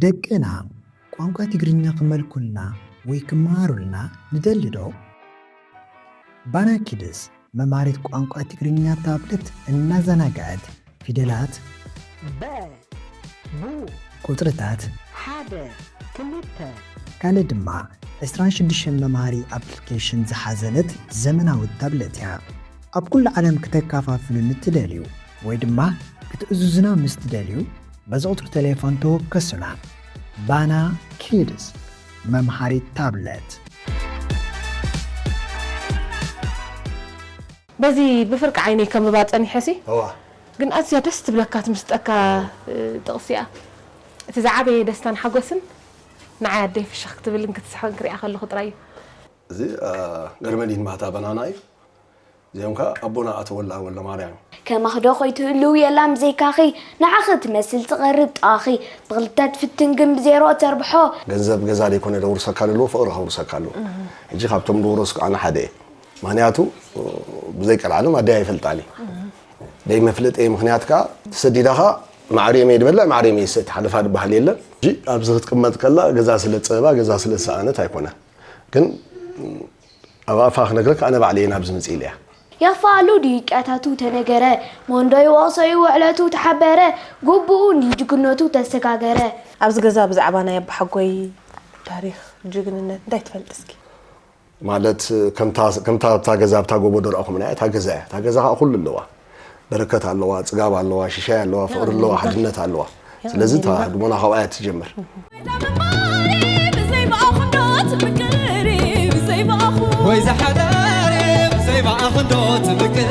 ደቅና ቋንቋ ትግርኛ ክመልኩልና ወይ ክመሃሩልና ንደሊ ዶ? ባና ኪድስ መምሃሪት ቋንቋ ትግርኛ ታብለት እናዘናግዐት ፊደላት፣ በ፣ ቡ፣ ቁጽርታት፣ ሓደ፣ ክልተ፣ ካልእ ድማ ዕስራን ሽዱሽተን መምሃሪ ኣፕሊኬሽን ዝሓዘለት ዘመናዊት ታብለት እያ። ኣብ ኩሉ ዓለም ክተከፋፍሉ ንትደልዩ ወይ ድማ ክትእዝዙና ምስ ትደልዩ፣ በዚ ቁጽሪ ቴሌፎን ተወከሱና። ባና ኪድስ መምሃሪት ታብለት። በዚ ብፍርቂ ዓይነይ ከንብባ ጸኒሐሲ፣ እዋ። ግን ኣዝያ ደስ ትብለካ ትምስጠካ፣ እ፣ ጥቕሲ እያ። እቲ ዝዓበየ ደስታን ሓጎስን ንዓይ ኣደይ ፍሽኽ ክትብልን ክትስሕቕን ክሪኣ ከለኹ ጥራይ እዩ። እዚ፣ እ፣ ገርመዲን ባህታ በናና እዩ። እዚኦም ከኣ ኣቦና ኣቶ ወላ ወልደማርያም። ከማኺ ዶ ከይትህልው የላን ብዘይካኺ፣ ንዓኺ ትመስል ትቐርብ ጥቓኺ፣ ብኽልተ ትፍትን ግን ብዜሮ ተርብሖ። ገንዘብ ገዛ ዘይኮነ ደውርሰካ ለለዎ ፍቕሪ ከውርሰካ ኣለዎ። ሕጂ ካብቶም ዝወረስኩ ኣነ ሓደ እየ። ምኽንያቱ ብዘይ ቀልዓለም ኣደይ ኣይፈልጣን እየ። ደይ መፍለጠይ ምኽንያት ከኣ ተሰዲዳ ከኣ ማዕሪኦም እየ ዝበልዕ ማዕሪኦም እየ ዝሰቲ ሓለፋ ዝበሃል የለን። ሕጂ ኣብዚ ክትቅመጥ ከላ ገዛ ስለ ዝጸበባ ገዛ ስለ ዝሰኣነት ኣይኮነን። ግን ኣብ ኣፋ ክነግረካ ኣነ ባዕለይ እየ ናብዚ መጽእ ኢለያ። የኽፍኣሉ ድዩ ቅያታቱ ተነገረ፣ መንዶ ይወቕሶ እዩ ውዕለቱ ተሓበረ፣ ግቡኡ እንድዩ ጅግነቱ ተሰጋገረ። ኣብዚ ገዛ ብዛዕባ ናይ ኣባሓጎይ ታሪኽ ጅግንነት እንታይ ትፈልጢ እስኪ? ማለት ከምታ ከምታ ኣብታ ገዛ ኣብታ ጎቦ ደረእኹምና እያ። እታ ገዛ እያ። እታ ገዛ ከዓ ኩሉ ኣለዋ። በረከት ኣለዋ፣ ጽጋብ ኣለዋ፣ ሽሻይ ኣለዋ፣ ፍቕሪ ኣለዋ፣ ሓድነት ኣለዋ። ስለዚ እታ ህድሞና ካብኣ እያ ትጀምር። ወይ ዝሓዳር ብዘይ ብኣኽንዶ ትምቅር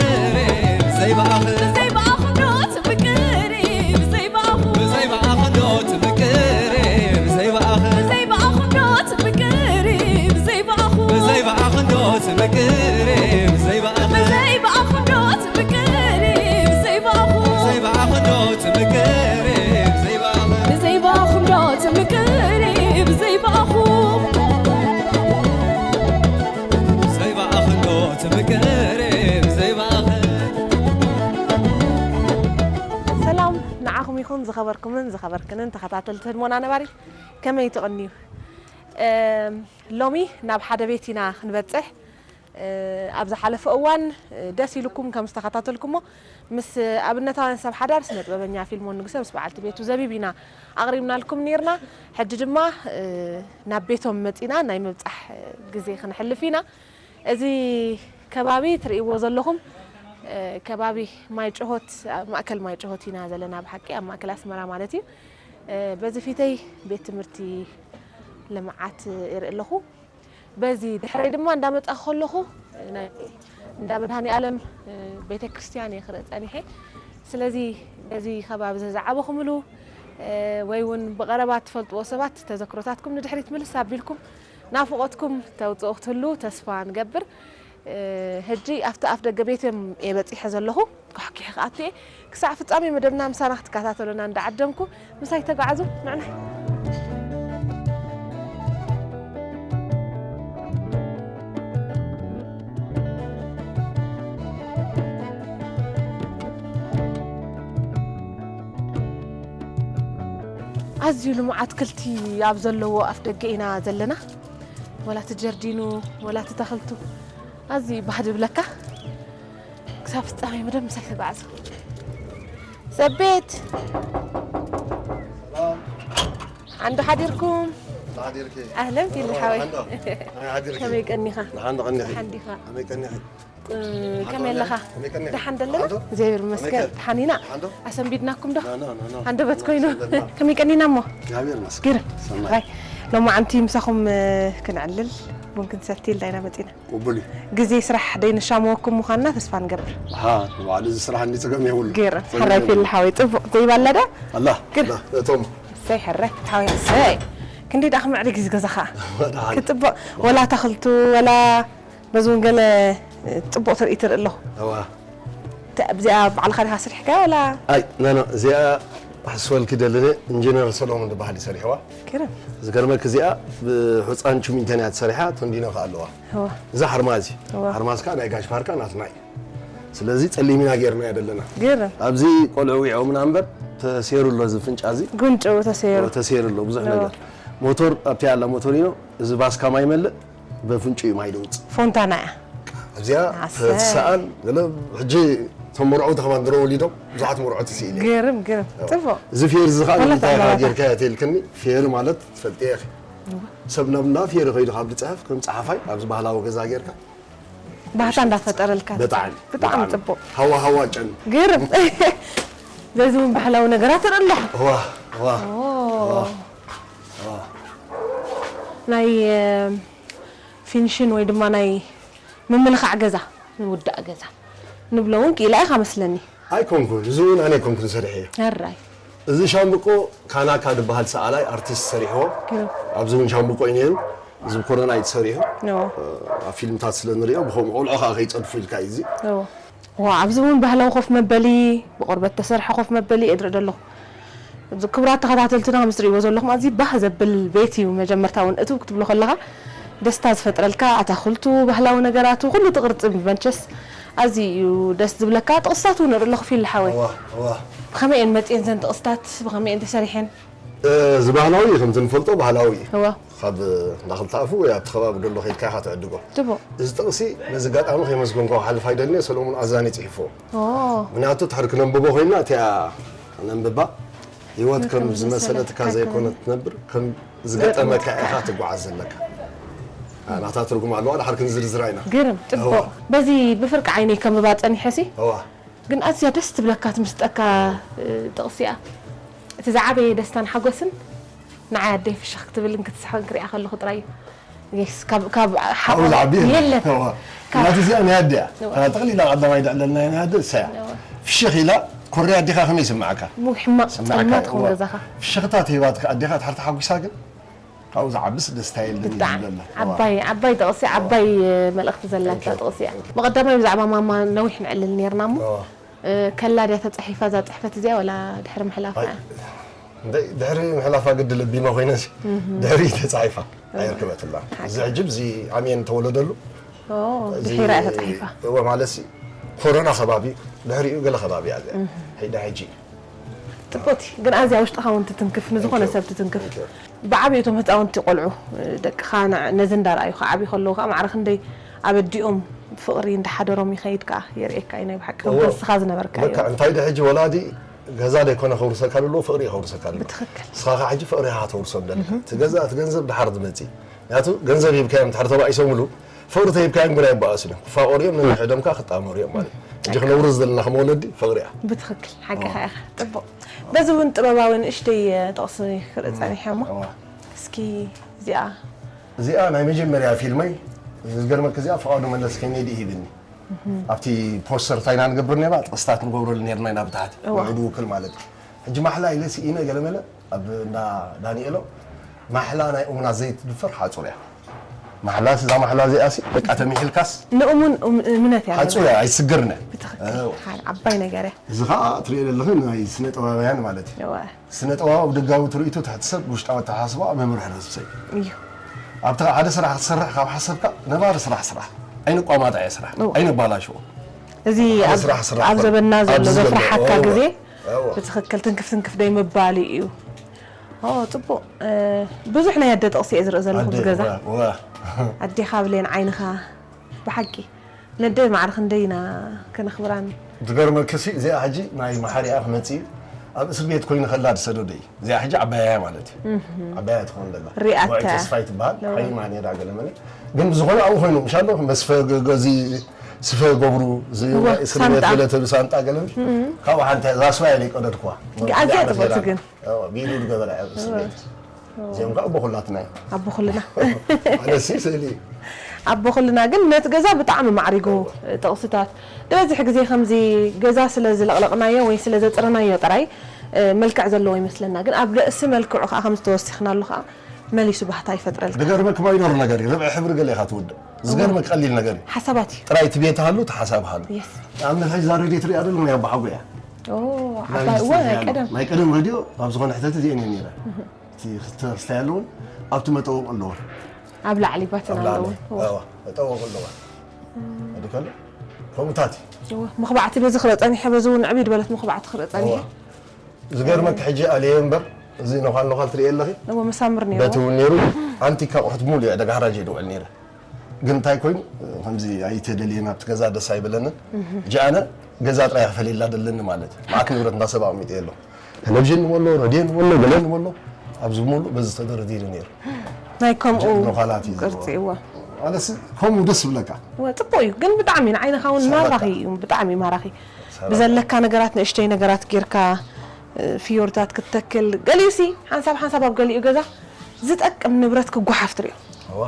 ብዘይ ብኣኽ ብዘይ ብኣኽንዶ ትምቅር ብዘይ ብኣኽ ብዘይ ብኣኽንዶ ትምቅር ብዘይ ብኣኽ ብዘይ ብኣኽንዶ ትምቅር ብዘይ ብኣኽ ብዘይ ብኣኽንዶ ትምቅር ብዘይ ብኣኽ ብዘይ ብኣኽንዶ ትምቅር ብዘይ ብኣኽ ብዘይ ብኣኽንዶ ትምቅር ብዘይ ብኣኽ ብዘይ ብኣኽንዶ ትምቅር ብዘይ ብኣኽ ብዘይ ብኣኽንዶ ትምቅር ብዘይ ብኣኽ ሰላም ንዓኹም ይኹን ዝኸበርኩምን ዝኸበርክንን ተኸታተልቲ ህድሞና ነባሪት ከመይ ትቕንዩ? እም፣ ሎሚ ናብ ሓደ ቤት ኢና ክንበጽሕ። እ፣ ኣብ ዝሓለፈ እዋን፣ እ፣ ደስ ኢሉኩም ከም ዝተኸታተልኩሞ ምስ ኣብነታውያን ሰብ ሓዳር ስነ ጥበበኛ ፊልሞን ንጉሰ ምስ በዓልቲ ቤቱ ዘቢብ ኢና ኣቕሪብናልኩም ኔርና። ሕጂ ድማ፣ እ፣ ናብ ቤቶም መጺና ናይ ምብጻሕ፣ እ፣ ግዜ ክንሕልፍ ኢና። እዚ ከባቢ ትርእይዎ ዘለኹም፣ እ፣ ከባቢ ማይ ጭሆት፣ ኣብ ማእከል ማይ ጭሆት ኢና ዘለና ብሓቂ፣ ኣብ ማእከል ኣስመራ ማለት እዩ። እ፣ በዚ ፊተይ ቤት ትምህርቲ ልምዓት ይርኢ ኣለኹ። በዚ ድሕረይ ድማ እንዳመጻኹ ከለኹ ናይ እንዳ መድሃኔ ኣለም ቤተ ክርስቲያን እየ ክርኢ ጸኒሐ። ስለዚ በዚ ከባቢ እዚ ዝዓበኹምሉ ወይ እውን ብቐረባ ትፈልጥዎ ሰባት ተዘክሮታትኩም ንድሕሪት ምልስ ኣቢልኩም ናፍቖትኩም ተውጽኡ ክትህሉ ተስፋ ንገብር። ሕጂ ኣብቲ ኣፍ ደገ ቤት እየ በጺሐ ዘለኹ። ኳሕኪሕ ክኣቱ እየ። ክሳዕ ፍጻሜ መደብና ምሳና ክትከታተሉና እንዳዓደምኩ ምሳይ ተጓዓዙ። ንዕናይ። ኣዝዩ ልሙዕ ኣትክልቲ ኣብ ዘለዎ ኣፍ ደገ ኢና ዘለና። ወላ እቲ ጀርዲኑ፣ ወላ እቲ ተኽልቱ ኣዝዩ ባህ ድብለካ። ክሳብ ፍጻሜ መደብ ምሳይ ተጓዓዙ። ሰቤት! ሓንዶ ሓዲርኩም? ኣህለን ፊሊ ሓወይ። ከመይ ቀኒኻ? ደሓን ዶ ቀኒኺ? ደሓን ዲኻ? ከመይ ቀኒኺ? እ፣ ከመይ ኣለኻ? ከመይ ቀኒኺ? ደሓን ደለና? ደሓን ዶ? እግዚኣብሔር ይመስገን። ከመይ ከ? ደሓን ኢና። ደሓን ዶ? ኣሰንቢድናኩም ዶ? ና፣ ና፣ ና፣ ና። ሃንደበት ኮይኑ። ሰንበድና። ከመይ ቀኒና እሞ? እግዚኣብሔር ይመስገን። ግርም። ሰናይ። ራይ። ሎማዓንቲ ምሳኹም፣ እ፣ ክንዕልል ቡን ክንሰቲ ኢልና ኢና መጺና። ቅቡል እዩ። ግዜ ስራሕ ደይንሻመወኩም ምዃንና ተስፋ ንገብር። ኣሃ፣ ንባዕሉ እዚ ስራሕ እንዲ ጸገም የብሉ። ገይረ። ጸገም ሓራይ የብሉ። ፊል ሓወይ፣ ጽቡቕ ዘይባላ ዶ? ኣላ፣ ግር- ኣላ፣ እቶም። እሰይ፣ ሕራይ፣ ሓወይ፣ እሰይ። ክንደይ ደኣ ክምዕርግ እዩ እዚ ገዛኻ። ደሓን። ክጽብቕ፣ ወላ ኣታኽልቱ፣ ወላ በዚ እውን ገለ ጽቡቕ ትርኢ ትርኢ ኣለኹ። እዋ። ተ-፣ ኣብዚኣ ባዕልኻ ዲኻ ሰሪሕካያ ወላ? ኣይ፣ ኖ፣ ኖ፣ እዚኣ ክሕስበልኪ ደሊ፣ ኢንጂነር ሰሎሞን ዝበሃል እዩ ሰሪሕዋ። ግርም። ዝገርመኪ እዚኣ ብሑጻን ችሚንቶን እያ ተሰሪሓ፣ ቶንዲኖ ከኣ ኣለዋ። እዋ። እዛ ሓርማዝ እዩ። እዋ። ሓርማዝ ከኣ ናይ ጋሽ ባርካ ናትና እዩ። ስለዚ ጸሊም ኢና ጌርናዮ ዘለና። ግርም። ኣብዚ ቆልዑ ውዒቖምና እምበር፣ ተሰይሩ ኣሎ እዚ ፍንጫ እዚ። ጉንጭኡ ተሰይሩ። ተሰይሩ ኣሎ ብዙሕ ነገር። ሞቶር ኣብቲ ኣላ ሞቶሪኖ፣ እዚ ባስካ ማይ መልእ፣ በፍንጭኡ ማይ ደውጽእ። ፎንታና እያ። ኣብዚኣ ኣሰይ። ትሰኣል ገለ። ሕጂ እቶም መርዑ ተኸማን ድሮ ወሊዶም ብዙሓት መርዑ ትስኢል እየ። ግርም ግርም ጽቡቅ። እዚ ፌር እዚ ከዓ ወላ ንምንታይ ኢኻ ተኣምራት። ጌርካ እያ ተልክኒ? ፌር ማለት ትፈልጥያ ኢኺ። ሰብ ናብ እንዳ ፌር ከይዱ ካብ ዝፅሕፍ ከም ፀሓፋይ ኣብዚ ባህላዊ ገዛ ጌርካ ባህታ እንዳፈጠረልካ። ብጣዕሚ ብጣዕሚ ጽቡቅ። ሃዋ ሃዋ ጨን ግርም። በዚ እውን ባህላዊ ነገራት ንርኢ ኣለኹ። ዋ ዋ ናይ ፊኒሽን ወይ ድማ ናይ ምምልኻዕ ገዛ ንውዳእ ገዛ ንብሎ እውን ክኢላ ኢኻ መስለኒ። ኣይኮንኩን፣ እዚ እውን ኣነ ኣይኮንኩን ሰሪሐዮ። ሕራይ እዚ ሻምብቆ ካናካ ዝበሃል ሰኣላይ ኣርቲስት ሰሪሕዎ። ግርም። ኣብዚ እውን ሻምብቆ እዩ ነይሩ። እዚ ብኮሮና እዩ ተሰሪሑ። ኖ ኣብ ፊልምታት ስለ ንሪኦ ብኸምኡ ቆልዑ ከዓ ከይፀድፉ ኢልካ እዩ እዚ። ኖ ዋ ኣብዚ እውን ባህላዊ ኮፍ መበሊ ብቆርበት ተሰርሐ ኮፍ መበሊ እየ ዝርኢ ዘለኹ። እዚ ክቡራት ተኸታተልትና ከም እትርእይዎ ዘለኹም ኣዝዩ ባህ ዘብል ቤት እዩ። መጀመርታ እውን እትው ክትብሎ ከለኻ ደስታ ዝፈጥረልካ ኣታኽልቱ፣ ባህላዊ ነገራቱ፣ ኩሉ እቲ ቅርጺ መቸስ ኣዝዩ እዩ ደስ ዝብለካ። ጥቕስታት እውን ንርኢ ኣለኹ ፊል ሓወይ። እዋ እዋ ብኸመይ እየን መጺኤን እዘን ጥቕስታት? ብኸመይ እየን ተሰሪሐን? እዚ ባህላዊ ከምቲ ንፈልጦ ባህላዊ እዩ። እዋ ካብ እንዳክልተ ኣፉ ወይ ኣብቲ ከባቢ ደሎ ከይድካ ኢኻ ትዕድጎ። ጽቡቕ። እዚ ጥቕሲ ነዚ ኣጋጣሚ ከየመስገንኩ ክሓልፍ ኣይደልን እየ፣ ሰሎሙን ኣዛኒ ጽሒፍዎ። ኦ ምክንያቱ ድሕሪ ክነንብቦ ኮይና እቲኣ ነንብባ ህይወት ከም ከም ዝመሰለትካ ዝመሰለትካ ዘይኮነት ትነብር፣ ከም ዝገጠመካ ኢኻ ትጓዓዝ ዘለካ። ናታ ትርጉም ኣለዋ፣ ድሓር ክንዝርዝራ ኢና። ግርም ጽቡቕ። እዋ። በዚ ብፍርቂ ዓይነይ ከንብባ ጸኒሐ ሲ እዋ ግን ኣዝያ ደስ ትብለካ ትምስጠካ እ፣ ጥቕሲ እያ። እቲ ዝዓበየ ደስታን ሓጎስን ንዓይ ኣደይ ፍሽኽ ክትብልን ክትስሕቕን ክሪኣ ከለኹ ጥራይ እዩ። የስ፣ ካብ ካብ ሓጎስ ካብኡ ዝዓቢ የለን። እዋ። ካብ ናቲ እዚኣ ናይ ኣደያ እዋ። ተቕሊላ ቀዳማይ ድዕለልና ናይ ኣደ እሳ እያ። እዋ። ፍሽኽ ኢላ ኮርያ ኣዴኻ ከመይ ይስምዓካ? ሙ- ሕማቕ ስምዓካ ጸልማት ትኾን እዋ። ገዛኻ። ፍሽኽታ ተሂባትካ ኣዴኻ ድሓር ተሓጒሳ ግን ካብኡ ዝዓብስ ደስታ የለን እዩ ብጣዕሚ ዝብለና። እዋ። ዓባይ ዓባይ ጥቕሲ ዓባይ መልእኽቲ ዘለካ Thank you. ጥቕሲ እያ። መቐዳማይ ብዛዕባ ማማ ነዊሕ ንዕልል ነርና እሞ እዋ። እ፣ ከላ ድያ ተጻሒፋ እዛ ጽሕፈት እዚኣ ወላ ድሕሪ ምሕላፋ ኣይ፣ እያ? እንደ- ድሕሪ ምሕላፋ ግዲ ልቢማ ኮይነሲ ድሕሪ ተጻሒፋ ኣይርከበትላ። እዚ ሕጂ ብዚ ዓምየን ተወለደሉ ኦ፣ እዚ ድሒራ እያ ተጻሒፋ። እወ ማለትሲ ኮሮና ከባቢ ድሕሪኡ ገለ ከባቢ እያ እዚኣ። ሕጂ ሕጂ ጽቡቕቲ ግን ኣዝያ ውሽጥኻ እውን ትትንክፍ ንዝኾነ ሰብ ትትንክፍ። ብዓብዩ እቶም ህፃውንቲ ቆልዑ ደቅኻ ን- ነዚ እንዳረኣዩ ክዓብዩ ከለዉ ከዓ ማዕረ ክንደይ ኣብ ኣዲኦም ፍቕሪ እንዳሓደሮም ይኸይድ ከዓ የርእየካ እዩ። ናይ ብሓቂ ከም እዎ። በስኻ ዝነበርካ እዩ። በቃ እንታይ ደ ሕጂ ወላዲ ገዛ ዘይኮነ ከውርሰካ ዘለዎ ፍቕሪ እዩ ከውርሰካ ዘለዎ። ብትኽክል። ንስኻ ከዓ ሕጂ ፍቕሪ ኢኻ ከተውርሶም ደለካ። እቲ ገዛ እቲ ገንዘብ ድሓር ዝመጽእ እዩ። ምክንያቱ ገንዘብ ሂብካዮም ድሓር ተባኢሶምሉ ፍቕሪ ተሂብካዮም ግና ይበኣሱ እዮም። ክፋቐሩ እዮም፣ ነንሕዶም ከዓ ክጣመሩ እዮም ማለት እዩ። ሕጂ ክነውርስ ዘለና ከም ወለዲ ፍቕሪ እያ። ብትኽክል ሓቅኻ ኢኻ። ጥቡቕ። በዚ እውን ጥበባዊ ንእሽተይ ጥቕሲ ክርኢ ጸኒሐ እሞ እዋ። እስኪ እዚኣ እዚኣ ናይ መጀመርያ ፊልመይ ዝገርመክ እዚኣ ፍቓዱ መለስ ኬኔዲ ሂብኒ። ኣብቲ ፖስተር እንታይ ኢና ንገብር ነባ ጥቕስታት ንገብረሉ ነርና ኢና ብታሕቲ እዋ። ውዕዱ ውክል ማለት እዩ። ሕጂ ማሕላ ኢለ ስኢነ ገለመለ ኣብ እንዳ ዳንኤሎ ማሕላ ናይ እሙናት ዘይትድፈር ሓጹር እያ። ማሕላስ እዛ ማሕላ እዚኣ ሲ በቃ ተሚሒልካስ ንእሙን እም- እምነት እያ ሓጹር እያ ኣይስገርነ። ብትኽክል ሓደ ዓባይ ነገር እያ። እዚ ከዓ ትሪኦ ዘለኺ ናይ ስነ ጥበባውያን ማለት እዩ። እወ ስነ ጥበባዊ ኣብ ደጋዊ ትርኢቱ ትሕቲ ሰብ ውሽጣዊ ኣተሓሳስባ መምርሒ ህዝቢ ሰብ እዩ። እዩ ኣብቲ ሓደ ስራሕ ክትሰርሕ ካብ ሓሰብካ ነባሪ ስራሕ ስራሕ ኣይንቋማጣ እየ ስራሕ እወ። ኣይነባላሽዎ እዚ ሓደ ኣብ- ስራሕ ስራሕ ኣብ በል። ዘበና ዘሎ ኣብዚ ዘሎ፣ ዘፍርሓካ እወ፣ ግዜ እወ። ብትኽክል ትንክፍ ትንክፍ ደይ ምባል እዩ። ኦ ጽቡቕ እ፣ ብዙሕ ናይ ኣደ ጥቕሲ እየ ዝርኢ ዘለኹ ኣደ፣ ዝገዛ እወ፣ እወ። ኣዴኻ ብሌን ዓይንኻ ብሓቂ ነደ ማዕረ ክንደይ ኢና ከነኽብራን ዝገርመክሲ እዚኣ ሕጂ ናይ መሓሪኣ ክመፅእ እዩ። ኣብ እስር ቤት ኮይኑ ከላ ዝሰደዶ እዩ። እዚኣ ሕጂ ዓባያ ማለት እዩ። ዓባያ ትኾን ዘላ ሪኣታ። ውዕይ ተስፋይ ትበሃል። እወ። ዓይማ ነዳ ገለመለ ግን ብዝኾነ ኣብኡ ኮይኑ ምሻሎ መስፈ ገ- ገዚ ስፈ ገብሩ እዚ እወ፣ እስር ሳንጣ። ቤት ብለተ ብሳንጣ ገለምሽ ካብኡ ሓንቲ እዛ ስፋ እያ ቀደድኩዋ። ኣዝያ ጽብቕቲ ግን ቢሉ ዝገበረ ኣብ እስር ቤት እዚኦም ከዓ ኣቦ ኩላትና እዮም። ኣቦ ኩልና ኣነሲ ስእሊ እዩ። ኣቦ ኩልና ግን ነቲ ገዛ ብጣዕሚ ማዕሪጉ ጥቕስታት ዝበዝሕ ግዜ ከምዚ ገዛ ስለ ዝለቕለቕናዮ ወይ ስለ ዘፅረናዮ ጥራይ እ፣ መልክዕ ዘለዎ ይመስለና ግን ኣብ ርእሲ መልክዑ ከዓ ከም ዝተወሲኽናሉ ከዓ መሊሱ ባህታ ይፈጥረልካ ዝገርመክ ማይኖር ነገር እዩ። ርብዒ ሕብሪ ገለ ኢኻ ትውድእ። ዝገርመክ ቀሊል ነገር እዩ። ሓሳባት እዩ ጥራይ እቲ ቤት ሃሉ እቲ ሓሳብ ሃሉ። የስ ንኣብነት ሕዚ እዛ ሬድዮ ትሪኣ ደሎ ናይ ኣባሓጎ እያ። ኦ ናይ ዓባይ እወ ናይ ሬድዮ ቀደም ናይ ቀደም ሬድዮ ኣብ ዝኾነ ሕተት እዚአን እየን ነይረ። እቲ ክስተ ክስታይ ኣለውን ኣብቲ መጠወቕ ኣለዎ። ኣብ ላዕሊ ባትን ኣብ ላዕሊ ኣለውን እዋ፣ መጠወቕ ኣለዋ። ኣዲ ከሎ ከምኡታት እዩ። እወ፣ መኽባዕቲ በዚ ክረፀኒሐ በዚ እውን ዕብይ ዝበለት መኽባዕቲ ክረፀኒሐ እዋ። ዝገርመክ ሕጂ ኣልየ እምበር፣ እዚ ነዃል ነዃል ትርእየ ኣለኺ። እዎ መሳምር ነይሩ። በቲ እውን ነይሩ። ኣንቲካ ኣቑሑት ሙሉ ዕደጋ ሓራጅ እየ ድውዕል ነይረ። ግን እንታይ ኮይኑ፣ ከምዚ ኣይተደልየን፣ ኣብቲ ገዛ ደስ ኣይበለንን። ሕጂ ኣነ ገዛ ጥራይ ክፈልየላ ደለኒ ማለት እዩ። መዓት ንብረት እንዳ ሰብ ኣቕሚጠ ኣሎ። ቴሌቪዥን ንበሎ፣ ሬድዮ ንበሎ፣ ገለ ንበሎ፣ ኣብዚ ሙሉ በዚ ተደርዲሩ ነይሩ። ናይ ከምኡ ነዃላት እዩ ቅርጺ ዘለዎ። እዎ። ማለትሲ ከምኡ ደስ ይብለካ። እዎ፣ ጽቡቕ እዩ፣ ግን ብጣዕሚ ንዓይ ንኻ እውን ሰላጣ። ማራኺ እዩ፣ ብጣዕሚ ማራኺ። ብዘለካ ነገራት ንእሽተይ ነገራት ጌርካ፣ እ፣ ፍዮርታት ክትተክል፣ ገሊኡሲ ሓንሳብ ሓንሳብ ኣብ ገሊኡ ገዛ ዝጠቅም ንብረት ክጓሓፍ ትርእዮ። እዋ።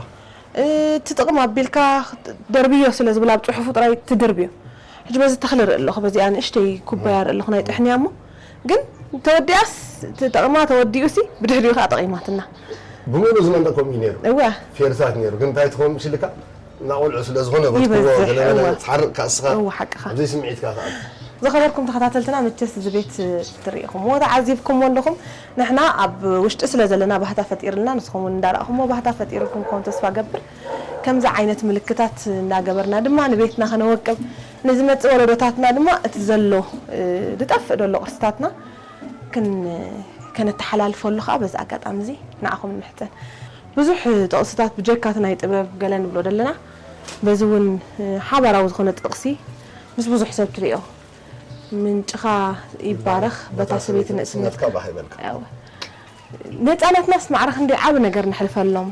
እቲ ጥቕም ኣቢልካ ደርብዮ ስለ ዝብል ኣብ ጽሑፉ ጥራይ ትድርብዮ። ሕጂ በዚ ተኽሊ ርኢ ኣለኹ፣ በዚኣ ንእሽተይ ኩባያ ርኢ ኣለኹ ናይ ጥሕንያ እሞ፣ ግን ተወዲኣስ እቲ ጥቕማ ተወዲኡሲ ብድሕሪኡ ከዓ ጠቒማትና። ብምሉእ ዝመንጠ ከምኡ እዩ ነይሩ። እወ። ፌርታት ነይሩ። ግን እንታይ ትኸውን ምስ ኢልካ፣ እና ቆልዑ ስለ ዝኾነ በትክዎ ይበዝሕ፣ ገለ እወ። ትሓርቕ ካስኻ እወ፣ ሓቅኻ። ኣብዚ ስምዒትካ ትኣቱ። ዝኸበርኩም ተኸታተልትና፣ መቸስ እዚ ቤት ትርእኹምዎ ተዓዚብኩምዎ ኣለኹም። ንሕና ኣብ ውሽጢ ስለ ዘለና ባህታ ፈጢርልና፣ ንስኹም እውን እንዳረኣኹምዎ ባህታ ፈጢርኩም ክኸውን ተስፋ ገብር። ከምዚ ዓይነት ምልክታት እናገበርና ድማ ንቤትና ከነወቅብ፣ ንዝመጽእ ወለዶታትና ድማ እቲ ዘሎ፣ እ፣ ዝጠፍእ ዘሎ ቅርስታትና ክን-፣ ከነተሓላልፈሉ ከዓ በዚ ኣጋጣሚ እዚ ንዓኹም ንምሕጸን። ብዙሕ ጥቕስታት ብጀካ እቲ ናይ ጥበብ ገለ ንብሎ ዘለና፣ በዚ እውን፣ እ፣ ሓባራዊ ዝኾነ ጥቕሲ ምስ ብዙሕ ሰብ ትርእዮ። ምንጭኻ ይባረኽ በታ ሰበይቲ ንእስነትካ። ንእስነትካ ባህ ይበልካ። ያው፣ ንህፃናትናስ ማዕረ ክንደይ ዓቢ ነገር ነሕልፈሎም።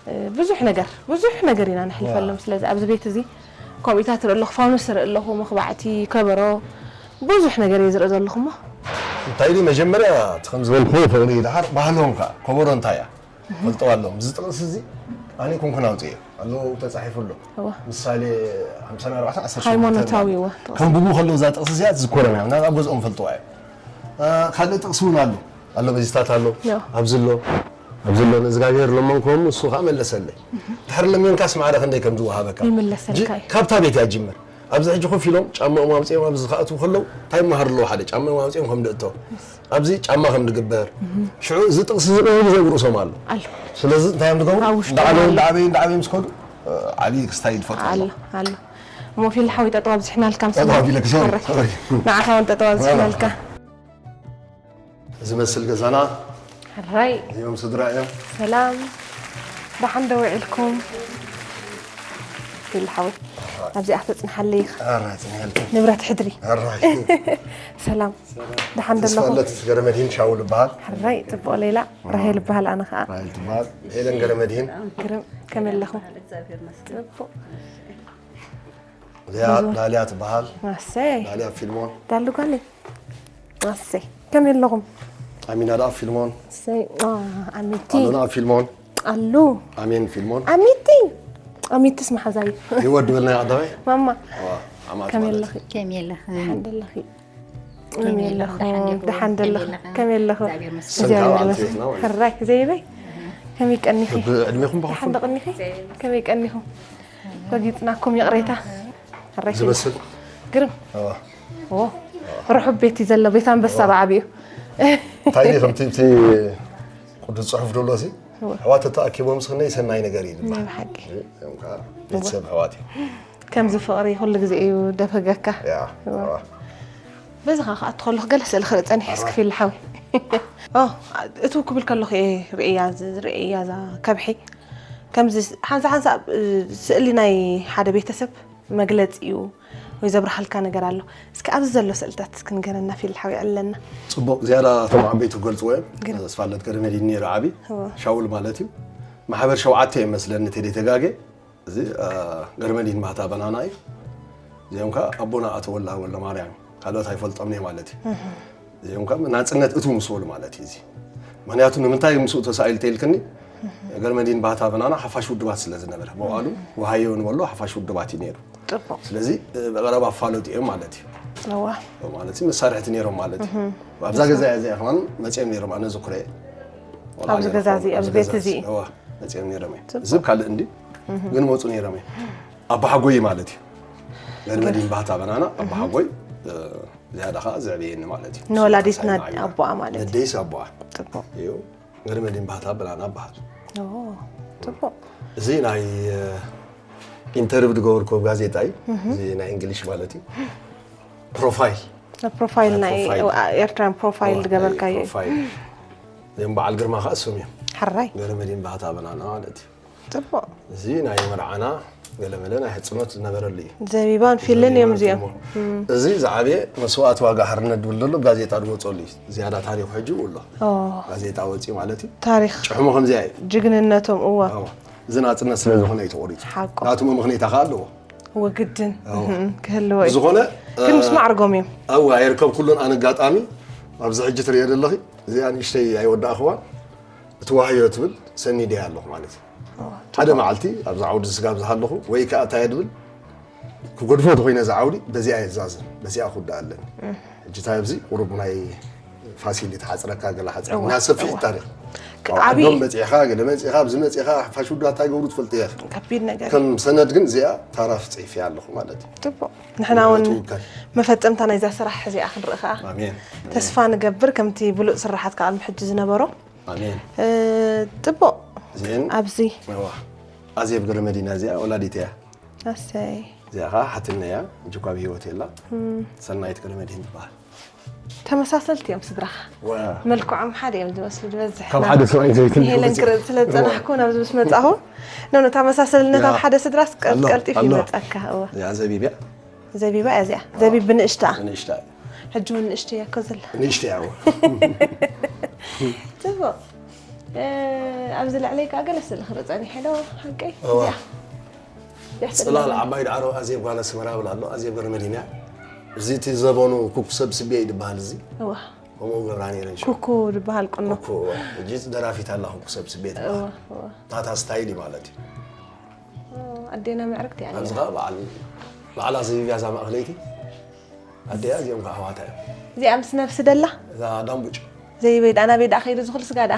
እ፣ ብዙሕ ነገር፣ ብዙሕ ነገር ኢና ነሕልፈሎም። ስለዚ ኣብዚ ቤት እዚ ከምኡታት ትርኢ ኣለኹ፣ ፋኑስ ትርኢ ኣለኹ፣ መኽባዕቲ፣ ከበሮ፣ ብዙሕ ነገር እየ ዝርኢ ዘለኹ እሞ። እንታይ ኢሉ መጀመርያ እቲ ከም ዝበልክዎ ፍቕሪ እዩ ደሓር፣ ባህሎም ከዓ ከበሮ እንታይ እያ? ፈልጠዋ ኣለዎም። እዚ ጥቕሲ እዚ ኣነ ኮንኩን ኣውፅኤ ኣለዉ ተፃሒፉ ኣሎ። እዋ። ምሳሌ ሓምሳን ኣርባዕተን ዓሰርተ ሃይማኖታዊ እዋ። ከንብቡ ከለዉ እዛ ጥቕሲ እዚኣ ትዝኮሮም እያ። ናብ ኣብ ገዝኦም ፈልጠዋ እዮም። አ፣ ካልእ ጥቕሲ እውን ኣሎ። ኣሎ በዚታት ኣሎ። ያ። ኣብዚ ኣሎ። ኣብዚ ኣሎ። ንእግዚኣብሔር ለመንክዎም፣ እሱ ከዓ መለሰለይ። ድሕሪ ለሚንካስ ማዕረ ክንደይ ከም ዝወሃበካ። ይምለሰልካ እዩ። ካብታ ቤት እያ ጅምር። ኣብዚ ሕጂ ኮፍ ኢሎም ጫማኦም ኣውፂኦም ኣብዚ ክኣትዉ ከለዉ እንታይ ይመሃሩ ኣለዉ? ሓደ ጫማኦም ኣውፂኦም ከም ድእቶ፣ ኣብዚ ጫማ ከም ድግበር። ሽዑ እዚ ጥቕሲ እዚ ብዙሕ ግዜ ኣብ ርእሶም ኣሎ። ኣሎ። ስለዚ እንታይ እዮም ዝገብሩ? ኣብ ውሽጦም እንዳዓበዩ ኣሎ። እንዳዓበዩ እንዳዓበዩ ምስ ከዱ፣ እ፣ ዓብዪ ክስታይ ይፈጥሩ ኣሎ ኣለዉ። ኣሎ። እሞ ፊል ሓዊ ጠጠው ኣብዚሕናልካ ምስ ጠጠው ኣቢለኪ፣ ሶሪ፣ ሶሪ። ንዓኻ እውን ጠጠው ኣብዚሕናልካ። ዝመስል ገዛና ሕራይ እዚኦም ስድራ እዮም። ሰላም፣ ደሓን ዶ ውዒልኩም? ፊል ሓዊ ኣብዚኣ ክተጽንሓለይ ኢኻ። ኣራይ፣ ጽንሐልኩም። ንብረት ሕድሪ። ኣራይ። ሰላም፣ ደሓን ተስፋ ደለኹም? ኣለት ገረመድሂን ሻውል ይበሃል። ሕራይ፣ ጽቡቕ ሌላ። ራሄል ይበሃል ኣነ ኸዓ። ራሄል ትበሃል። ኤለን ገረመድሂን። ግርም፣ ከመይ ኣለኹም? ጽቡቕ። እዚኣ ላልያ ትበሃል። ኣሰይ፣ ላልያ ፊልሞን። ዳሉ ጓለይ። ኣሰይ፣ ከመይ ኣለኹም? ኣሚናዳ ፊልሞን። ኣሰይ፣ ዋ፣ ኣሚቲ። ኣሉና ፊልሞን። ኣሉ። ኣሜን ፊልሞን። ኣሚቲ። ኣሚትስ መሓዛይ። ይወድ በልና ቀዳማይ። ማማ፣ ዋ፣ ኣማት ከመይ ማለት ኣለኺ? ከመይ ኣለኺ? ደሓን ደለኺ? ከመይ ኣለኹ? ደሓን ዲኹም? ደሓን ደለኺ? ከመይ ኣለኻ? ከመይ ኣለኹ? እግዚኣብሔር ይመስገን። ሰንካ እግዚኣብሔር በዓል ይመስገን። ትሕትና ማለት። ሕራይ፣ ዘይበይ? ከመይ ቀኒኺ? ብዕድሜኹም ደሓን ብኸፍኩም። ዶ ቀኒኺ? ከመይ ቀኒኹም? ረጊጽናኩም ይቕሬታ። ሕራይ፣ ዝመስል። ግርም። እዋ። ኦ፣ ርሑብ ቤት እዩ ዘሎ፣ ቤት ኣንበሳ ብዓብዩ። እንታይ ድዩ ከምቲ እቲ ቅዱስ ጽሑፍ ደሎ ሲ? እዋ። ኣሕዋት ተተኣኪቦም ስኽነይ ሰናይ ነገር እዩ ዝበሃል። ናይ ብሓቂ። እዚኦም ከዓ ቤተሰብ ኣሕዋት እዩ። ከምዚ ፍቕሪ ኩሉ ግዜ እዩ ደፈገካ። ያ፣ እዋ። እዋ። በዚ ኸዓ ክኣቱ ከለኹ ገለ ስእሊ ክርኢ ጸኒሐ እስኪ ፊል ሓዊ። ኦ፣ እቱ ክብል ከለኹ እየ ርእያ፣ ርእያ እዛ ከብሒ። ከምዚ ሓንሳ ሓንሳ፣ እ፣ ስእሊ ናይ ሓደ ቤተሰብ መግለጺ እዩ ወይ ዘብርሃልካ ነገር ኣሎ። እስኪ ኣብዚ ዘሎ ስእልታት ክንገረና ፊል ሓዊ ኣለና። ጽቡቕ፣ ዝያዳ እቶም ዓበይቲ ክገልጽዎ እዮም። ግን- ተስፋለት ገረመድሂን ነይሩ ዓቢ። እዎ። ሻውል ማለት እዩ። ማሕበር ሸውዓተ እዮም መስለኒ፣ ተደይተጋጌ። እዚ፣ አ፣ ገረመድሂን ባህታ በናና እዩ። እዚኦም ከኣ ኣቦና ኣቶ ወላ ወልደ ማርያም፣ ካልኦት ኣይፈልጦም እየ ማለት እዩ። እዚኦም ከኣ ናጽነት እቱ ምስ በሉ ማለት እዩ እዚ። ምኽንያቱ ንምንታይ ምስኡ ተሳኢሉ ተኢልክኒ፣ ገረመድሂን ባህታ በናና ሓፋሽ ውድባት ስለ ዝነበረ፣ መዋእሉ ወሃዮ ንበሎ ሓፋሽ ውድባት እዩ ነይሩ። ጽቡቕ። ስለዚ፣ እ፣ ብቐረባ ኣፋለጡ እዮም ማለት እዩ። እዋ። ማለት እዩ መሳርሕቲ ነይሮም ማለት እዩ። ኣብዛ ገዛ እያ እዚኣ ከማን መጺኦም ነይሮም፣ ኣነ ዝኩረ እየ። ኣብዚ ገዛ እዚ፣ ኣብዚ ቤት እዚ። እዋ፣ መጺኦም ነይሮም እዮም። እዚ ካልእ እንዲ ግን መጹ ነይሮም እዮም። ኣባሓጎይ ማለት እዩ። ገርመዲን ባህታ በናና ኣባሓጎይ፣ እ፣ ዝያዳ ኸዓ ዘዕበየኒ ማለት እዩ። ንወላዲትና ሳይና ዓይና። ኣቦኣ ማለት እዩ። ነደይስ ኣቦኣ ጽቡቕ። እዩ። ገርመዲን ባህታ በናና በሃል። ኦ፣ ጽቡቕ። እዚ ናይ፣ እ፣ ኢንተርቪው ዝገበርኩ ኣብ ጋዜጣ እዩ። እዚ ናይ እንግሊሽ ማለት እዩ። ፕሮፋይል ፕሮፋይል ናይ ፕሮፋይል። ኤርትራን ፕሮፋይል ናይ ዝገበርካዮ እዩ። ፕሮፋይል እዚኦም በዓል ግርማ ከዓ እሶም እዮም። ሕራይ ገረመዲን ባህታ በናና ማለት እዩ። ጽቡቅ። እዚ ናይ መርዓና ገለመለ ናይ ሕፅኖት ዝነበረሉ እዩ። ዘቢባን ፊልን እዮም እዚኦም። እዚ ዝዓበየ መስዋእቲ ዋጋ ሓርነት ድብል ዘሎ ጋዜጣ ዝወፀሉ እዩ። ዝያዳ ታሪኩ ሕጂ ይብሎ ኦ፣ ጋዜጣ ወፂኡ ማለት እዩ። ታሪክ ጭሕሙ ከምዚኣ እዩ። ጅግንነቶም እዋ ኣዎ። እዚ ናፅነት ስለ ዝኾነ እዩ ተቆሪፁ። ሓቆ ናቱ መምኽኔታ ከዓ ኣለዎ። ወግድን ኣዎ። እህም፣ ክህልዎ እዩ። ብዝኾነ ግን ምስ ማዕርጎም እዮም። ኣዋ ይርከብ ኩሉን ኣነጋጣሚ ኣብዚ ሕጂ ትሪኦ ዘለኺ እዚኣ ንእሽተይ ኣይወዳእኽዋን እቲ ዋህዮ ትብል ሰኒደያ ኣለኹ ማለት እዩ። ሓደ መዓልቲ ኣብዚ ዓውዲ ስጋብ ዝሃለኹ ወይ ከዓ እንታይ ድብል ክጎድፎ ተኮይነ እዚ ዓውዲ በዚኣ የዛዝም በዚኣ ክውዳእ ኣለኒ። ሕጂ እንታይ ኣብዚ ቁሩብ ናይ ፋሲል ተሓፅረካ ገለ ሓፅረ እዋ፣ ናይ ሰፊሕ እዋ። ታሪክ ዓብዪ ዓዶም መፂኻ ገለ መፂኻ ኣብዚ መፂኻ ሓፋሽ ውዳ እንታይ ገብሩ ትፈልጥ እያ። ከቢድ ነገር እዩ። ከም ሰነድ ግን እዚኣ ታራፍ ፅሒፍ ኣለኹ ማለት እዩ። ጽቡቅ። ንሕና እውን ትውከል። መፈጸምታ ናይዛ ስራሕ እዚኣ ክንርኢ ከዓ ኣሜን ተስፋ ንገብር፣ ከምቲ ብሉፅ ስራሓት ከዓ ቅድሚ ሕጂ ዝነበሮ። ኣሜን። እ፣ ጽቡቅ። እዚአን ኣብዚ እዋ ኣዜብ ገረመዲና እዚኣ ወላዲት እያ። ኣሰይ። እዚኣ ከዓ ሓትነ እያ። እጅ እኳ ብህይወት የላ። ሰናይት ገረመዲን ትበሃል። ተመሳሰልቲ እዮም ስድራኻ። ዋ መልክዖም ሓደ እዮም ዝመስሉ ዝበዝሕ ካብ ሓደ ሰብኣይ ዘይትን ሄለን ክርኢ ስለ ዝፀናሕኩ ናብዚ ምስ መፃኹ ኖ ኖ ተመሳሰልነት ኣብ ሓደ ስድራስ ቀል- ኣሎ፣ ቀልጢፉ ኣሎ። ይመፀካ እወ እዚኣ ዘቢብ እያ። ዘቢባ እያ እዚኣ ዘቢብ ብንእሽታ ንእሽታ ሕጂ እውን ንእሽቶ እያ እኮ ዘላ ንእሽቶ እያ እዋ። ፅቡቅ እ፣ ኣብዚ ልዕለይ ከዓ ገለ ስእሊ ክርኢ ፀኒሐ ዶ ሓቀይ እዋ። እዚኣ እዚኣ ስእሊ ፅላል ኣለና። ዓባይ ዳዕሮ ኣዜብ ጓለ ስመራ ብላ ኣሎ ኣዜብ ገረመዲን እያ። እዚ እቲ ዘበኑ ኩኩ ሰብ ስቤ እዩ ዝበሃል እዚ እዋ ከምኡ ገብራ ነይረን ሽዑ። ኩኩ ዝበሃል ቁኖ ኩኩ ሕጂ ደራፊት ኣላ ኩኩ ሰብ ስቤ እዋ ትበሃል። እዋ ታታ ስታይል እዩ ማለት እዩ። ኦ፣ ኣዴና ምዕርግቲ እያ ኣብዚ ነይራ። ከዓ በዓል በዓላ ዘቢብያ እዛ ማእኸለይቲ ኣዴያ እዚኦም ከዓ ኣሕዋታ እዮም። እዚኣ ምስ ነብሲ ደላ እዛ ዳምቡጭ ዘይበይ ዳና ቤዳ ከይዱ ዝኽል ስጋ ዳ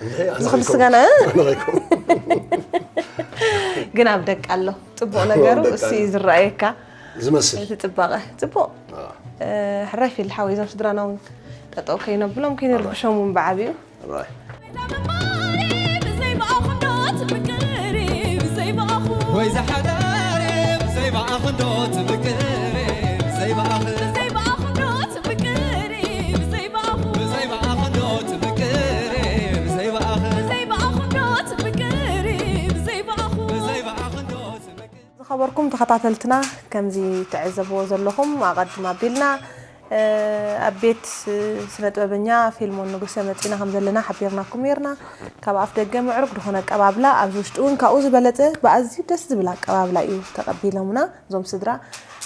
እንደ ዝኽል ስጋና ኣነኸይኮ ግን ኣብ ደቂ ኣሎ ጽቡቕ ነገሩ ኣብ ደቂ እሱ እዩ ኣሎ። ዝረኣየካ ዝመስል እቲ ጽባቐ ጽቡቕ አ፣ እ፣ ሕራይ ፊል ሓወይ እዞም ስድራና እውን ጠጠው ከይነብሎም ከይነርብሾም እውን ብዓብኡ ራይ ወይ ዝሓዳር ብዘይ ብኣኹ እንዶ ትምቅር ብዘይ ብኣኹ ብዘይ ብኣኹ እንዶ ትምቅር ብዘይ ብኣኹ ብዘይ ብኣኹ እንዶ ትምቅር ብዘይ ብኣኹ ብዘይ ብኣኹ እንዶ ትምቅር ብዘይ ብኣኹ ብዘይ ብኣኹ እንዶ ትምቅር ዝኸበርኩም ተኸታተልትና ከምዚ ትዕዘብዎ ዘለኹም ኣቐድም ኣቢልና እ፣ ኣብ ቤት እ፣ ስነ ጥበበኛ ፊልሞን ንጉሰ መፂና ከም ዘለና ሓቢርናኩም ነርና ካብ ኣፍ ደገ ምዕሩግ ዝኾነ ኣቀባብላ ኣብዚ ውሽጢ እውን ካብኡ ዝበለፀ ብኣዝዩ ደስ ዝብል ኣቀባብላ እዩ ተቐቢሎምና እዞም ስድራ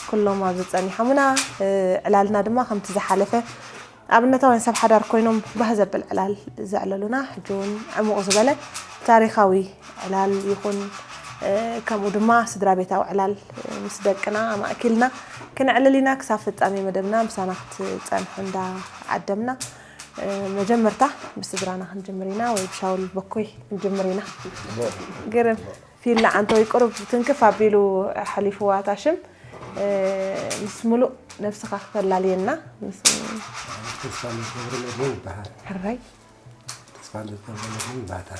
ኩሎም ኣብዚ ፀኒሖምና እ፣ ዕላልና ድማ ከምቲ ዝሓለፈ ኣብነታውያን ሰብ ሓዳር ኮይኖም ባህ ዘብል ዕላል ዘዕለሉና ሕጂ እውን ዕሙቕ ዝበለ ታሪኻዊ ዕላል ይኹን ከምኡ ድማ ስድራ ቤታዊ ዕላል ምስ ደቅና ኣማእኪልና ክነዕልል ኢና። ክሳብ ፍጻሜ መደብና ምሳና ክትጸንሑ እንዳዓደምና መጀመርታ ብስድራና ክንጅምር ኢና ወይ ብሻውል በኮይ ክንጅምር ኢና። ግርም ፊላ ዓንተወይ ቁሩብ ትንክፍ ኣቢሉ ሓሊፍዋ እታ ሽም ምስ ምሉእ ነብስኻ ክተላልየና ምስ ተስፋ ገብረመድህን ይበሃል። ሕራይ ተስፋ ገብረመድህን ባታ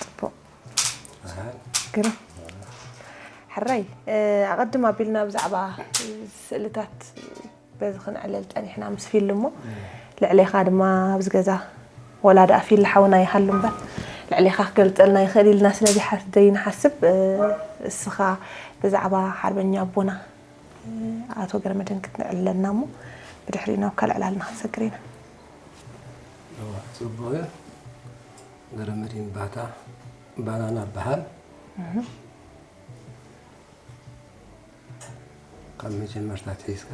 ጽቡቕ ይበሃል። ግርም ሕራይ ኣቐድም ኣቢልና ብዛዕባ ስእልታት በዚ ክንዕለል ጸኒሕና ምስ ፊል እሞ ልዕሌኻ ድማ ኣብዚ ገዛ ወላ ደኣ ፊል ሓውና ይሃሉ እምበር ልዕሌኻ ክገልጸልና ይኽእል ኢልና ስለ ዘይሓ- ዘይንሓስብ እስኻ ብዛዕባ ሓርበኛ ኣቦና ኣቶ ገረመድህን ክትንዕልለና እሞ ብድሕሪኡ ናብ ካልእ ዕላልና ክንሰግር ኢና። እዋ፣ ጽቡቕ እዩ። ገረመድህን ባታ ባናና እበሃል። ካብ መጀመርታ ትሒዝካ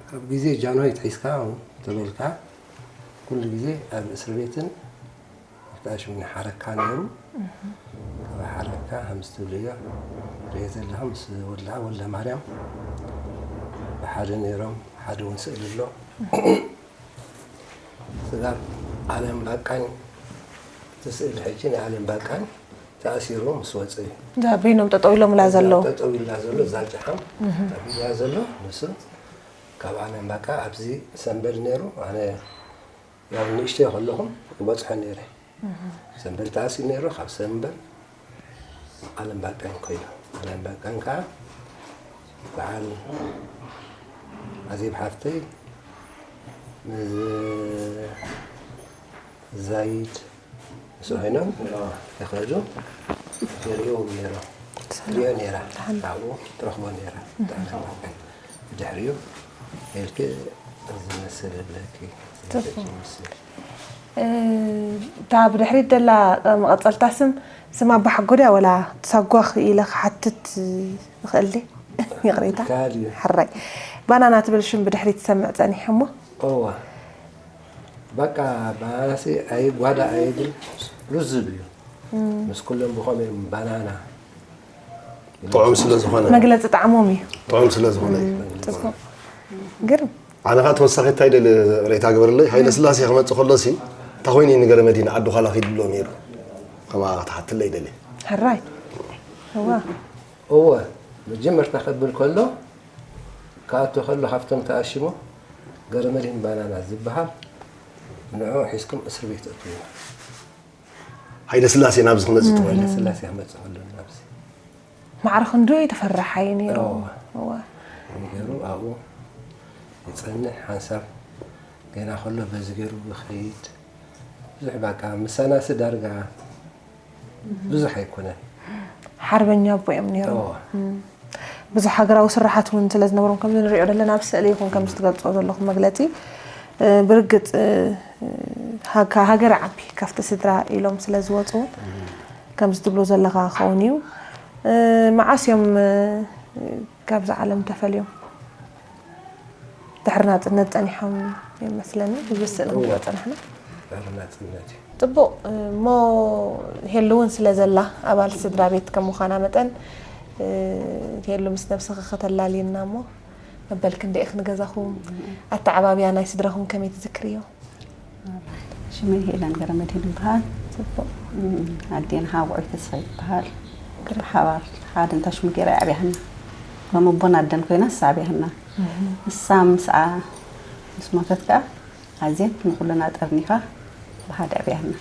ካብ ግዜ ጃንሆይ ትሒዝካ ተበልካ ኩሉ ግዜ ኣብ እስር ቤትን ኣብቲ ኣሽምን ሓረካ ነይሩ። ካብ ሓረካ ከምዚ ትብልዮ ርኤ ዘለኹ ምስ ወላ ወልደ ማርያም ብሓደ ነይሮም። ሓደ እውን ስእሊ ኣሎ። ስጋብ ዓለም ባቃኝ እቲ ስእሊ ሕጂ ናይ ዓለም ባቃኝ ተኣሲሩ ምስ ወፀ እዩ። እዛ በይኖም ጠጠው ኢሎምላ ዘለዉ ጠጠው ኢላ ዘሎ እዛ ጨሓም ጠጠው ኢላ ዘሎ ንሱ ካብ ዓለም ባቃ ኣብዚ ሰንበል ነይሩ። ኣነ ናብ ንእሽተይ ከለኹም ይበፅሖ ነይረ። ሰንበል ተኣሲሩ ነይሩ። ካብ ሰንበል ዓለም ባቃኝ ኮይኑ ዓለም ባቃኝ ከዓ በዓል ኣዜብ ሓፍተይ ምስ ዛይድ ምስ ኮይኖም ይኸዱ። ይሪኦ ነይሮም። ይሪኦ ነይራ። ኣብኡ ትረኽቦ ነይራ። ብድሕሪኡ ኢልኪ ዝመስል ይብለኪ። ዝመስል። እታ ብድሕሪት ደላ መቐፀልታ ስም ስም ኣባሓጎ ድያ ወላ ሳጓ ኢለ ክሓትት ይኽእል ድየ? ይቕሬታ። ይከኣል እዩ። ሕራይ። ባናና ትብል ሽም ብድሕሪት ትሰምዕ ፀኒሐ እሞ። እዋ በቃ ባናናሲ ኣይ ጓዳ ኣይብል ልዝብ እዩ። ምስ ኩሎም ብኸምኡ እዮም ባናና ጥዑም ስለ ዝኾነ መግለፂ ጣዕሞም እዩ። ጥዑም ስለ ዝኾነ እዩ። ፅቡቕ። ግርም። ኣነ ከዓ ተወሳኺ እንታይ ደለ ሬታ ግበረለይ ሃይለ ስላሴ ክመፅእ ከሎሲ እንታይ ኮይኑ እዩ ንገረ መዲና ዓዲ ኳላ ኪድ ብሎ ነይሩ። ከማኣ ክትሓትለይ ደለ ሕራይ። እዋ። እወ መጀመርታ ከብል ከሎ ክኣቱ ከሎ ካብቶም ተኣሽሞ ገረመድህን ባናና ዝበሃል ንዑ ሒዝኩም እስር ቤት እትዉ ሃይለ ስላሴ ናብዚ ክመፅእ ተባሂሉ። ስላሴ ክመፅእ ከሎ ናብዚ ማዕረ ክንዱ ተፈራሓ እዩ ነይሩ። እወ። እዋ። ገይሩ ኣብኡ ይፀንሕ ሓንሳብ ገና ከሎ በዚ ገይሩ ይኸይድ ብዙሕ በቃ ምሳናሲ ዳርጋ ብዙሕ ኣይኮነን። ሓርበኛ ኣቦ እዮም ነይሮም። እወ። ብዙሕ ሃገራዊ ስራሓት እውን ስለ ዝነበሮም ከምዚ ንሪኦ ዘለና ኣብ ስእሊ ይኹን ከምዚ ትገልፅኦ ዘለኹም መግለፂ እ፣ ብርግፅ እ፣ እ፣ ሃ- ካብ ሃገር ዓቢ ካብቲ ስድራ ኢሎም ስለ ዝወፁ እውን ከምዚ ትብሎ ዘለኻ ክኸውን እዩ። እ፣ መዓስ እዮም እ፣ ካብዛ ዓለም ተፈልዮም? ድሕሪ ናፅነት ፀኒሖም ይመስለኒ እዚ ስእሊ ክንሪኦ ፀናሕና። ድሕሪ ናፅነት እዩ። ፅቡቕ እሞ ሄሉ እውን ስለ ዘላ ኣባል ስድራ ቤት ከም ምዃና መጠን ሄሉ ምስ ነብስኺ ከተላልየና እሞ መበል ክንደይ ኢኺ ንገዛኹም ኣተዓባብያ ናይ ስድራኹም ከመይ ትዝክርዮ? ሽመይ ሄለን ገረመድህን ይበሃል። ፅቡቕ ኣዴና ሃወዖይ ተስፋ ይበሃል። ብሓባር ሓደ እንታሽሙ ገይራ ኣብያህና ከም ኣቦን ኣደን ኮይና ንሳ ኣብያህና ንሳ ምስኣ ምስ ሞተት ከዓ ኣዜብ ንኩልና ጠርኒፋ ብሓደ ኣብያህና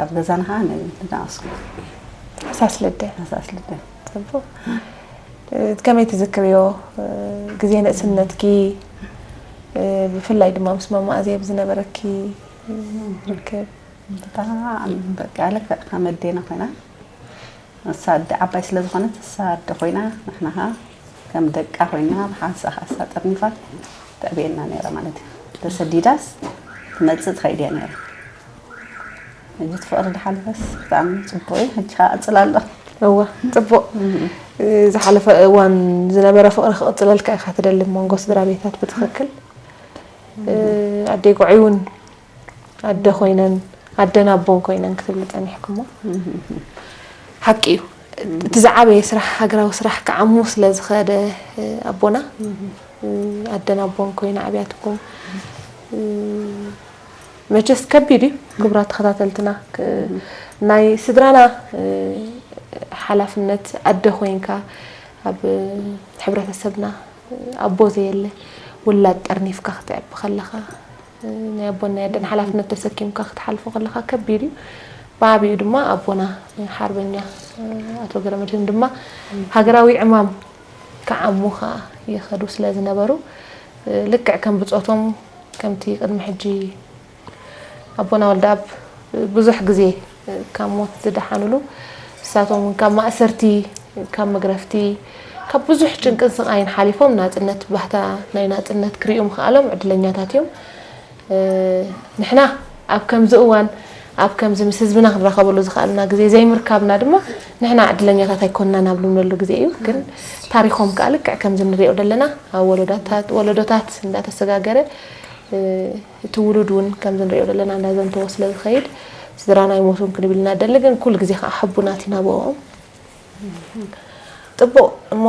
ኣብ ገዛና ከዓ ንናኣስኩ ሕሳስ ልደ ኣሳስልደ ፅቡቕ ከመይ ትዝክርዮ ግዜ ንእስነትኪ ብፍላይ ድማ ምስ ማማ ኣዜብ ዝነበረኪ ርክብ ብጣዕሚ በቃ ልክዕ ከም ኣዴና ኮይና እሳ ኣደ ዓባይ ስለ ዝኾነት እሳ ኣደ ኮይና ንሕና ኸዓ ከም ደቃ ኮይና ብሓንሳ ኸዓ እሳ ጠርኒፋት ተዕብየና ነይራ ማለት እዩ። ተሰዲዳስ ትመፅእ ትኸይድ እያ ነይራ። ሕጂ እቲ ፍቕሪ ዝሓለፈስ ብጣዕሚ ፅቡቕ እዩ። ሕጂ ኸዓ እቕፅል ኣሎ። እወ ፅቡቕ ዝሓለፈ እዋን ዝነበረ ፍቕሪ ክቕፅለልካ ኢኻ ትደሊ መንጎ ስድራ ቤታት ብትኽክል ኣደይ ጉዕይ እውን ኣደ ኮይነን ኣደን ኣቦን ኮይነን ክትብሊ ፀኒሕክሞ ሓቂ እዩ እቲ ዝዓበየ ስራሕ ሃገራዊ ስራሕ ክዓሙ ስለ ዝኸደ ኣቦና ኣደን ኣቦን ኮይና ኣብያትኩም መቸስ ከቢድ እዩ ክቡራት ተኸታተልትና ናይ ስድራና ሓላፍነት ኣደ ኮይንካ ኣብ ሕብረተሰብና ኣቦ ዘየለ ውላድ ጠርኒፍካ ክትዕቢ ከለኻ ናይ ኣቦን ናይ ኣደን ሓላፍነት ተሰኪምካ ክትሓልፎ ከለኻ ከቢድ እዩ። ብዓብኡ ድማ ኣቦና ሓርበኛ ኣቶ ገረመድህን ድማ ሃገራዊ ዕማም ክዓሙ ከዓ ይኸዱ ስለ ዝነበሩ ልክዕ ከም ብፆቶም ከምቲ ቅድሚ ሕጂ ኣቦና ወልደኣብ ብዙሕ ግዜ ካብ ሞት ዝደሓንሉ ንሳቶም እውን ካብ ማእሰርቲ ካብ መግረፍቲ ካብ ብዙሕ ጭንቅን ስቓይን ሓሊፎም ናፅነት ባህታ ናይ ናፅነት ክርእዩ ምኽኣሎም ዕድለኛታት እዮም። ንሕና ኣብ ከምዚ እዋን ኣብ ከምዚ ምስ ህዝብና ክንራኸበሉ ዝኸኣልና ግዜ ዘይምርካብና ድማ ንሕና ዕድለኛታት ኣይኮንናን ኣብ ንብለሉ ግዜ እዩ። ግን ታሪኾም ከዓ ልክዕ ከምዚ ንሪኦ ዘለና ኣብ ወለዶታት ወለዶታት እንዳተሰጋገረ እቲ ውሉድ እውን ከምዚ ንሪኦ ዘለና እንዳዘንተዎ ስለ ዝኸይድ ስድራና ኣይሞቱን ክንብል ኢና ደሊ ግን ኩሉ ግዜ ከዓ ሕቡናት ኢና ብኦም። ጥቡቕ እሞ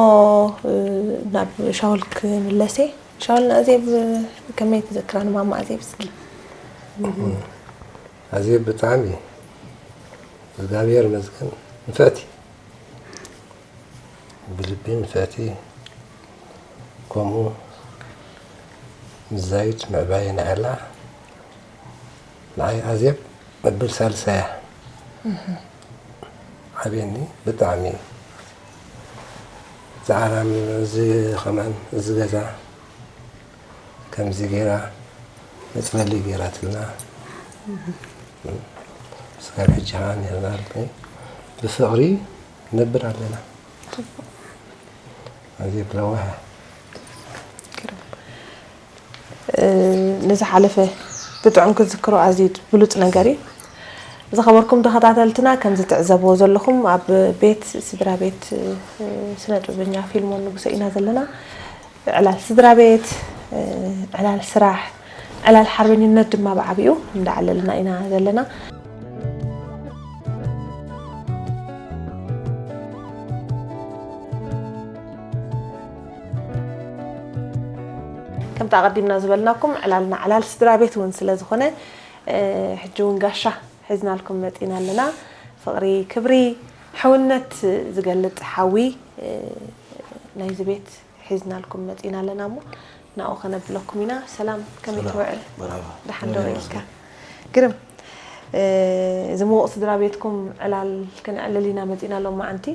ናብ ሻውል ክምለስ እየ። ሻውል ንኣዜብ ከመይ ትዝክራ ንማማ ኣዜብ እስኪ? ኣዜብ ብጣዕሚ እግዚኣብሔር ይመስገን ንፈቲ ብልቢ ንፈቲ ከምኡ ምስ ዛይድ ምዕባየ ንዓላ ንዓይ ኣዜብ መብል ሳልሳያ ዓብየኒ ብጣዕሚ ጻዕራም እዚ ከማን እዚ ገዛ ከምዚ ገይራ መጽለሊ ገይራትልና። ስጋብ ሕጂ ኸዓ ነርና ብፍቕሪ ነብር ኣለና። ኣዝየ ብለዋህ። ንዝሓለፈ ብጥዑም ክዝክሮ ኣዝዩ ብሉፅ ነገር እዩ። ዝኸበርኩም ተኸታተልትና፣ ከም ዝትዕዘብዎ ዘለኹም ኣብ ቤት ስድራ ቤት ስነ ጥበበኛ ፊልሞን ንጉሰ ኢና ዘለና። ዕላል ስድራ ቤት፣ ዕላል ስራሕ፣ ዕላል ሓርበኝነት ድማ ብዓቢኡ እንዳዓለልና ኢና ዘለና። ከምቲ ኣቐዲምና ዝበልናኩም፣ ዕላልና ዕላል ስድራ ቤት እውን ስለ ዝኾነ፣ ሕጂ እውን ጋሻ ሒዝናልኩም መፂና ኣለና። ፍቕሪ፣ ክብሪ፣ ሕውነት ዝገልፅ ሓዊ ናይዚ ቤት ሒዝናልኩም መፂና ኣለና እሞ ናብኡ ከነብለኩም ኢና። ሰላም፣ ከመይ ትውዕል? ደሓን ዶ ውዒልካ? ግርም። እዚ ምዉቕ ስድራ ቤትኩም ዕላል ክንዕልል ኢና መፂና ሎማዓንቲ።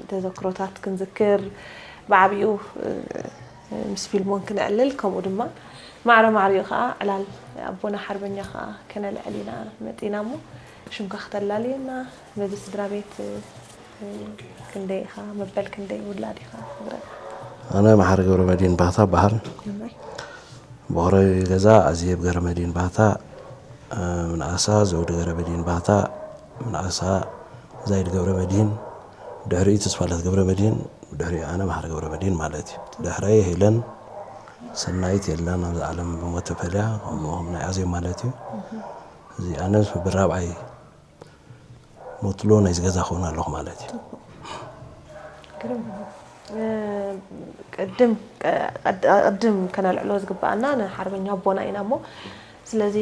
ተዘክሮታት ክንዝክር፣ ብዓቢኡ ምስ ፊልሞን ክነዕልል፣ ከምኡ ድማ ማዕረ ማዕሪኡ ከዓ ዕላል ኣቦና ሓርበኛ ከዓ ከነልዕል ኢና መፂና እሞ ሽምካ ክተላልየና፣ በዚ ስድራ ቤት ክንደይ ኢኻ፣ መበል ክንደይ ውላድ ኢኻ ትነግረና? ኣነ መሓሪ ገብረመድህን ባህታ እበሃል። እዋይ። ቦኽሪ ገዛ ኣዜብ ገረመድህን ባህታ፣ ምንኣሳ ዘውዲ ገረመድህን ባህታ፣ ምንኣሳ ዛይድ ገብረመድህን፣ ድሕሪኡ ተስፋለት ገብረመድህን፣ ድሕሪኡ ኣነ መሓሪ ገብረመድህን ማለት እዩ። ድሕረይ ሄለን ሰናይት የለን ኣብዚ ዓለም ብሞት ተፈልያ፣ ከምኡ ናይ ኣዜብ ማለት እዩ። እዚ ኣነ ብራብዓይ ሞትሎ ናይዚ ገዛ ክኸውን ኣለኹ ማለት እዩ። ቅድም ቅድም ከነልዕሎ ዝግበኣና ንሓርበኛ ኣቦና ኢና እሞ ስለዚ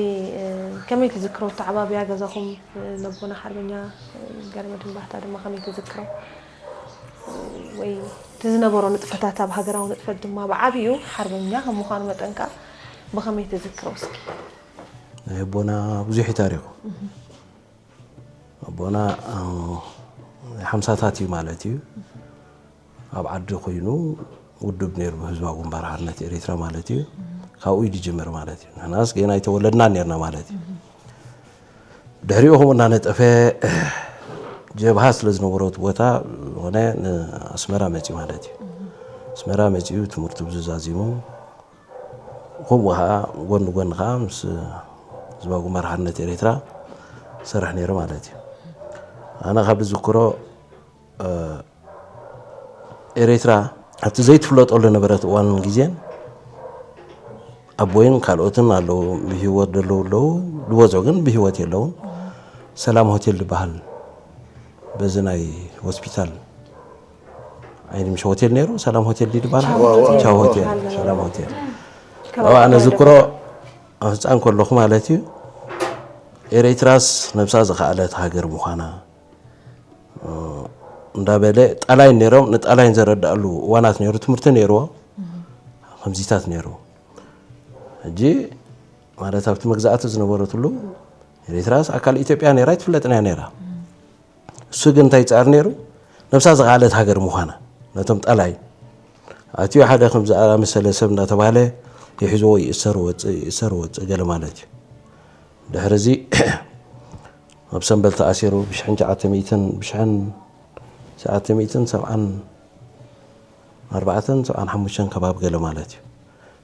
ከመይ ትዝክሮ ተዓባብያ ገዛኹም ነቦና ሓርበኛ ገረመድህን ባህታ ድማ ከመይ ትዝክሮ ወይ እቲ ዝነበሮ ንጥፈታት ኣብ ሃገራዊ ንጥፈት ድማ ብዓብዩ ሓርበኛ ከም ምዃኑ መጠን ከዓ ብኸመይ ትዝክሮ እስኪ? ናይ ኣቦና ብዙሕ እዩ ታሪኹ። ኣቦና ሓምሳታት እዩ ማለት እዩ። ኣብ ዓዲ ኮይኑ ውድብ ነይሩ ህዝባዊ ግንባር ሓርነት ኤሪትራ ማለት እዩ። ካብኡ እዩ ዝጅምር ማለት እዩ። ንሕናስ ገና ኣይተወለድናን ነርና ማለት እዩ። ድሕሪኡ ከምኡ እናነጠፈ ጀብሃ ስለ ዝነበሮ እቲ ቦታ ዝኾነ ንኣስመራ መፅዩ ማለት እዩ። ኣስመራ መፅዩ ትምህርቱ ብዙ ዛዚሙ ከምኡ ከዓ ጎኒ ጎኒ ከዓ ምስ ህዝባዊ ግንባር ሓርነት ኤርትራ ሰርሕ ነይሩ ማለት እዩ። ኣነ ካብ ዝዝክሮ ኤርትራ ኣብቲ ዘይትፍለጠሉ ነበረት እዋንን ግዜን ኣቦይን ካልኦትን ኣለዉ ብህይወት ዘለዉ ኣለዉ ዝበዝሑ ግን ብህይወት የለውን። ሰላም ሆቴል ዝበሃል በዚ ናይ ሆስፒታል ኣይንምሽ ሆቴል ነይሩ ሰላም ሆቴል ድዩ ዝበሃል? ቻው ሆቴል ሰላም ሆቴል። ኣብኣ ነዝክሮ ኣብ ህፃን ከለኹ ማለት እዩ ኤረትራስ ነብሳ ዝኸኣለት ሃገር ምዃና እንዳበለ ጣላይን ነይሮም ንጣላይን ዘረድኣሉ እዋናት ነይሩ ትምህርቲ ነይርዎ ከምዚታት ነይሩ ሕጂ ማለት ኣብቲ መግዛእቲ ዝነበረትሉ ኤረትራስ ኣካል ኢትዮጵያ ነይራ ኣይትፍለጥን እያ ነይራ እሱ ግን እንታይ ይፃር ነይሩ ነብሳ ዝኸኣለት ሃገር ምዃና ነቶም ጠላይ ኣትዩ ሓደ ከም ዝኣመሰለ ሰብ እንዳተባሃለ ይሕዝዎ ይእሰር ወፅእ ይእሰር ወፅእ ገለ ማለት እዩ ድሕሪ እዚ ኣብ ሰንበል ተኣሲሩ ብሽሕን ትሽዓተ ሚእትን ብሽሕን ትሽዓተ ሚእትን ሰብዓን ኣርባዕተን ሰብዓን ሓሙሽተን ከባቢ ገለ ማለት እዩ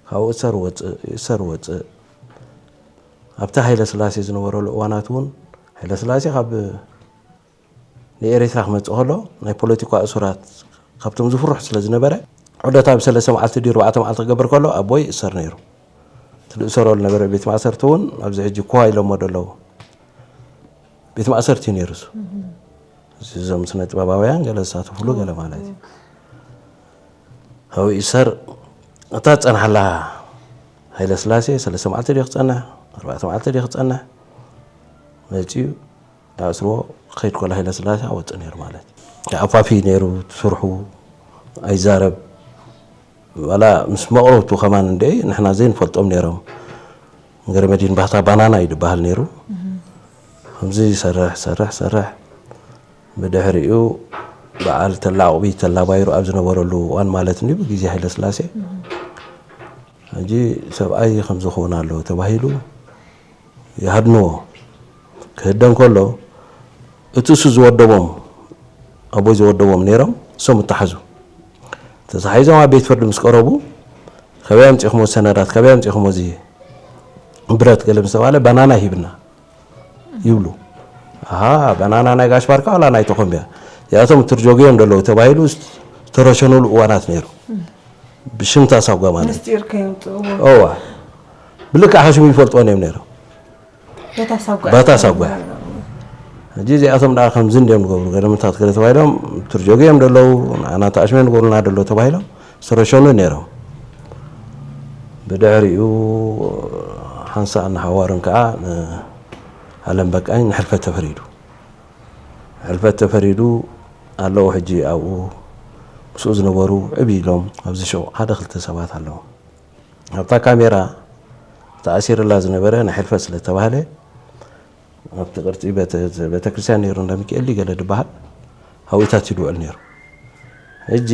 ካብኡ እሰር ወፅእ ይእሰር ወፅእ ኣብቲ ሃይለ ስላሴ ዝነበረሉ እዋናት እውን ሃይለ ስላሴ ካብ ንኤረትራ ክመፅእ ከሎ ናይ ፖለቲካ እሱራት ካብቶም ዝፍርሑ ስለ ዝነበረ ዑደት ኣብ ሰለስተ መዓልቲ ድዩ ኣርባዕተ መዓልቲ ክገብር ከሎ ኣቦይ ይእሰር ነይሩ እቲ ዝእሰረሉ ነበረ ቤት ማእሰርቲ እውን ኣብዚ ሕጂ ኮዋ ኢሎሞ ደለዉ ቤት ማእሰርቲ እዩ ነይሩ እሱ እዞም ስነ ጥበባውያን ገለ ዝሳተፍሉ ገለ ማለት እዩ ኣብኡ ይእሰር እታ ዝፀንሓላ ሃይለ ስላሴ ሰለስተ መዓልቲ ድዩ ክፀንሕ ኣርባዕተ መዓልቲ ድዩ ክፀንሕ መፅዩ ዳእስርዎ ክኸይድ ከሎ ሃይለ ስላሴ ኣወፅእ ነይሩ ማለት እዩ። ኣፋፊ ነይሩ እቲ ስርሑ ኣይዛረብ ዋላ ምስ መቕረብቱ ከማን እንደ ንሕና ዘይንፈልጦም ነይሮም ገረመዲን ባህታ ባናና እዩ ዝበሃል ነይሩ ከምዚ ይሰርሕ ሰርሕ ሰርሕ ብድሕሪኡ በዓል ተላዕቑቢ ተላባይሩ ኣብ ዝነበረሉ እዋን ማለት እንዲሁ ብግዜ ሃይለ ስላሴ ሕጂ ሰብኣይ ከም ዝኸውን ኣለዎ ተባሂሉ ይሃድንዎ። ክህደን ከሎ እቲ እሱ ዝወደቦም ኣቦይ ዝወደቦም ነይሮም እሶም እተሓዙ። ተታሒዞም ኣብ ቤት ፍርዲ ምስ ቀረቡ ከበይ ኣምፂኹሞ ሰነዳት ከበይ ኣምፂኹሞ እዚ ብረት ገለ ምስ ተባለ ባናና ሂብና ይብሉ። ኣሃ ባናና ናይ ጋሽ ባርካ ዋላ ናይ ተኾምቢያ እዚኣቶም ትርጆግዮም ደለዉ ተባሂሉ ዝተረሸኑሉ እዋናት ነይሩ። ብሽምታ ሳጓ ማለት ምስጢር ከየውፅእዎ እዋ ብልክዕ ሓሽሙ ይፈልጥዎን እዮም ነይሮም። በታ ሳጓ በታ ሳጓ ሕጂ እዚኣቶም ደኣ ከምዚ እንዲዮም ዝገብሩ ገለምታት ገለ ተባሂሎም ትርጆግ እዮም ደለዉ ንኣና ተኣሽመ ንገብሩና ደለዉ ተባሂሎም ዝተረሸኑ ነይሮም። ብድሕሪኡ ሓንሳእ እናሃዋርን ከዓ ንኣለም በቃኝ ንሕልፈት ተፈሪዱ። ሕልፈት ተፈሪዱ ኣለዉ ሕጂ ኣብኡ ምስኡ ዝነበሩ ዕብ ኢሎም ኣብዚ ሸው ሓደ ክልተ ሰባት ኣለዉ ኣብታ ካሜራ ተኣሲርላ ዝነበረ ናይ ሕልፈት ስለ ተባህለ ኣብቲ ቅርፂ ቤተክርስትያን ነይሩ እንዳ ሚካኤል ገለ ድበሃል ሃዊታት ይድውዕል ነይሩ ሕጂ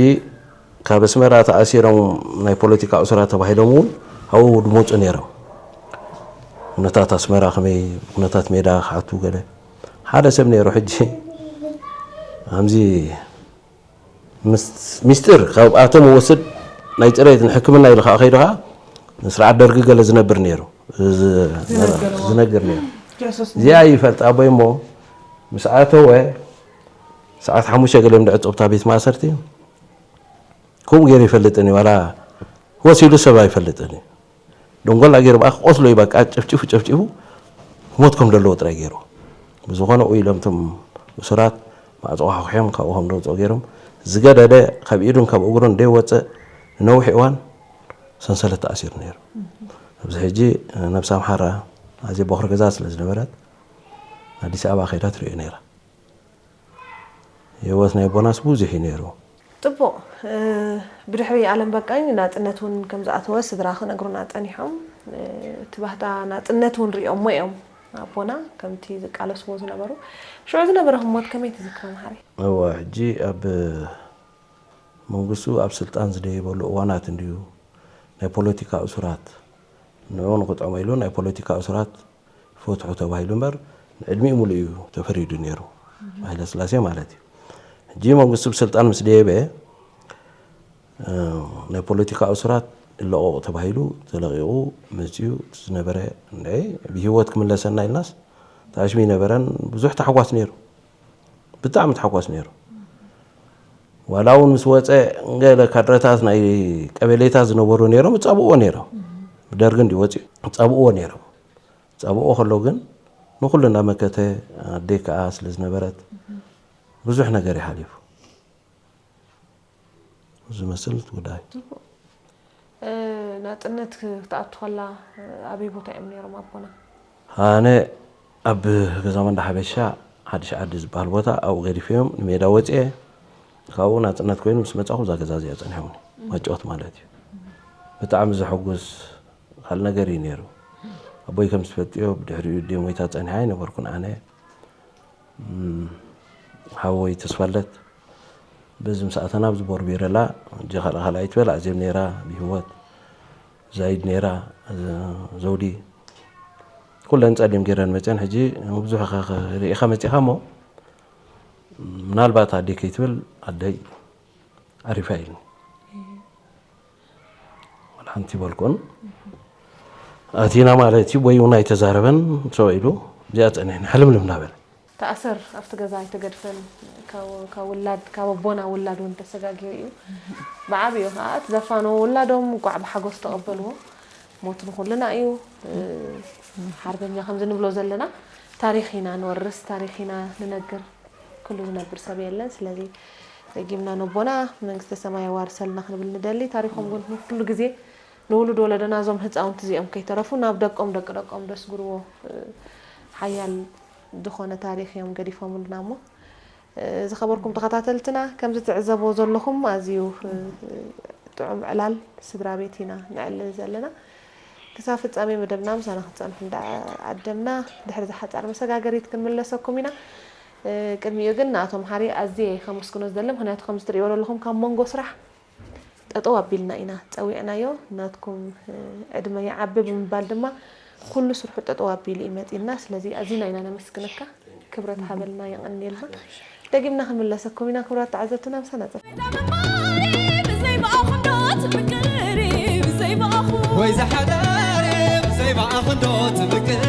ካብ ኣስመራ ተኣሲሮም ናይ ፖለቲካ እሱራት ተባሂሎም እውን ኣብኡ ድመፁ ነይሮም ኩነታት ኣስመራ ከመይ ኩነታት ሜዳ ክሓቱ ገለ ሓደ ሰብ ነይሩ ሕጂ ኣምዚ ሚስጥር ካብኣቶም ወስድ ናይ ፅሬት ንሕክምና ኢሉ ከዓ ከይዱ ከዓ ንስርዓት ደርጊ ገለ ዝነብር ነይሩ ዝነግር ነይሩ እዚኣ ይፈልጥ ኣቦይ እሞ ምስ ኣተወ ሰዓት ሓሙሽተ ገለ ምድዕፆብታ ቤት ማእሰርቲ ከምኡ ገይሩ ይፈልጥን እዩ ዋላ ወሲሉ ሰብ ኣይፈልጥን እዩ ደንጎላ ገይሩ ብኣ ክቆስሎ እዩ በቃ ጨፍጭፉ ጨፍጭፉ ሞት ከም ዘለዎ ጥራይ ገይሩ ብዝኾነ ኡ ኢሎም ቶም እሱራት ማዕፆ ኳሕኩሕዮም ካብኡ ከም ደውፅኦ ገይሮም ዝገደደ ካብ ኢዱን ካብ እግሩን ደይወፅእ ንነዊሕ እዋን ሰንሰለት ተኣሲሩ ነይሩ ኣብዚ ሕጂ ነብሲ ኣምሓራ ኣዜ ቦኽሪ ገዛ ስለ ዝነበረት ኣዲስ ኣበባ ከይዳ ትሪኦ ነይራ ህይወት ናይ ኣቦናስ ብዙሕ እዩ ነይሩ። ፅቡቕ። ብድሕሪ ኣለም በቃኝ ናፅነት እውን ከም ዝኣተወ ስድራ ክነግሩና ፀኒሖም። እቲ ባህታ ናፅነት እውን ሪኦሞ እዮም ኣቦና ከምቲ ዝቃለስዎ ዝነበሩ። ሽዑ ዝነበረ ህሞት ከመይ ትዝክሮ መሓሪ? እወ ሕጂ ኣብ መንግስቱ ኣብ ስልጣን ዝደየበሉ እዋናት እንድዩ ናይ ፖለቲካ እሱራት ንዑ ንክጥዕሞ ኢሉ ናይ ፖለቲካ እሱራት ይፈትሑ ተባሂሉ እምበር ንዕድሚኡ ሙሉእ እዩ ተፈሪዱ ነይሩ ሃይለስላሴ ማለት እዩ። ሕጂ መንግስቱ ብስልጣን ምስ ደየበ ናይ ፖለቲካ እሱራት ይለቐቑ ተባሂሉ ተለቒቑ መፂኡ ዝነበረ እንደ ብህይወት ክምለሰና ኢልናስ ተኣሽሙ ይነበረን ብዙሕ ታሕጓስ ነይሩ። ብጣዕሚ ታሕጓስ ነይሩ። ዋላ እውን ምስ ወፀ ገለ ካድረታት ናይ ቀበሌታት ዝነበሩ ነይሮም ይፃብእዎ ነይሮም። ብደርጊ እንዲ ወፂኡ ይፃብእዎ ነይሮም። ጸብኦ ከሎ ግን ንኹሉ እንዳመከተ ኣደይ ከኣ ስለ ዝነበረት ብዙሕ ነገር እዩ ሓሊፉ። ዝመስል እቲ ጉዳይ። ናጽነት ክትኣቱ ከላ ኣበይ ቦታ እዮም ነይሮም ኣቦና? ኣነ ኣብ ገዛ መንዳ ሓበሻ ሓድሽ ዓዲ ዝበሃል ቦታ ኣብኡ ገዲፈዮም ንሜዳ ወፅየ። ካብኡ ናጽነት ኮይኑ ምስ መጻኹ እዛ ገዛ እዚኣ ጸኒሖምኒ መጫወት ማለት እዩ። ብጣዕሚ ዘሐጉስ ካልእ ነገር እዩ ነይሩ። ኣቦይ ከም ዝፈልጥዮ ብድሕሪኡ ኣደይ ሞይታ ጸኒሓ ኣይነበርኩን ኣነ። ሓወይ ተስፋለት በዚ ምስ ኣተና ኣብዚ ቦርቢረላ እጀ ካልኣ ካልኣይ ትበል ኣዜብ ነይራ ብህይወት ዛይድ ነይራ ዘውዲ ኩለን ጸሊም ገይረን መጽአን ሕጂ ብዙሕ ሪኢኻ መጺኻ እሞ ምናልባት ኣደይ ከይትብል ኣደይ ዓሪፋ ኢልኒ። ወላ ሓንቲ ይበልኩን ኣቲና ማለት እዩ ወይ እውን ኣይተዛረበን ሰው ኢሉ እዚኣ ፀኒሕና ሕልምልም እናበለ። ተኣሰር ኣብቲ ገዛ ኣይተገድፈን ካብ ውላድ ካብ ኣቦና ውላድ እውን ተሰጋጊሩ እዩ። ብዓብኡ ከዓ እቲ ዘፋነዎ ውላዶም እንቋዕ ብሓጎስ ተቐበልዎ። ሞት ንኹልና እዩ። ሓርበኛ ከምዚ ንብሎ ዘለና ታሪኽ ኢና ንወርስ ታሪኽ ኢና ንነግር። ኩሉ ዝነብር ሰብ የለን ስለዚ ደጊምና ነቦና መንግስተ ሰማይ የዋርሰልና ክንብል ንደሊ ታሪኾም ግን ኩሉ ግዜ ንውሉድ ወለዶና እዞም ህፃውንቲ እዚኦም ከይተረፉ ናብ ደቆም ደቂ ደቆም ደስግርዎ ሓያል ዝኾነ ታሪኽ እዮም ገዲፎምልና እሞ ዝኸበርኩም ተኸታተልትና ከምዚ ትዕዘብዎ ዘለኹም ኣዝዩ ጥዑም ዕላል ስድራ ቤት ኢና ነዕልል ዘለና ክሳብ ፍፃሜ መደብና ምሳና ክትፀንሑ እንዳዓደምና ድሕሪ ዝሓፃር መሰጋገሪት ክንምለሰኩም ኢና ቅድሚኡ ግን ንኣቶ መሓሪ ኣዝየ ከመስግኖ ዝደሊ፣ ምኽንያቱ ከምዚ ትርእይዎ ዘለኹም ካብ መንጎ ስራሕ ጠጠው ኣቢልና ኢና ጸዊዕናዮ። ናትኩም ዕድመ ይዓቢ ብምባል ድማ ኩሉ ስርሑ ጠጠው ኣቢሉ እዩ መጺእና። ስለዚ ኣዚና ኢና ነመስግነካ። ክብረት ሃበልና፣ የቐንየልና። ደጊምና ክንምለሰኩም ኢና ክቡራት ተዓዘብትና፣ ምሳና ጸ ወይ ዝሓዳር ብዘይ ብኣኽንዶ ትምቅር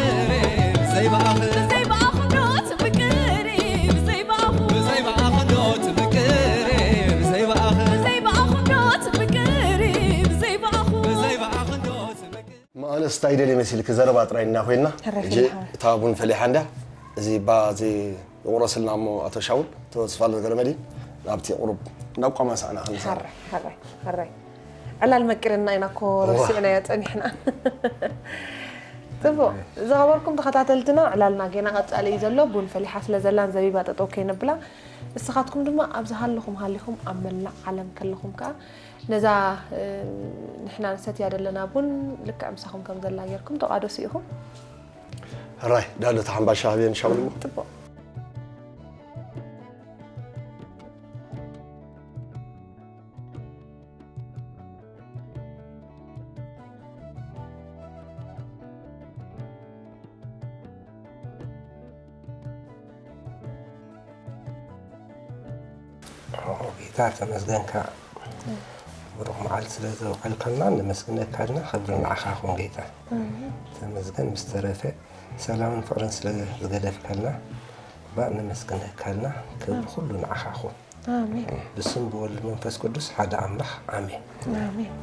ብዘይ ብኣኽ ብዘይ ብኣኽንዶ ትምቅር ብዘይ ብኣኽ ብዘይ ብኣኽንዶ ትምቅር ብዘይ ብኣኽ ብዘይ ብኣኽንዶ ትምቅር ብዘይ ብኣኽ ብዘይ ብኣኽንዶ ትምቅር መቐለ ስታይደል መሲልኪ ዘረባ ጥራይ እና ኮይና ሕራይ ሕጂ ፈሊሓ። እታ ቡን ፈሊሓ እንዳ እዚ ባ እዚ ይቑረስልና እሞ ኣቶ ሻውል ተስፋ ገረመድህን ናብቲ ቁሩብ ናብ ቋማ ሳዕና ክንሳር ሕራይ ሕራይ ሕራይ ዕላል መቂርና ኢና እኮ ረሲዕናዮ ጸኒሕና። ጽቡቕ ዝኸበርኩም ተኸታተልትና ዕላልና ጌና ቀጻሊ እዩ ዘሎ። ቡን ፈሊሓ ስለ ዘላን ዘቢባ ጠጠው ከይነብላ ንስኻትኩም ድማ ኣብ ዝሃለኹም ሃሊኹም ኣብ መላእ ዓለም ከለኹም ከኣ ነዛ ንሕና ንሰትያ ዘለና ቡን ልክዕ ምሳኹም ከም ዘላ ጌርኩም ተቋደሱ ኢኹም። ሕራይ ዳሎ ተሓምባሻ ሃብየን ሻውል እሞ ጽቡቕ ጌታ ተመስገንካ ብሩኽ መዓልቲ ስለ ዘውዓልካልና ነመስግነካ ኣለና። ክብሪ ንዓኻ ይኹን ጌታ። ተመስገን ምስ ተረፈ ሰላምን ፍቕርን ስለ ዝገደፍካልና ባእ ነመስግነካ ኣለና። ክብሪ ኩሉ ንዓኻ ይኹን። ኣሜን። ብስም ብወልድ መንፈስ ቅዱስ ሓደ ኣምላኽ ኣሜን። ኣሜን።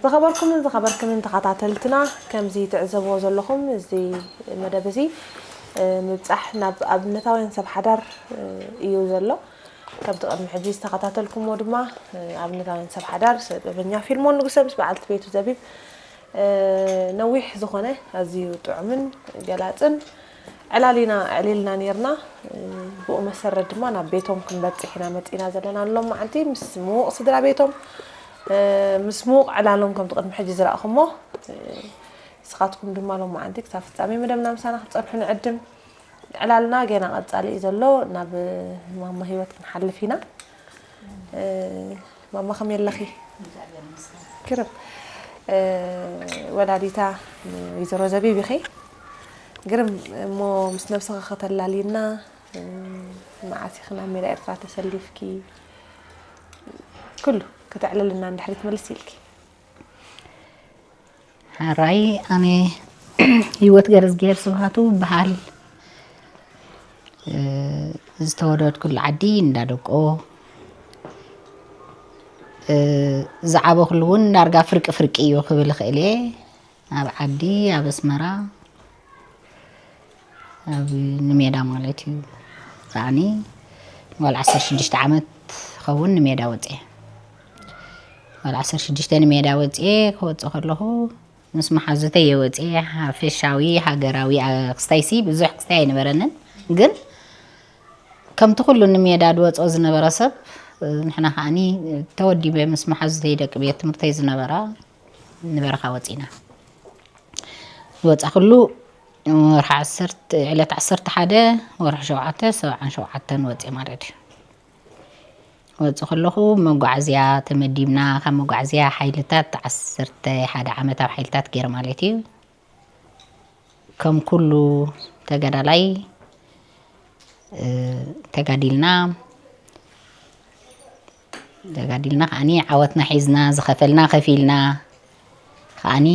ዝኸበርኩምን ዝኸበርክምን ተኸታተልትና፣ ከምዚ ትዕዘብዎ ዘለኹም፣ እዚ መደብ እዚ፣ እ፣ ምብጻሕ ናብ ኣብነታውያን ሰብ ሓዳር፣ እ፣ እዩ ዘሎ። ከምቲ ቅድሚ ሕጂ ዝተኸታተልኩምዎ ድማ፣ እ፣ ኣብነታውያን ሰብ ሓዳር፣ ጥበበኛ ፊልሞን ንጉሰ ምስ በዓልቲ ቤቱ ዘቢብ፣ እ፣ ነዊሕ ዝኾነ ኣዝዩ ጥዑምን ገላጽን ዕላል ኢና ኣዕሊልና ኔርና። እ፣ ብኡ መሰረት ድማ ናብ ቤቶም ክንበጽሕ ኢና መጺና ዘለና ሎማዓንቲ፣ ምስ ምዉቕ ስድራ ቤቶም፣ እ፣ ምስ ምዉቕ ዕላሎም ከምቲ ቅድሚ ሕጂ ዝረኣኹሞ፣ እ፣ ንስኻትኩም ድማ ሎማዓንቲ ክሳብ ፍጻሜ መደብና ምሳና ክትጸንሑ ንዕድም። ዕላልና ገና ቀጻሊ እዩ ዘሎ። ናብ ማማ ህይወት ክንሓልፍ ኢና። እ፣ ማማ ከመይ ኣለኺ? ግርም። እ፣ ወላዲታ ወይዘሮ ዘቢብ ኢኺ። ግርም እሞ ምስ ነብስኺ ከተላልይና፣ እ፣ መዓስ ኢኺ ናብ ሜዳ ኤርትራ ተሰሊፍኪ? ኩሉ ከተዕልልና እንድሕሪ ትመልስ ኢልኪ። ሓራይ ኣነ ህይወት ገረዝግሄር ስብሃቱ በሃል። እ፣ ዝተወለድኩሉ ዓዲ እንዳደቆ፣ እ፣ ዝዓበኹሉ እውን ዳርጋ ፍርቂ ፍርቂ እዩ ክብል እኽእል እየ። ኣብ ዓዲ፣ ኣብ ኣስመራ፣ ኣብ ንሜዳ ማለት እዩ። ከዓኒ ጓል ዓሰርተ ሽዱሽተ ዓመት ኸውን ንሜዳ ወፅየ። ጓል ዓሰርተ ሽዱሽተ ንሜዳ ወፅየ ክወፅእ ከለኹ ምስ መሓዙተይ እየ ወፅየ። ሓፈሻዊ ሃገራዊ ክስታይሲ ብዙሕ ክስታይ ኣይነበረንን፣ ግን ከምቲ ኩሉ ንሜዳ ዝወፅኦ ዝነበረ ሰብ ንሕና ከዓኒ ተወዲበ ምስ መሓዙተይ ደቂ ቤት ትምህርተይ ዝነበራ ንበረኻ ወፂና። ዝወፃ ኩሉ ወርሒ ዓሰርተ ዕለት ዓሰርተ ሓደ ወርሒ ሸውዓተ ሰብዓን ሸውዓተን ወፅየ ማለት እዩ። ወፅእ ከለኹ መጓዓዝያ ተመዲብና፣ ካብ መጓዓዝያ ሓይልታት ዓሰርተ ሓደ ዓመት ኣብ ሓይልታት ገይረ ማለት እዩ። ከም ኩሉ ተጋዳላይ ተጋዲልና ተጋዲልና ከዓኒ ዓወትና ሒዝና ዝኸፈልና ከፊልና ከዓኒ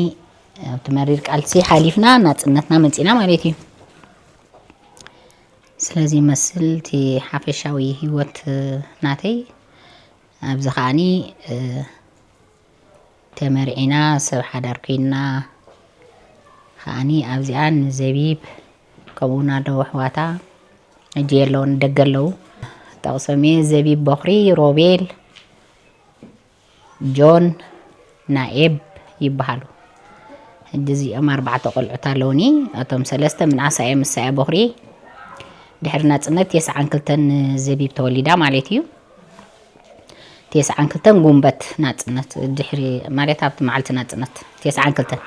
ኣብቲ መሪር ቃልሲ ሓሊፍና ናፅነትና መፂና ማለት እዩ። ስለዚ ይመስል እቲ ሓፈሻዊ ህይወት ናተይ ኣብዚ ከዓኒ ተመርዒና ሰብ ሓዳር ኮይንና ከዓኒ ኣብዚኣ ንዘቢብ ከምኡ እውን ኣለዉ ኣሕዋታ ሕጂ የለውን ደገ ኣለዉ ጠቕሶም እየ ዘቢብ ቦኽሪ ሮቤል ጆን ናኤብ ይበሃሉ። ሕጂ እዚኦም ኣርባዕተ ቆልዑት ኣለውኒ። እቶም ሰለስተ ምንኣሳ እዮም። ምሳያ ቦኽሪ ድሕሪ ናፅነት የስዓን ክልተን ዘቢብ ተወሊዳ ማለት እዩ። ተስዓን ክልተን ጉንበት ናፅነት ድሕሪ ማለት ኣብቲ መዓልቲ ናፅነት ተስዓን ክልተን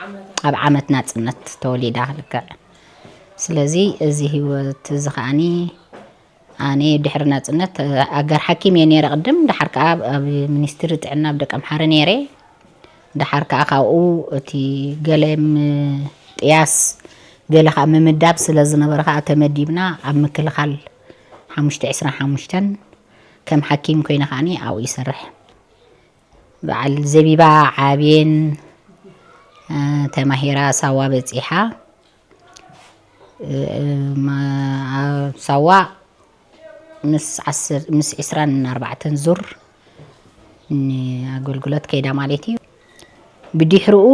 ኣብ ዓመት ናፅነት ተወሊዳ ልክዕ። ስለዚ እዚ ህይወት እዚ ከዓኒ ኣነ ድሕሪ ናፅነት ኣጋር ሓኪም እየ ነይረ ቅድም። ደሓር ከዓ ኣብ ሚኒስትሪ ጥዕና ኣብ ደቀምሓረ ነይረ። ደሓር ከዓ ካብኡ እቲ ገለ ምጥያስ ገለ ከዓ ምምዳብ ስለ ዝነበረ ከዓ ተመዲብና ኣብ ምክልኻል ሓሙሽተ ዕስራን ሓሙሽተን ከም ሓኪም ኮይነ ከዓኒ ኣብኡ ይሰርሕ። በዓል ዘቢባ ዓብየን ተማሂራ ሳዋ በፂሓ። ሳዋ ምስ ዓስር- ምስ ዕስራን ኣርባዕተን ዙር ንኣገልግሎት ከይዳ ማለት እዩ። ብድሕርኡ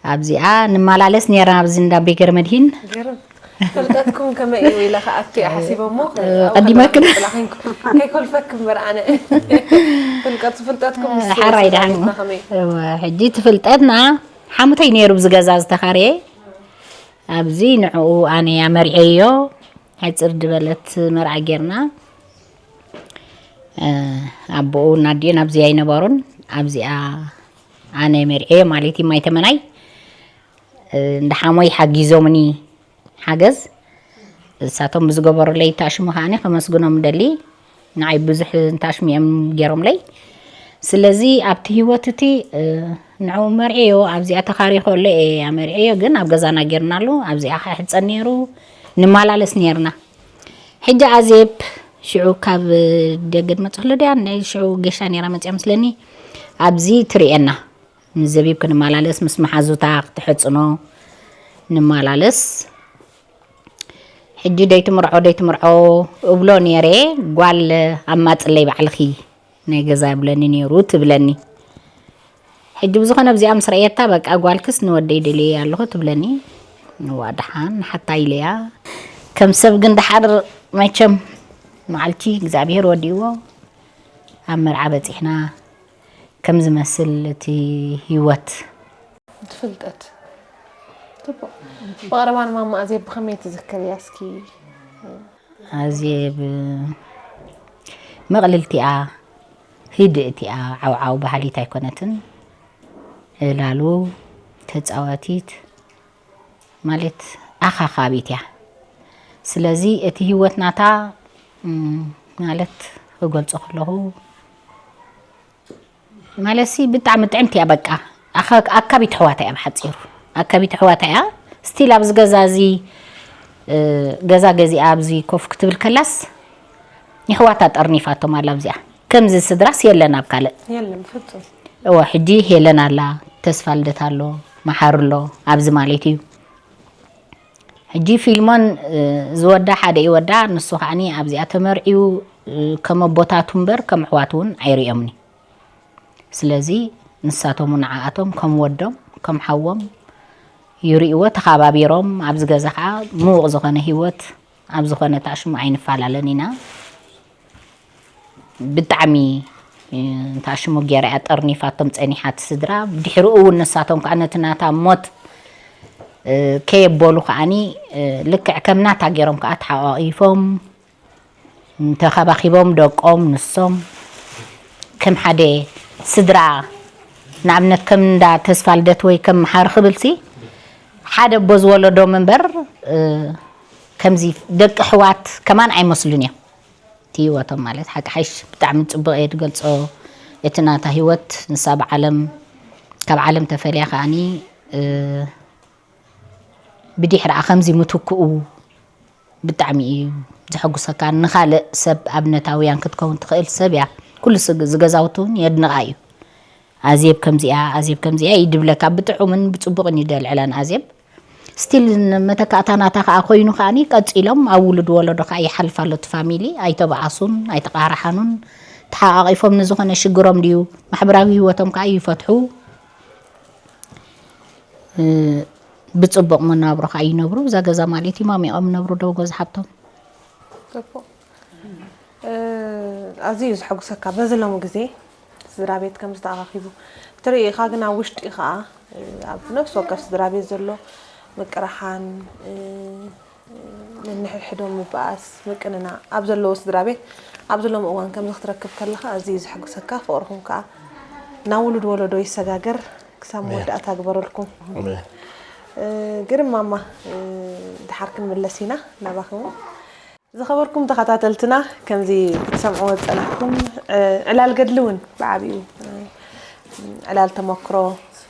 ኣብዚኣ ንመላለስ ነርና ኣብዚ እንዳ ቤገር መድሂን። ገርም። ፍልጠትኩም ከመይ እዩ ኢለ ከኣቱ እየ ሓሲበ እሞ ቀዲመክን። ከይኮልፈክ እምበር ኣነ ፍልቀቱ ፍልጠትኩም ምስ ሓራይ ዳሕኑ ስድራቤትና ከመይ እዩ? ሕጂ ትፍልጠትና ሓሙተይ ነይሩ ብዚ ገዛ ዝተኻረየ ኣብዚ ንዕኡ ኣነ ኣመርዐዮ ሕፅር ድበለት መርዓ ጌርና ኣቦኡ ናዲኦን ኣብዚ ኣይነበሩን ኣብዚኣ ኣነ መርዐዮ ማለት እዩ ማይተመናይ እንዳ ሓሞይ ሓጊዞምኒ ሓገዝ እሳቶም ብዝገበሩለይ ተኣሽሙ ከዓኒ ከመስግኖም ደሊ ንዓይ ብዙሕ እንተኣሽሙ እዮም ገይሮምለይ ስለዚ ኣብቲ ህይወት እቲ ንዕኡ መርዕዮ ኣብዚኣ ተኻሪ ከሎ እየ መርዕዮ ግን ኣብ ገዛና ጌርናሉ ኣብዚኣ ክሕፀን ነይሩ ንመላለስ ነይርና ሕጂ ኣዜብ ሽዑ ካብ ደገ ትመፅእ ከሎ ድያ ናይ ሽዑ ጌሻ ነይራ መፅያ መስለኒ ኣብዚ ትርእየና ንዘቢብ ክንመላለስ ምስ መሓዙታ ክትሕፅኖ ንመላለስ ሕጂ ደይትምርዖ ደይትምርዖ እብሎ ነይረ ጓል ኣማፅለይ ባዕልኺ ናይ ገዛ ይብለኒ ነይሩ ትብለኒ ሕጂ ብዝኾነ ኣብዚኣ ምስ ረእየታ፣ በቃ ጓልክስ ንወደይ ደልየ ኣለኹ ትብለኒ። እዋ ደሓን ሓታ ኢለያ። ከም ሰብ ግን ደሓር መቸም መዓልቲ እግዚኣብሔር ወዲእዎ ኣብ መርዓ በጺሕና። ከም ዝመስል እቲ ህይወት። ትፍልጠት። ጽቡቕ። ብቐረባ ንማማ ኣዜብ ብኸመይ ትዝክርያ እስኪ? ኣዜብ ምቕልልቲኣ፣ ህድእቲኣ፣ ዓውዓው በሃሊት ኣይኮነትን። ዕላሉ፣ ተጻዋቲት፣ ማለት ኣኻኻቢት እያ። ስለዚ እቲ ህይወት ናታ፣ እም፣ ማለት ክገልጾ ከለኹ፣ ማለትሲ ብጣዕሚ ጥዕምቲ እያ። በቃ ኣኻ-፣ ኣካቢት ኣሕዋታ እያ። ብሓፂሩ ኣካቢት ኣሕዋታ እያ። ስቲል ኣብዚ ገዛ እዚ፣ እ፣ ገዛ ገዚኣ ኣብዚ ኮፍ ክትብል ከላስ፣ የሕዋታ ጠርኒፋቶም ኣላ። ኣብዚኣ ከምዚ ስድራስ የለን ኣብ ካልእ። የለን ፍጹም። እወ፣ ሕጂ ሄለን ኣላ፣ ተስፋ ልደት ኣሎ፣ መሓሪ ኣሎ ኣብዚ ማለት እዩ። ሕጂ ፊልሞን፣ እ፣ ዝወዳ ሓደ እዩ ወዳ፣ ንሱ ከዓኒ ኣብዚኣ ተመርዕዩ፣ እ፣ ከም ኣቦታቱ እምበር ከም ኣሕዋቱ እውን ኣይርእዮምኒ። ስለዚ ንሳቶም እውን ንዓኣቶም ከም ወዶም፣ ከም ሓዎም ይርእይዎ፣ ተኻባቢሮም ኣብዚ ገዛ ከዓ ምዉቕ ዝኾነ ህይወት ኣብ ዝኾነ ታሽሙ ኣይንፈላለን ኢና። ብጣዕሚ፣ እ፣ ታሽሙ ገይራ እያ ጠርኒፋቶም ጸኒሓ እቲ ስድራ። ድሕሪኡ እውን ንሳቶም ከዓ ነቲ ናታ ሞት፣ እ፣ ከየበሉ ከዓኒ፣ እ፣ ልክዕ ከም ናታ ገይሮም ከዓ ተሓቋቒፎም፣ ተኸባኺቦም ደቆም ንሶም ከም ሓደ ስድራ፣ ንኣብነት ከም እንዳ ተስፋ ልደት ወይ ከም መሓሪ ክብልሲ ሓደ ኣቦ ዝወለዶም እምበር፣ እ፣ ከምዚ ደቂ ኣሕዋት ከማን ኣይመስሉን እዮም። እቲ ህይወቶም ማለት ሓቂ ሓይሽ ብጣዕሚ ጽቡቕ እየ ዝገልጾ። እቲ ናታ ህይወት ንሳ ብዓለም፣ ካብ ዓለም ተፈልያ ከዓኒ፣ እ፣ ብድሕሪኣ ከምዚ ምትክኡ ብጣዕሚ እዩ ዘሐጉሰካ። ንኻልእ ሰብ ኣብነታውያን ክትከውን ትኽእል ሰብ እያ። ኩሉ ስ-፣ ዝገዛውቲ እውን የድንቓ እዩ። ኣዜብ ከምዚኣ፣ ኣዜብ ከምዚኣ እዩ ድብለካ። ብጥዑምን ብጽቡቕን እዩ ደልዕላ ንኣዜብ። ስቲል መተካእታ ናታ ከኣ ኮይኑ ከኣኒ ቀጺሎም ኣብ ውሉድ ወለዶ ከኣ ይሓልፍ ኣሎ እቲ ፋሚሊ። ኣይተባኣሱን ኣይተቃራሓኑን። ተሓቃቂፎም ንዝኾነ ሽግሮም ድዩ ማሕበራዊ ህይወቶም ከኣ ይፈትሑ። እ፣ ብጽቡቕ መነባብሮ ከኣ ይነብሩ። እዛ ገዛ ማለት እዩ ማሚቖም ይነብሩ ደው ገዛ ሓብቶም። ጽቡቕ። እ፣ ኣዝዩ እዩ ዘሐጉሰካ በዚ ሎሚ ግዜ ስድራ ቤት ከም ዝተኣኻኺቡ ትርኢ ኢኻ፣ ግን ኣብ ውሽጢ ከኣ፣ እ፣ ኣብ ነፍሲ ወከፍ ስድራ ቤት ዘሎ ምቅርሓን፣ እ፣ ነንሕድሕዶም ምብኣስ፣ ምቅንናዕ ኣብ ዘለዎ ስድራ ቤት ኣብዚ ሎሚ እዋን ከምዚ ክትረክብ ከለኻ ኣዝዩ እዩ ዘሐጉሰካ። ፍቕርኹም ከኣ ናብ ውሉድ ወለዶ ይሰጋገር። ክሳብ መወዳእታ ግበረልኩም። ኣሜን። እ፣ ግርም ማማ፣ እ፣ ድሓር ክንምለስ ኢና ናባኺ እውን። ዝኸበርኩም ተኸታተልትና፣ ከምዚ ክትሰምዕዎ ዝጸናሕኩም፣ እ፣ ዕላል ገድሊ እውን ብዓቢኡ፣ እ፣ ዕላል ተመክሮ፣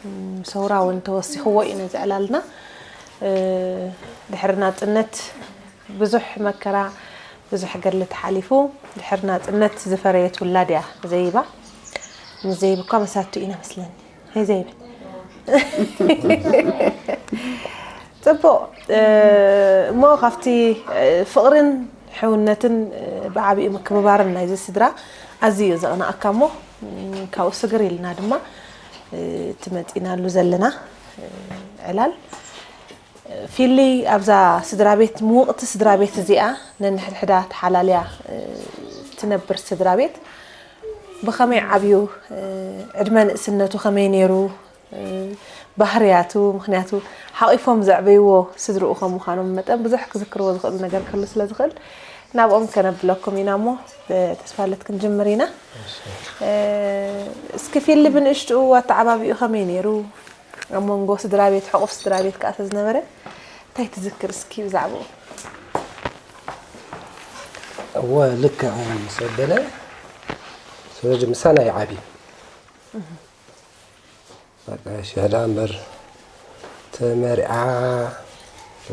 ም፣ ሰውራ እውን ተወሲኽዎ እዩ ነዚ ዕላልና። እ፣ ድሕሪ ናጽነት ብዙሕ መከራ፣ ብዙሕ ገድሊ ተሓሊፉ፣ ድሕሪ ናጽነት ዝፈረየት ውላድ እያ ዘይባ። ምስ ዘይብ እኳ መሳቱ ኢና መስለኒ። ሄይ ዘይብ። ጽቡቕ። እ፣ እሞ ካብቲ፣ እ፣ ፍቕርን ሕውነትን፣ እ፣ ብዓቢኡ ምክብባርን ናይዚ ስድራ ኣዝዩ እዩ ዘቕንኣካ እሞ፣ ም፣ ካብኡ ስግር ኢልና ድማ፣ እ፣ እቲ መጺናሉ ዘለና፣ እ፣ ዕላል ፊሊ ኣብዛ ስድራ ቤት፣ ምውቕቲ ስድራ ቤት እዚኣ ነንሕድሕዳ ተሓላልያ፣ እ፣ ትነብር ስድራ ቤት ብኸመይ ዓብዩ፣ እ፣ ዕድመ ንእስነቱ ከመይ ነይሩ፣ እ፣ ባህርያቱ፣ ምኽንያቱ ሓቒፎም ዘዕበይዎ ስድርኡ ከም ምዃኖም መጠን ብዙሕ ክዝክርዎ ዝኽእሉ ነገር ክህሉ ስለ ዝኽእል ናብኦም ከነብለኩም ኢና እሞ ብተስፋለት ክንጅምር ኢና። እ፣ እስኪ ፊሊ ብንእሽትኡ ኣተዓባቢኡ ከመይ ነይሩ? ኣብ መንጎ ስድራ ቤት፣ ሕቑፍ ስድራ ቤት ከኣ ተዝነበረ እንታይ ትዝክር እስኪ ብዛዕባኡ? እወ፣ ልክዕ ምስ ኣበለ፣ ስለዚ ምሳና ይዓቢ። በቃ ሽሕዳ እምበር ተመሪዓ፣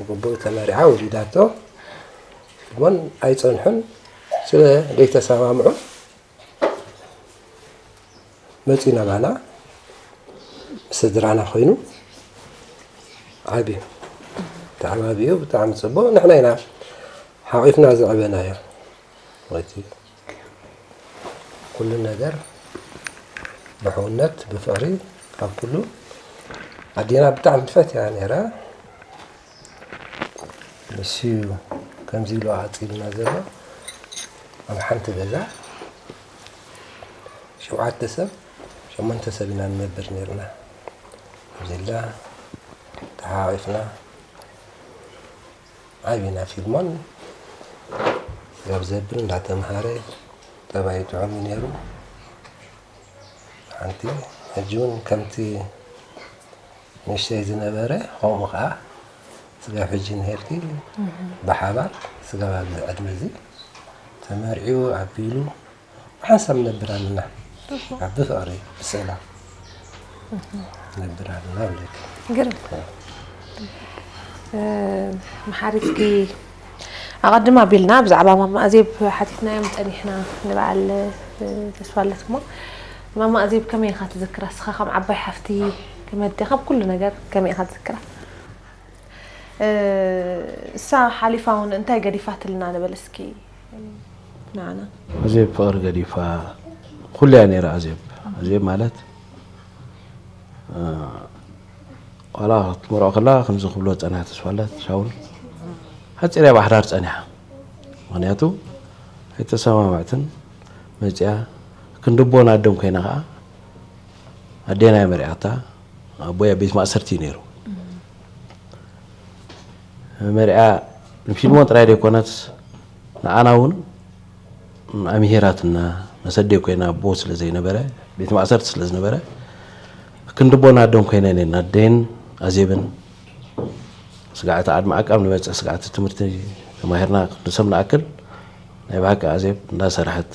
ብግቡእ ተመሪዓ ወሊዳቶ። እሞን ኣይጸንሑን፣ ስለ ዘይተሰማምዑ፣ መጺኡ ናባና ምስ ስድራና ኮይኑ ዓብዩ። ተዓባቢኡ ብጣዕሚ ጽቡቕ። ንሕና ኢና ሓቒፍና ዘዕበናዮ። እቲ ኩሉ ነገር ብሕውነት፣ ብፍቕሪ፣ ካብ ኩሉ ኣዴና ብጣዕሚ ትፈትያ ነይራ። ንሱ ከምዚ ኢሉ ኣጽልና ዘሎ ኣብ ሓንቲ ገዛ ሸውዓተ ሰብ ሸሞንተ ሰብ ኢና ንነብር ነርና። ኣብዚ ኢልና ተሓቋቒፍና ዓቢና። ፊልሞን ስጋብ ዘብል እንዳተምሃረ ጠባዩ ጥዑም እዩ ነይሩ። ሓንቲ ሕጂ እውን ከምቲ ንእሽተይ ዝነበረ ከምኡ ከዓ ስጋብ ሕጂ ንሄልኪ ብሓባር ስጋብ ኣብዚ ዕድመ እዚ ተመርዕዩ ዓቢሉ ብሓንሳብ ነብር ኣለና። ኣብ ብፍቕሪ ብሰላም ነብር ኣለና ብለኪ። ግርም መሓሪትኪ ኣቐድም ኣቢልና ብዛዕባ ማማ ኣዜብ ሓቲትናዮም ጸኒሕና ንበዓል ተስፋለት እሞ ማማ ኣዜብ ከመይ ኢኻ ትዝክራ? እስኻ ከም ዓባይ ሓፍቲ ከም ኣደ ካብ ኩሉ ነገር ከመይ ኢኻ ትዝክራ? እሳ ሓሊፋ እውን እንታይ ገዲፋትልና ንበል እስኪ ንዓና። ኣዜብ ፍቕሪ ገዲፋ ኩሉ እያ ነይራ። ኣዜብ ኣዜብ ማለት ዋላ ክትምርዖ ከላ ከምዚ ክብሎ ዝፀንሐ ተስፋለት ሻውል ሓፂር እያ ብሓዳር ፀኒሓ። ምክንያቱ ኣይተሰማምዕትን መፅያ ክንድቦን ኣደም ኮይና ከዓ ኣዴና እያ መሪዓታ። ኣቦይ ኣብ ቤት ማእሰርቲ እዩ ነይሩ። መሪዓ ንፊልሞን ጥራይ ዘይኮነስ ንዓና እውን ኣምሂራትና። መሰደይ ኮይና ኣቦ ስለ ዘይነበረ ቤት ማእሰርቲ ስለ ዝነበረ ክንድቦን ኣደን ኮይነን እየን ኣደይን ኣዜብን። ስጋዕቲ ዓድሚ ዓቃብ ንበፅሕ ስጋዕቲ ትምህርቲ ተማሂርና ክንሰብ ንኣክል ናይ ብሓቂ ኣዜብ እንዳሰርሐት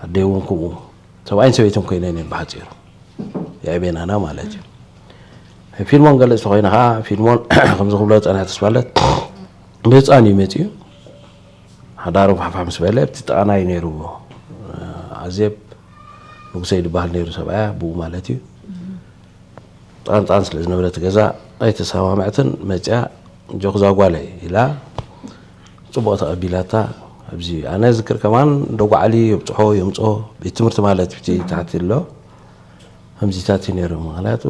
ኣደይ እውን ከምኡ ሰብኣይን ሰበይትን ኮይነን እየን ብሓፂሩ የዕቤናና ማለት እዩ። ፊልሞን ገለፅ ተኮይነ ከዓ ፊልሞን ከምዚ ክብሎ ዝፀንሐ ተስፋለት ብህፃን እዩ መፅኡ ሓዳሩ ፋሕፋሕ ምስ በለ ኣብቲ ጥቓና እዩ ነይሩ። ኣዜብ ንጉሰይ ዝበሃል ነይሩ ሰብኣያ ብኡ ማለት እዩ። ጥቓን ጥቓን ስለ ዝነበረት ገዛ ኣይተሰማምዐትን መፅያ ጆክዛ ጓለይ ኢላ ፅቡቕ ተቐቢላታ። ኣብዚ ኣነ ዝክር ከማን ደጓዓሊ የብፅሖ የምፅኦ ቤት ትምህርቲ ማለት ብቲ ታሕቲ ኣሎ ከምዚታት እዩ ነይሩ። ምክንያቱ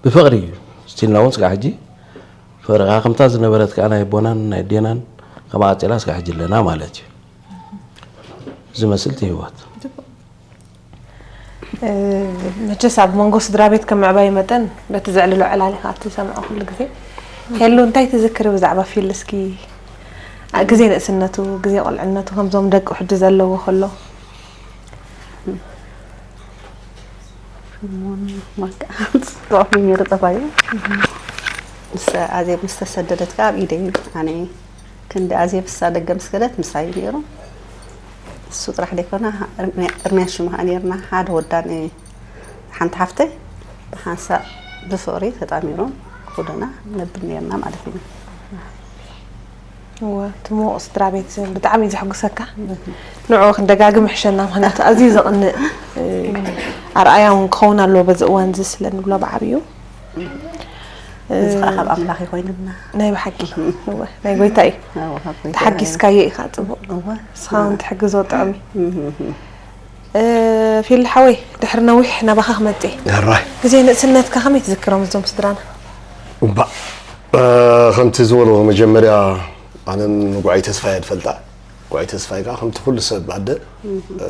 ብፍቕሪ እዩ ስቲልና እውን ስጋ ሕጂ ፍቕሪ ከዓ ከምታ ዝነበረት ከዓ ናይ ኣቦናን ናይ ኣዴናን ከማቐፂላ ስጋ ሕጂ ኣለና ማለት እዩ። ዝመስል እቲ ህይወት መቸስ ኣብ መንጎ ስድራ ቤት ከም ምዕባይ መጠን በቲ ዘዕልሎ ዕላል ኢኻ እትሰምዖ ኩሉ ግዜ። ሄሉ እንታይ ትዝክሪ ብዛዕባ ፊል እስኪ ግዜ ንእስነቱ ግዜ ቆልዕነቱ ከምዞም ደቂ ሕጂ ዘለዎ ከሎ ፊልሞን ማካ ጥዑም ነይሩ ጠባዩ ምስ ኣዜብ ምስ ተሰደደት ከዓ ኣብ ኢደይ ኣነ ክንዲ ኣዜብ እሳ ደገ ምስ ከደት ምሳይ ነይሩ እሱ ጥራሕ ደይኮነ እርምያ ሽሙ ከዓ ነርና ሓደ ወዳን ሓንቲ ሓፍተይ ብሓንሳእ ብፍቕሪ ተጣሚሮም ክኹደና ነብል ነርና ማለት እዩ። እወ እቲ ምዉቕ ስድራ ቤት ብጣዕሚ እዩ ዘሕጉሰካ። ንዕኡ ክንደጋግም ይሕሸና ምኽንያቱ ኣዝዩ ዘቕንእ ኣርኣያ እውን ክኸውን ኣለዎ በዚ እዋን እዚ ስለ ንብሎ ብዓብዩ። እዚ ከዓ ካብ ኣምላኽ ይኮይንና። ናይ ብሓቂ እወ ናይ ጎይታ እዩ። ተሓጊዝካዮ ኢኻ ፅቡቕ። ንስኻ እውን ትሕግዞ ጥዑም እዩ። ፊል ሓወይ ድሕሪ ነዊሕ ናባኻ ክመጽእ እየ። ሕራይ። ግዜ ንእስነትካ ከመይ ትዝክሮም እዞም ስድራና? እባ ከምቲ ዝበልዎ መጀመርያ ኣነ ንጉዓይ ተስፋይ እየ ዝፈልጣ። ጉዓይ ተስፋይ ከዓ ከምቲ ኩሉ ሰብ ኣደ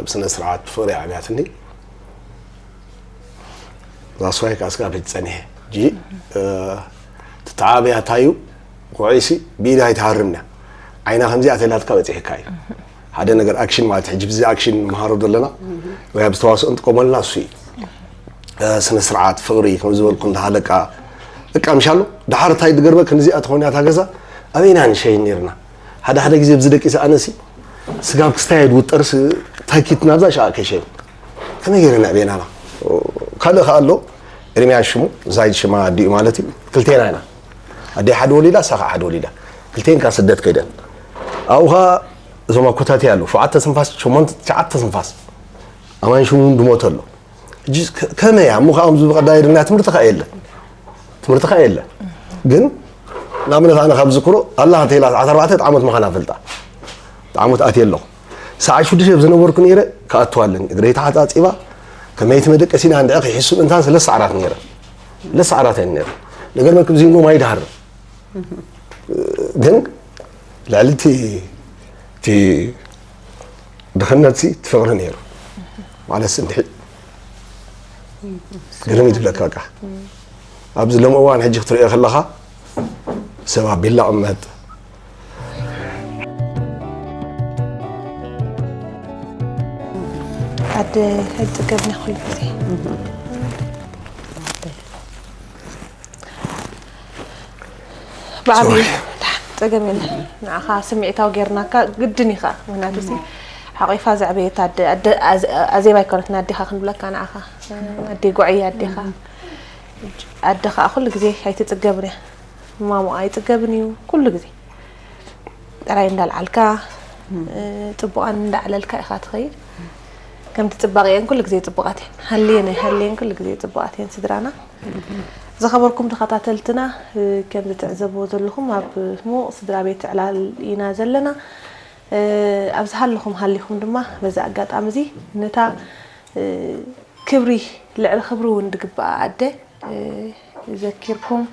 ብስነ ስርዓት ብፍቕሪ ዓብያትኒ። ዛስዋይ ከዓ ስጋብ ሕጂ ፀኒሐ። ሕጂ ትተዓብያ እንታይ እዩ? ጉዓይሲ ብኢዳ ኣይትሃርምን እያ። ዓይና ከምዚኣ ተላትካ በፂሕካ እዩ። ሓደ ነገር ኣክሽን ማለት ሕጂ ብዚ ኣክሽን ንመሃሮ ዘለና ወይ ኣብ ዝተዋስኦ ንጥቀመልና እሱ እዩ። ስነ ስርዓት ፍቕሪ ከም ዝበልኩ እንዳሃለቃ እቃ ምሻሎ ድሓር እንታይ ዝገርመ ክንዚኣ ተኾይና እታ ገዛ ኣበይና ንሸይን ነርና ሓደ ሓደ ግዜ ብዚ ደቂሰ ኣነሲ ስጋብ ክስታይ ድውጠርስ ታኪት ናብዛ ሻ ከሸይን ከመይ ገይረ ንዕቤናና ካልእ ከኣ ኣሎ ኤርምያስ ሽሙ ዛይድ ሽማ ኣዲኡ ማለት እዩ ክልቴና ኢና ኣደይ ሓደ ወሊዳ እሳ ከዓ ሓደ ወሊዳ ክልቴን ካብ ስደት ከይደን ኣብኡ ከዓ እዞም ኣኮታትያ ኣለዉ ሸውዓተ ትንፋስ ሸሞንተ ትሽዓተ ትንፋስ ኣማን ሽሙ እውን ድሞተ ኣሎ ሕጂ ከመይ እያ እሞ ከዓ ከምዚ ብቐዳይ ድና ትምህርቲ ከዓ የለ ትምህርቲ ከዓ የለ ግን ንኣብነት ኣነ ካብ ዝክሮ ኣላ እንተ ኢላ ዓሰርተ ኣርባዕተ ዓመት ምዃና ፈልጣ ዓመት ኣትየ ኣለኹ ሰዓት ሽዱሽተ ዝነበርኩ ነይረ ክኣቱ ኣለኒ እግረይ ተሓፃፂባ ከመይ እቲ መደቀሲና እንድዒ ከይሕሱ ምእንታን ሰለስተ ዓራት ነይረ። ሰለስተ ዓራት እየን ነይረ። ነገር መክብ ዚንጎ ማይ ድሃር። ግን ልዕሊ እቲ እቲ ድኽነት ሲ እቲ ፍቕሪ ነይሩ። ማለት እንድዒ ግርም እዩ ዝብለካ በቃ። ኣብዚ ሎም እዋን ሕጂ ክትሪኦ ከለኻ ሰብ ኣብ ቢላ ቅመጥ። ኣደ ኣይትጸገብኒ ኩሉ ግዜ። ብዓብዩ ጸገም የለ። ንዓኻ ስምዒታዊ ጌርናካ ግድን ኢኻ። ምክንያቱ ሲ ሓቂፋ ዘዕበየት ኣደ ኣደ ኣዘ- ኣዜብ ኣይኮነትን ኣዴኻ ክንብለካ ንዓኻ ኣዴ ጓዕይ ኣዴኻ ኣደ ከዓ ኩሉ ግዜ ኣይትጽገብን እያ። ማሙኣ ኣይጽገብን እዩ ኩሉ ግዜ ጥራይ እንዳልዓልካ ጽቡቓን እንዳዕለልካ ኢኻ ትኸይድ። ከምቲ ጽባቕየን ኩሉ ግዜ ጽቡቓት እየን ሃልየን ኣይሃልየን ኩሉ ግዜ ጽቡቓት እየን ስድራና። ዝኸበርኩም ተኸታተልትና ከምዚ ትዕዘብዎ ዘለኹም ኣብ ሙቕ ስድራ ቤት ዕላል ኢና ዘለና። ኣብ ዝሃለኹም ሃሊኹም ድማ በዚ ኣጋጣሚ እዚ ነታ ክብሪ ልዕሊ ክብሪ እውን ዝግብኣ ኣደ ዘኪርኩም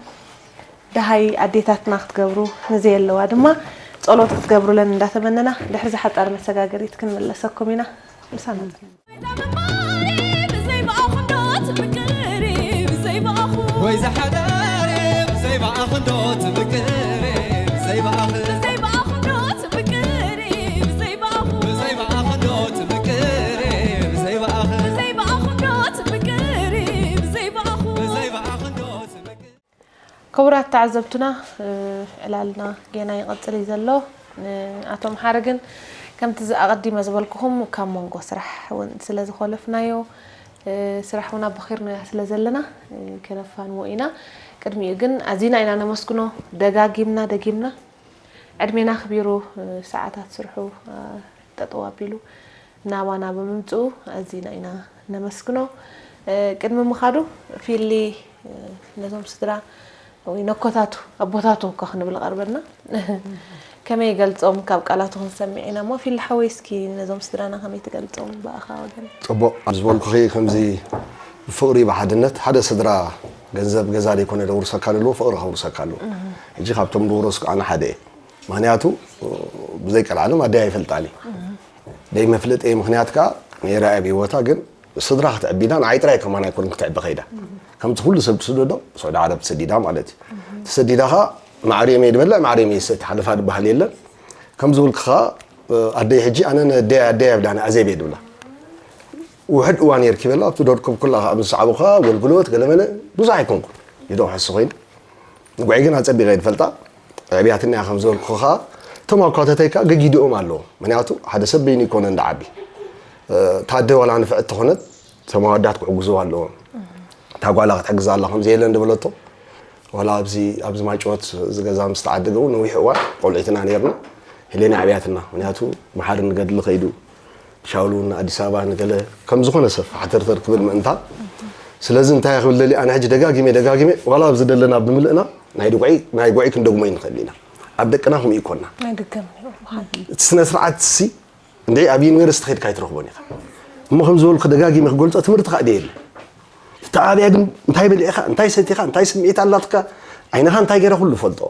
ደሃይ ኣዴታትና ክትገብሩ ንዘየለዋ ድማ ጸሎት ክትገብሩለን እንዳተመነና ድሕሪ ዝሓጻር መሰጋገሪት ክንምለሰኩም ኢና። ምሳና ወይ ዝሓዳር ብዘይ ብኣኹ እንዶ ትምቅር ብዘይ ብኣኹ ብዘይ ብኣኹ እንዶ ትምቅር ብዘይ ብኣኹ ብዘይ ብኣኹ እንዶ ትምቅር ብዘይ ብኣኹ ብዘይ ብኣኹ እንዶ ትምቅር ብዘይ ብኣኹ ብዘይ ብኣኹ እንዶ ትምቅር ክቡራት ተዓዘብቱና ዕላልና ጌና ይቐፅል እዩ ዘሎ። ኣቶ መሓሪ ግን ከምቲ ኣቐዲመ ዝበልኩኹም ካብ መንጎ ስራሕ እውን ስለ ዝኾለፍናዮ ስራሕ እውን ኣበኺርናያ ስለ ዘለና ከነፋንዎ ኢና። ቅድሚኡ ግን ኣዚና ኢና ነመስግኖ ደጋጊምና ደጊምና ዕድሜና ኣኽቢሩ ሰዓታት ስርሑ ጠጠው ኣቢሉ ናባና ብምምፅኡ ኣዚና ኢና ነመስግኖ። ቅድሚ ምኻዱ ፊሊ ነዞም ስድራ ወይ ነኮታቱ ኣቦታቱ እኳ ክንብል ቀርበና ከመይ ይገልፆም ካብ ቃላቱ ክንሰምዕ ኢና እሞ ፊሊ ሓወይ እስኪ ነዞም ስድራና ከመይ ትገልፆም ብኣኻ ወገን? ፅቡቕ ኣብ ዝበልኩኺ ከምዚ ብፍቕሪ ብሓድነት ሓደ ስድራ ገንዘብ ገዛ ዘይኮነ ደውርሰካ ዘለዎ ፍቕሪ ከውርሰካ ኣለዎ። ሕጂ ካብቶም ዝወረስኩ ኣነ ሓደ እየ። ምኽንያቱ ብዘይ ቀልዓለም ኣደይ ኣይፈልጣን እዩ። ደይ መፍለጠይ ምኽንያት ከዓ ነይራ እያ ብህይወታ ግን ስድራ ክትዕቢ ኢላ ንዓይ ጥራይ ከማን ኣይኮንን ክትዕቢ ከይዳ። ከምቲ ኩሉ ሰብ ትስደዶ ስዑዲ ዓረብ ተሰዲዳ ማለት እዩ። ተሰዲዳ ከዓ ማዕሪዮም እየ ዝበልዕ ማዕሪዮም እየ ዝሰቲ ሓለፋ ዝበሃል የለን። ከም ዝበልኩ ከዓ ኣደይ ሕጂ ኣነ ነደይ ኣደይ ኣብላ ንኣዜብ እየ ዝብላ። ውሕድ እዋን እየ ርኪበላ ኣብቲ ዶድኮብ ኩላ ከዓ ምስ ሰዓቡኻ ኣገልግሎት ገለመለ ብዙሕ ኣይኮንኩን። ይዶ ክሕሱ ኮይኑ ንጉዒ ግን ኣጸቢቐ እየ ዝፈልጣ። ኣዕብያትኒ እያ ከም ዝበልኩኻ እቶም ኣኳተተይ ከዓ ገጊድኦም ኣለዎም። ምክንያቱ ሓደ ሰብ በይኑ ይኮነን ዝዓቢ። እታ ኣደ ዋላ ንፍዕቲ ተኾነት እቶም ኣወዳት ክሕግዝዋ ኣለዎም። እታ ጓላ ክትሕግዛ ኣላ ከምዚ የለን ዝበለቶ ዋላ ኣብዚ ኣብዚ ማይጨወት እዚ ገዛ ምስ ተዓደገ እውን ነዊሕ እዋን ቆልዑት ኢና ነይርና። ሄሌና ኣዕብያትና ምክንያቱ መሓሪ ንገድሊ ከይዱ ሻውል እውን ኣዲስ ኣበባ ንገለ ከም ዝኾነ ሰብ ሓተርተር ክብል ምእንታን ስለዚ እንታይ ክብል ደሊ ኣነ ሕጂ ደጋጊመ ደጋጊመ ዋላ ኣብዚ ደለና ብምልእና ናይ ድጉዒ ናይ ጉዒ ክንደግሞ ይንኽእል ኢና ኣብ ደቅና ከምኡ ይኮና ናይ ደገም እቲ ስነ ስርዓት ሲ እንደ ኣብ ዩኒቨርሲቲ ከድካ ይትረኽቦን ኢኻ እሞ ከም ዝበልኩ ደጋጊመ ክገልጾ ትምህርቲ ካእ የለ ተዓብያ ግን እንታይ በሊዕኻ እንታይ ሰቲኻ እንታይ ስምዒት ኣላትካ ዓይንኻ እንታይ ገይረ ኩሉ ፈልጦ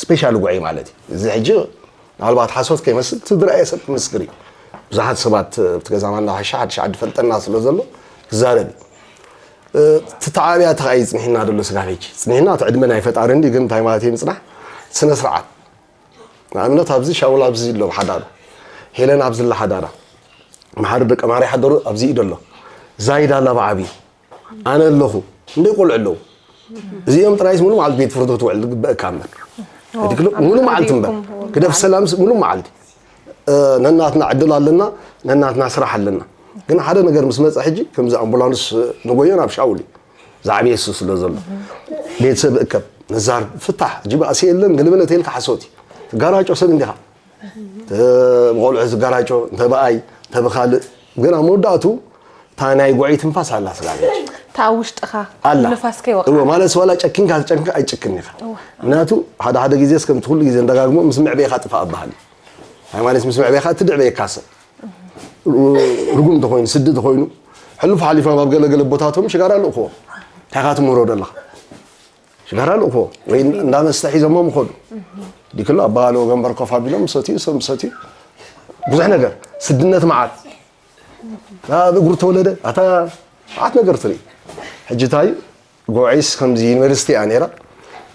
ስፔሻል ጉዕይ ማለት እዩ። እዚ ሕጂ ምናልባት ሓሶት ከይመስል እቲ ዝረኣየ ሰብ ክምስክር እዩ። ብዙሓት ሰባት ኣብቲ ገዛ ማና ሓሻ ሓድሽ ዓዲ ፈልጠና ስለ ዘሎ ክዛረብ እዩ። እቲ ተዓብያ ተኸኣ እዩ ጽኒሕና ዘሎ ስጋብ ሕጂ። ጽኒሕና እቲ ዕድመ ናይ ፈጣሪ እንዲ ግን እንታይ ማለት እዩ ምጽናሕ ስነ ስርዓት። ንኣብነት ኣብዚ ሻውል ኣብዚ ኣሎ ሓዳሩ ሄለን ኣብዚ ላ ሓዳራ መሓሪ ደቂ ማርያ ሓደሩ ኣብዚ እዩ ደሎ ዛይድ ኣላ ብዓብዩ ኣነ ኣለኹ እንደ ቆልዑ ኣለዉ እዚኦም ጥራይስ ሙሉ መዓልቲ ቤት ፍርዲ ክትውዕል ዝግበእካ እምበር ሕጂ ክሎ ሙሉ መዓልቲ እምበር ግደፍ ሰላምስ ሙሉ መዓልቲ ነናትና ዕድል ኣለና ነናትና ስራሕ ኣለና ግን ሓደ ነገር ምስ መፀ ሕጂ ከምዚ ኣምቡላንስ ንጎዮ ናብ ሻውል እዩ ዝዓብየ እሱ ስለ ዘሎ ቤተሰብ እከብ ነዛር ፍታሕ ሕጂ ባእሲ የለን ገለመለ ተይልካ ሓሶት እዩ ትጋራጮ ሰብ እንዲኻ ብቆልዑ ዝጋራጮ እንተ ብኣይ እንተ ብካልእ ግን ኣብ መወዳእቱ እታ ናይ ጉዕይ ትንፋስ ኣላ ስላለ እታ ኣብ ውሽጥኻ ኣላ ንፋስ ከይወቕዓ እዎ ማለት ዋላ ጨኪንካ ትጨንካ ኣይጨክን ኢኻ ምክንያቱ ሓደ ሓደ ግዜ እስከምቲ ኩሉ ግዜ እንዳጋግሞ ምስ ምዕበይኻ ጥፋእ ኣበሃል እዩ ሃይማኖት ምስ ምዕበይኻ እቲ ድዕበየካ ሰብ ርጉም ተኮይኑ ስዲ ተኮይኑ ሕሉፍ ሓሊፎም ኣብ ገለገለ ቦታቶም ሽጋራ ልእክዎ። እንታይ ኢኻ ትምህሮ ዘለኻ? ሽጋራ ልእክዎ ወይ እንዳ መስተ ሒዞሞም ይኸዱ። ዲክሎ ኣባጋለ ወገንበር ኮፍ ኣቢሎም ምሰትዩ፣ ሰብ ምሰትዩ። ብዙሕ ነገር፣ ስድነት መዓት። ኣብ እግሩ ተወለደ፣ ኣታ መዓት ነገር ትርኢ። ሕጂ እንታይ እዩ? ጎዒስ ከምዚ ዩኒቨርሲቲ እያ ነይራ።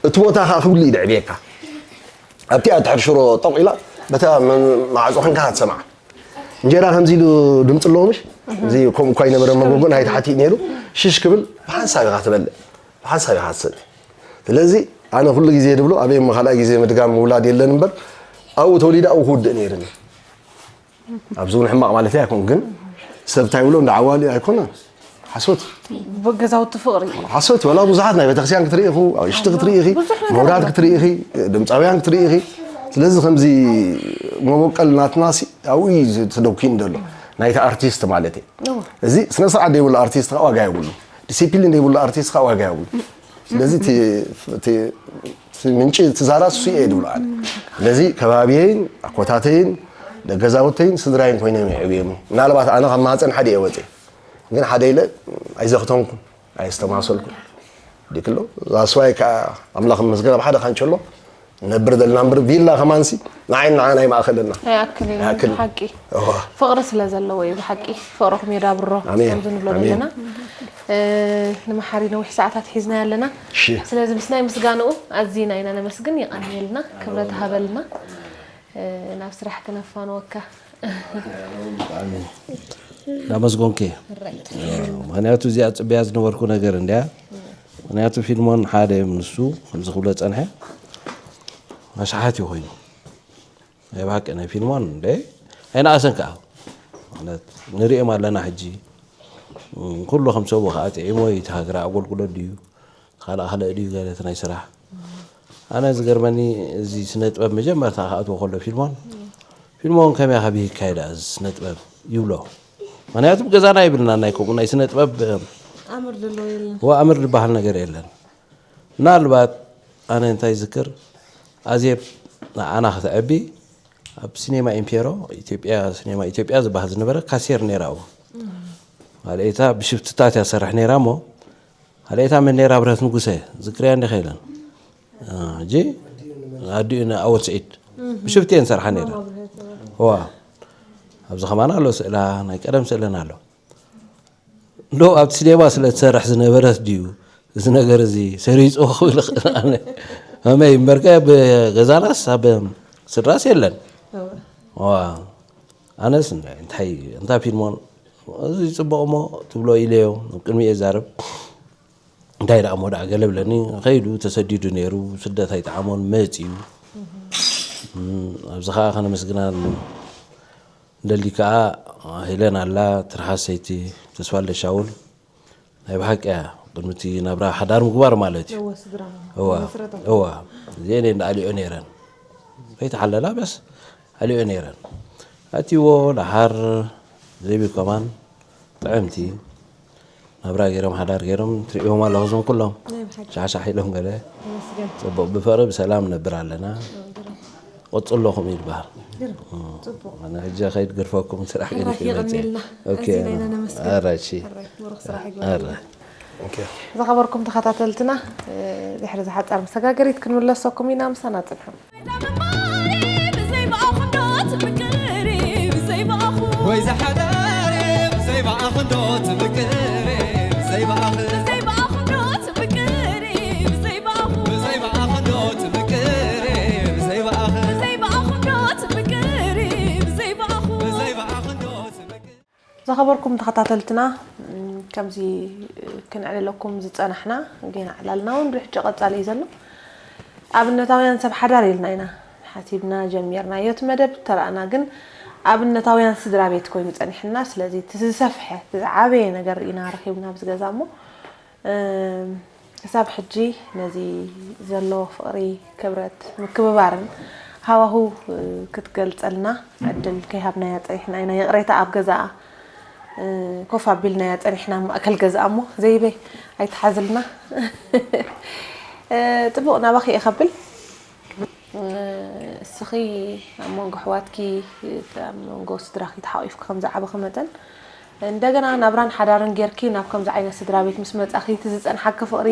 እቲ ቦታ ኸዓ ክብሉ እዩ ደዕብየካ። ኣብቲ እያ ትሕር ሽሮ ጠቕ ኢላ፣ በታ መ-፣ ማዕጾ ኾንካ ትሰምዓ። እንጀራ ከምዚ ኢሉ ድምፂ ኣለዎ ምሽ? እዚ ከምኡ እኳ ኣይነበረ መጎጎ ናይ ተሓቲኡ ነይሩ። ሽሽ ክብል ብሓንሳብ ኢኻ ትበልዕ፣ ብሓንሳብ ኢኻ ትሰቲ። ስለዚ ኣነ ኩሉ ግዜ ድብሎ ኣበይ እሞ ካልኣይ ግዜ ምድጋም ምውላድ የለን እምበር ኣብኡ ተወሊደ ኣብኡ ክውድእ ነይርኒ። ኣብዚ እውን ሕማቕ ማለት ኣይኮን፣ ግን ሰብ እንታይ ይብሎ እንዳ ዓዋሊ ኣይኮነን። ሓሶት። ገዛውቲ ፍቕሪ። ሓሶት፣ ወላ ብዙሓት ናይ ቤተክርስትያን ክትርኢ ኢኹ፣ ኣሽቲ ክትርኢ ኢኺ፣ ብዙሕ ነገር መውራት ኣሎ። ክትርኢ ኢኺ፣ ድምፃውያን ክትርኢ ኢኺ። ስለዚ ከምዚ መበቀል ናትና ሲ ኣብኡ እዩ ተደኪኑ ዘሎ። ናይቲ ኣርቲስት ማለት እዩ። እዎ። እዚ ስነ ስርዓት ዘይብሉ ኣርቲስት ከዓ ዋጋ የብሉ። ዲሲፕሊን ዘይብሉ ኣርቲስት ከዓ ዋጋ የብሉ። ስለዚ እቲ፣ እቲ፣ እቲ ምንጪ እቲ ዛራ እሱ እየ ድብሎ ኣነ። ስለዚ ከባቢየይን ኣኮታተይን ደገዛውተይን ስድራይን ኮይኖም ይዕብዮም። ምናልባት ኣነ ካብ ማህፀን ሓደ እየ ወፅየ። ግን ሓደ ኢለ ኣይዘኽተንኩን፣ ኣየስተማሰልኩን። ዲክሎ ዛስዋይ ከዓ ኣምላኽ ይመስገን ኣብ ሓደ ካንቸሎ ነብር ዘለና እምበር ቪላ ከማንሲ ንዓይን ንዓን ኣይማእኸለና። ኣይኣክልን እዩ። ኣይኣክልን። ሓቂ። እዋ። ፍቕሪ ስለ ዘለዎ እዩ ብሓቂ። ፍቕርኹም የዳብሮ። ኣሜን። ከም ዝንብሎ ኣሜን። ዘለና። እ፣ ንመሓሪ ነዊሕ ሰዓታት ሒዝና ኣለና። እሺ። ስለዚ ምስ ናይ ምስጋንኡ ኣዚና ኢና ነመስግን። የቐንየልና፣ ክብረት ሃበልና። እ፣ ናብ ስራሕ ክነፋንወካ። ብጣዕሚ እናመስገንኩ እየ። ምኽንያቱ እዚኣ ፅበያ ዝነበርኩ ነገር እንድያ። ምኽንያቱ ፊልሞን ሓደ እዮም ንሱ ከምዚ ክብሎ ፀንሐ ኣሽሓት እዩ ኮይኑ። ናይ ብሓቂ ናይ ፊልሞን እንደ ኣይነኣሰን ከዓ ማለት ንሪኦም ኣለና ሕጂ። እም፣ ኩሉ ከም ሰቡ ከዓ ጥዒሞ እዩ። እቲ ሃገር ኣገልግሎት ድዩ? ካልእ ካልእ ድዩ ገለ እቲ ናይ ስራሕ? ኣነ ዝገርመኒ እዚ ስነ ጥበብ መጀመርታ ክኣትዎ ከሎ ፊልሞን፣ ፊልሞን ከመይ ካብ ይካየዳ እዚ ስነ ጥበብ ይብሎ። ምኽንያቱ ገዛና ይብልና ናይ ከምኡ ናይ ስነ ጥበብ ኣምር ዘለዎ የለን። ወ ኣምር ዝበሃል ነገር የለን። ምናልባት ኣነ እንታይ ዝክር ኣዜብ ንዓና ክትዕቢ ኣብ ሲኔማ ኢምፔሮ ኢትዮጵያ፣ ሲኔማ ኢትዮጵያ ዝበሃል ዝነበረ ካሴር ነይራ ኣብኡ። ካልኣይታ ብሽፍትታት እያ ትሰርሕ ነይራ እሞ፣ ካልኣይታ መን ነይራ? ብርሀት ንጉሰ፣ ዝክርያ እንዲኻ ኢለን። እ፣ ሕጂ ኣዲኡ ንኣወል ስዒድ ብሽፍቲ እየን ዝሰርሓ ነይራ። እዋ፣ ኣብዚ ከማን ኣሎ ስእላ፣ ናይ ቀደም ስእለን ኣሎ። እንዶ ኣብቲ ሲኔማ ስለ ትሰርሕ ዝነበረት ድዩ እዚ ነገር እዚ ሰሪጹ ክብል ይኽእል ኣነ። ከመይ እምበርከ ኣብ ገዛናስ ኣብ ስድራስ የለን። እዋ። እዋ። ኣነስ እንታይ፣ እንታይ ፊልሞን እዚ ጽቡቕ እሞ ትብሎ ኢለዮ፣ ኣብ ቅድሚኡ እዛረብ። እንታይ ደኣ እሞ ደኣ ገለ ብለኒ፣ ከይዱ ተሰዲዱ ነይሩ፣ ስደት ኣይጠዓሞን፣ መጺኡ። እም፣ ኣብዚ ኸኣ ከነመስግና ንደሊ ከኣ ሄለን ኣላ፣ ትርሓስ ሰይቲ ተስፋልደ ሻውል። ናይ ብሓቂ እያ፣ ቅድሚ እቲ ናብራ ሓዳር ምግባር ማለት እዩ። እወ፣ ስድራ እዋ፣ መስረቶም። እዋ። እዚአን እየን ደኣ ኣልዮ ነይረን። ከይተሓለላ በስ ኣልዮ ነይረን። ኣትይዎ፣ ደሓር ዘይብሉ ከማን ጥዕምቲ ናብራ ገይሮም፣ ሓዳር ገይሮም፣ ትርእይዎም ኣለኹ እዞም ኩሎም። ናይ ብሓቂ። ሻሕሻሕ ኢሎም ገለ። ተመስገን። ጽቡቕ፣ ብፍቕሪ ብሰላም ነብር ኣለና። ግርም። ቀጽሎ ከምኡ ይበሃል። ግርም። እም። ጽቡቕ። ኣነ ሕጂ ከይድ ግርፈኩም ስራሕ ሕራይ ገዲፈ ይመጽእ። የቐንየልና። ኦኬ። ኣዚና ኢና ነመስግን። ኣራይ፣ እሺ። ሕራይ፣ ብሩኽ ስራሕ ይግበረልና። ኣራይ። ኦኬ። ዝኸበርኩም ተኸታተልትና፣ እ፣ ድሕሪ እዛ ሓጻር መሰጋገሪት ክንምለሰኩም ኢና፣ ምሳና ጽንሑ። ወይ ዝሓዳር ብዘይ ብኣኽንዶ ትምቅር ብዘይ ብኣኽንዶ ትምቅር ብዘይ ብኣኽንዶ ትምቅር ብዘይ ብኣኽንዶ ትምቅር ብዘይ ብኣኽንዶ ትምቅር። ዝኸበርኩም ተኸታተልትና፣ እም፣ ከምዚ፣ እ፣ ክንዕልለኩም ዝጸናሕና፣ ጌና ዕላልና እውን ብሕጂ ቀጻሊ እዩ ዘሎ። ኣብነታውያን ሰብ ሓዳር ኢልና ኢና ሓሲብና ጀሚርናዮ እቲ መደብ፣ ተራእና ግን ኣብነታውያን ስድራ ቤት ኮይኑ ጸኒሕና። ስለዚ እቲ ዝሰፍሐ፣ እቲ ዝዓበየ ነገር ኢና ረኺብና ኣብዚ ገዛ እሞ፣ እም፣ ክሳብ ሕጂ ነዚ ዘሎ ፍቕሪ፣ ክብረት፣ ምክብባርን ሃዋሁ፣ እ፣ ክትገልጸልና ዕድል ከይሃብናያ ጸኒሕና ኢና። ይቕሬታ ኣብ ገዛኣ፣ እ፣ ኮፍ ኣቢልናያ ጸኒሕና ኣብ ማእከል ገዛኣ እሞ፣ ዘይበይ ኣይትሓዝልና። እ፣ ጽቡቕ ናባኺ እየ ከብል። እ፣ እስኺ ኣብ መንጎ ኣሕዋትኪ፣ ኣብ መንጎ ስድራኺ ተሓቒፍኪ ከም ዝዓበኺ መጠን፣ እንደገና ናብራን ሓዳርን ጌርኪ ናብ ከምዚ ዓይነት ስድራ ቤት ምስ መጻኺ፣ እቲ ዝጸንሓኪ ፍቕሪ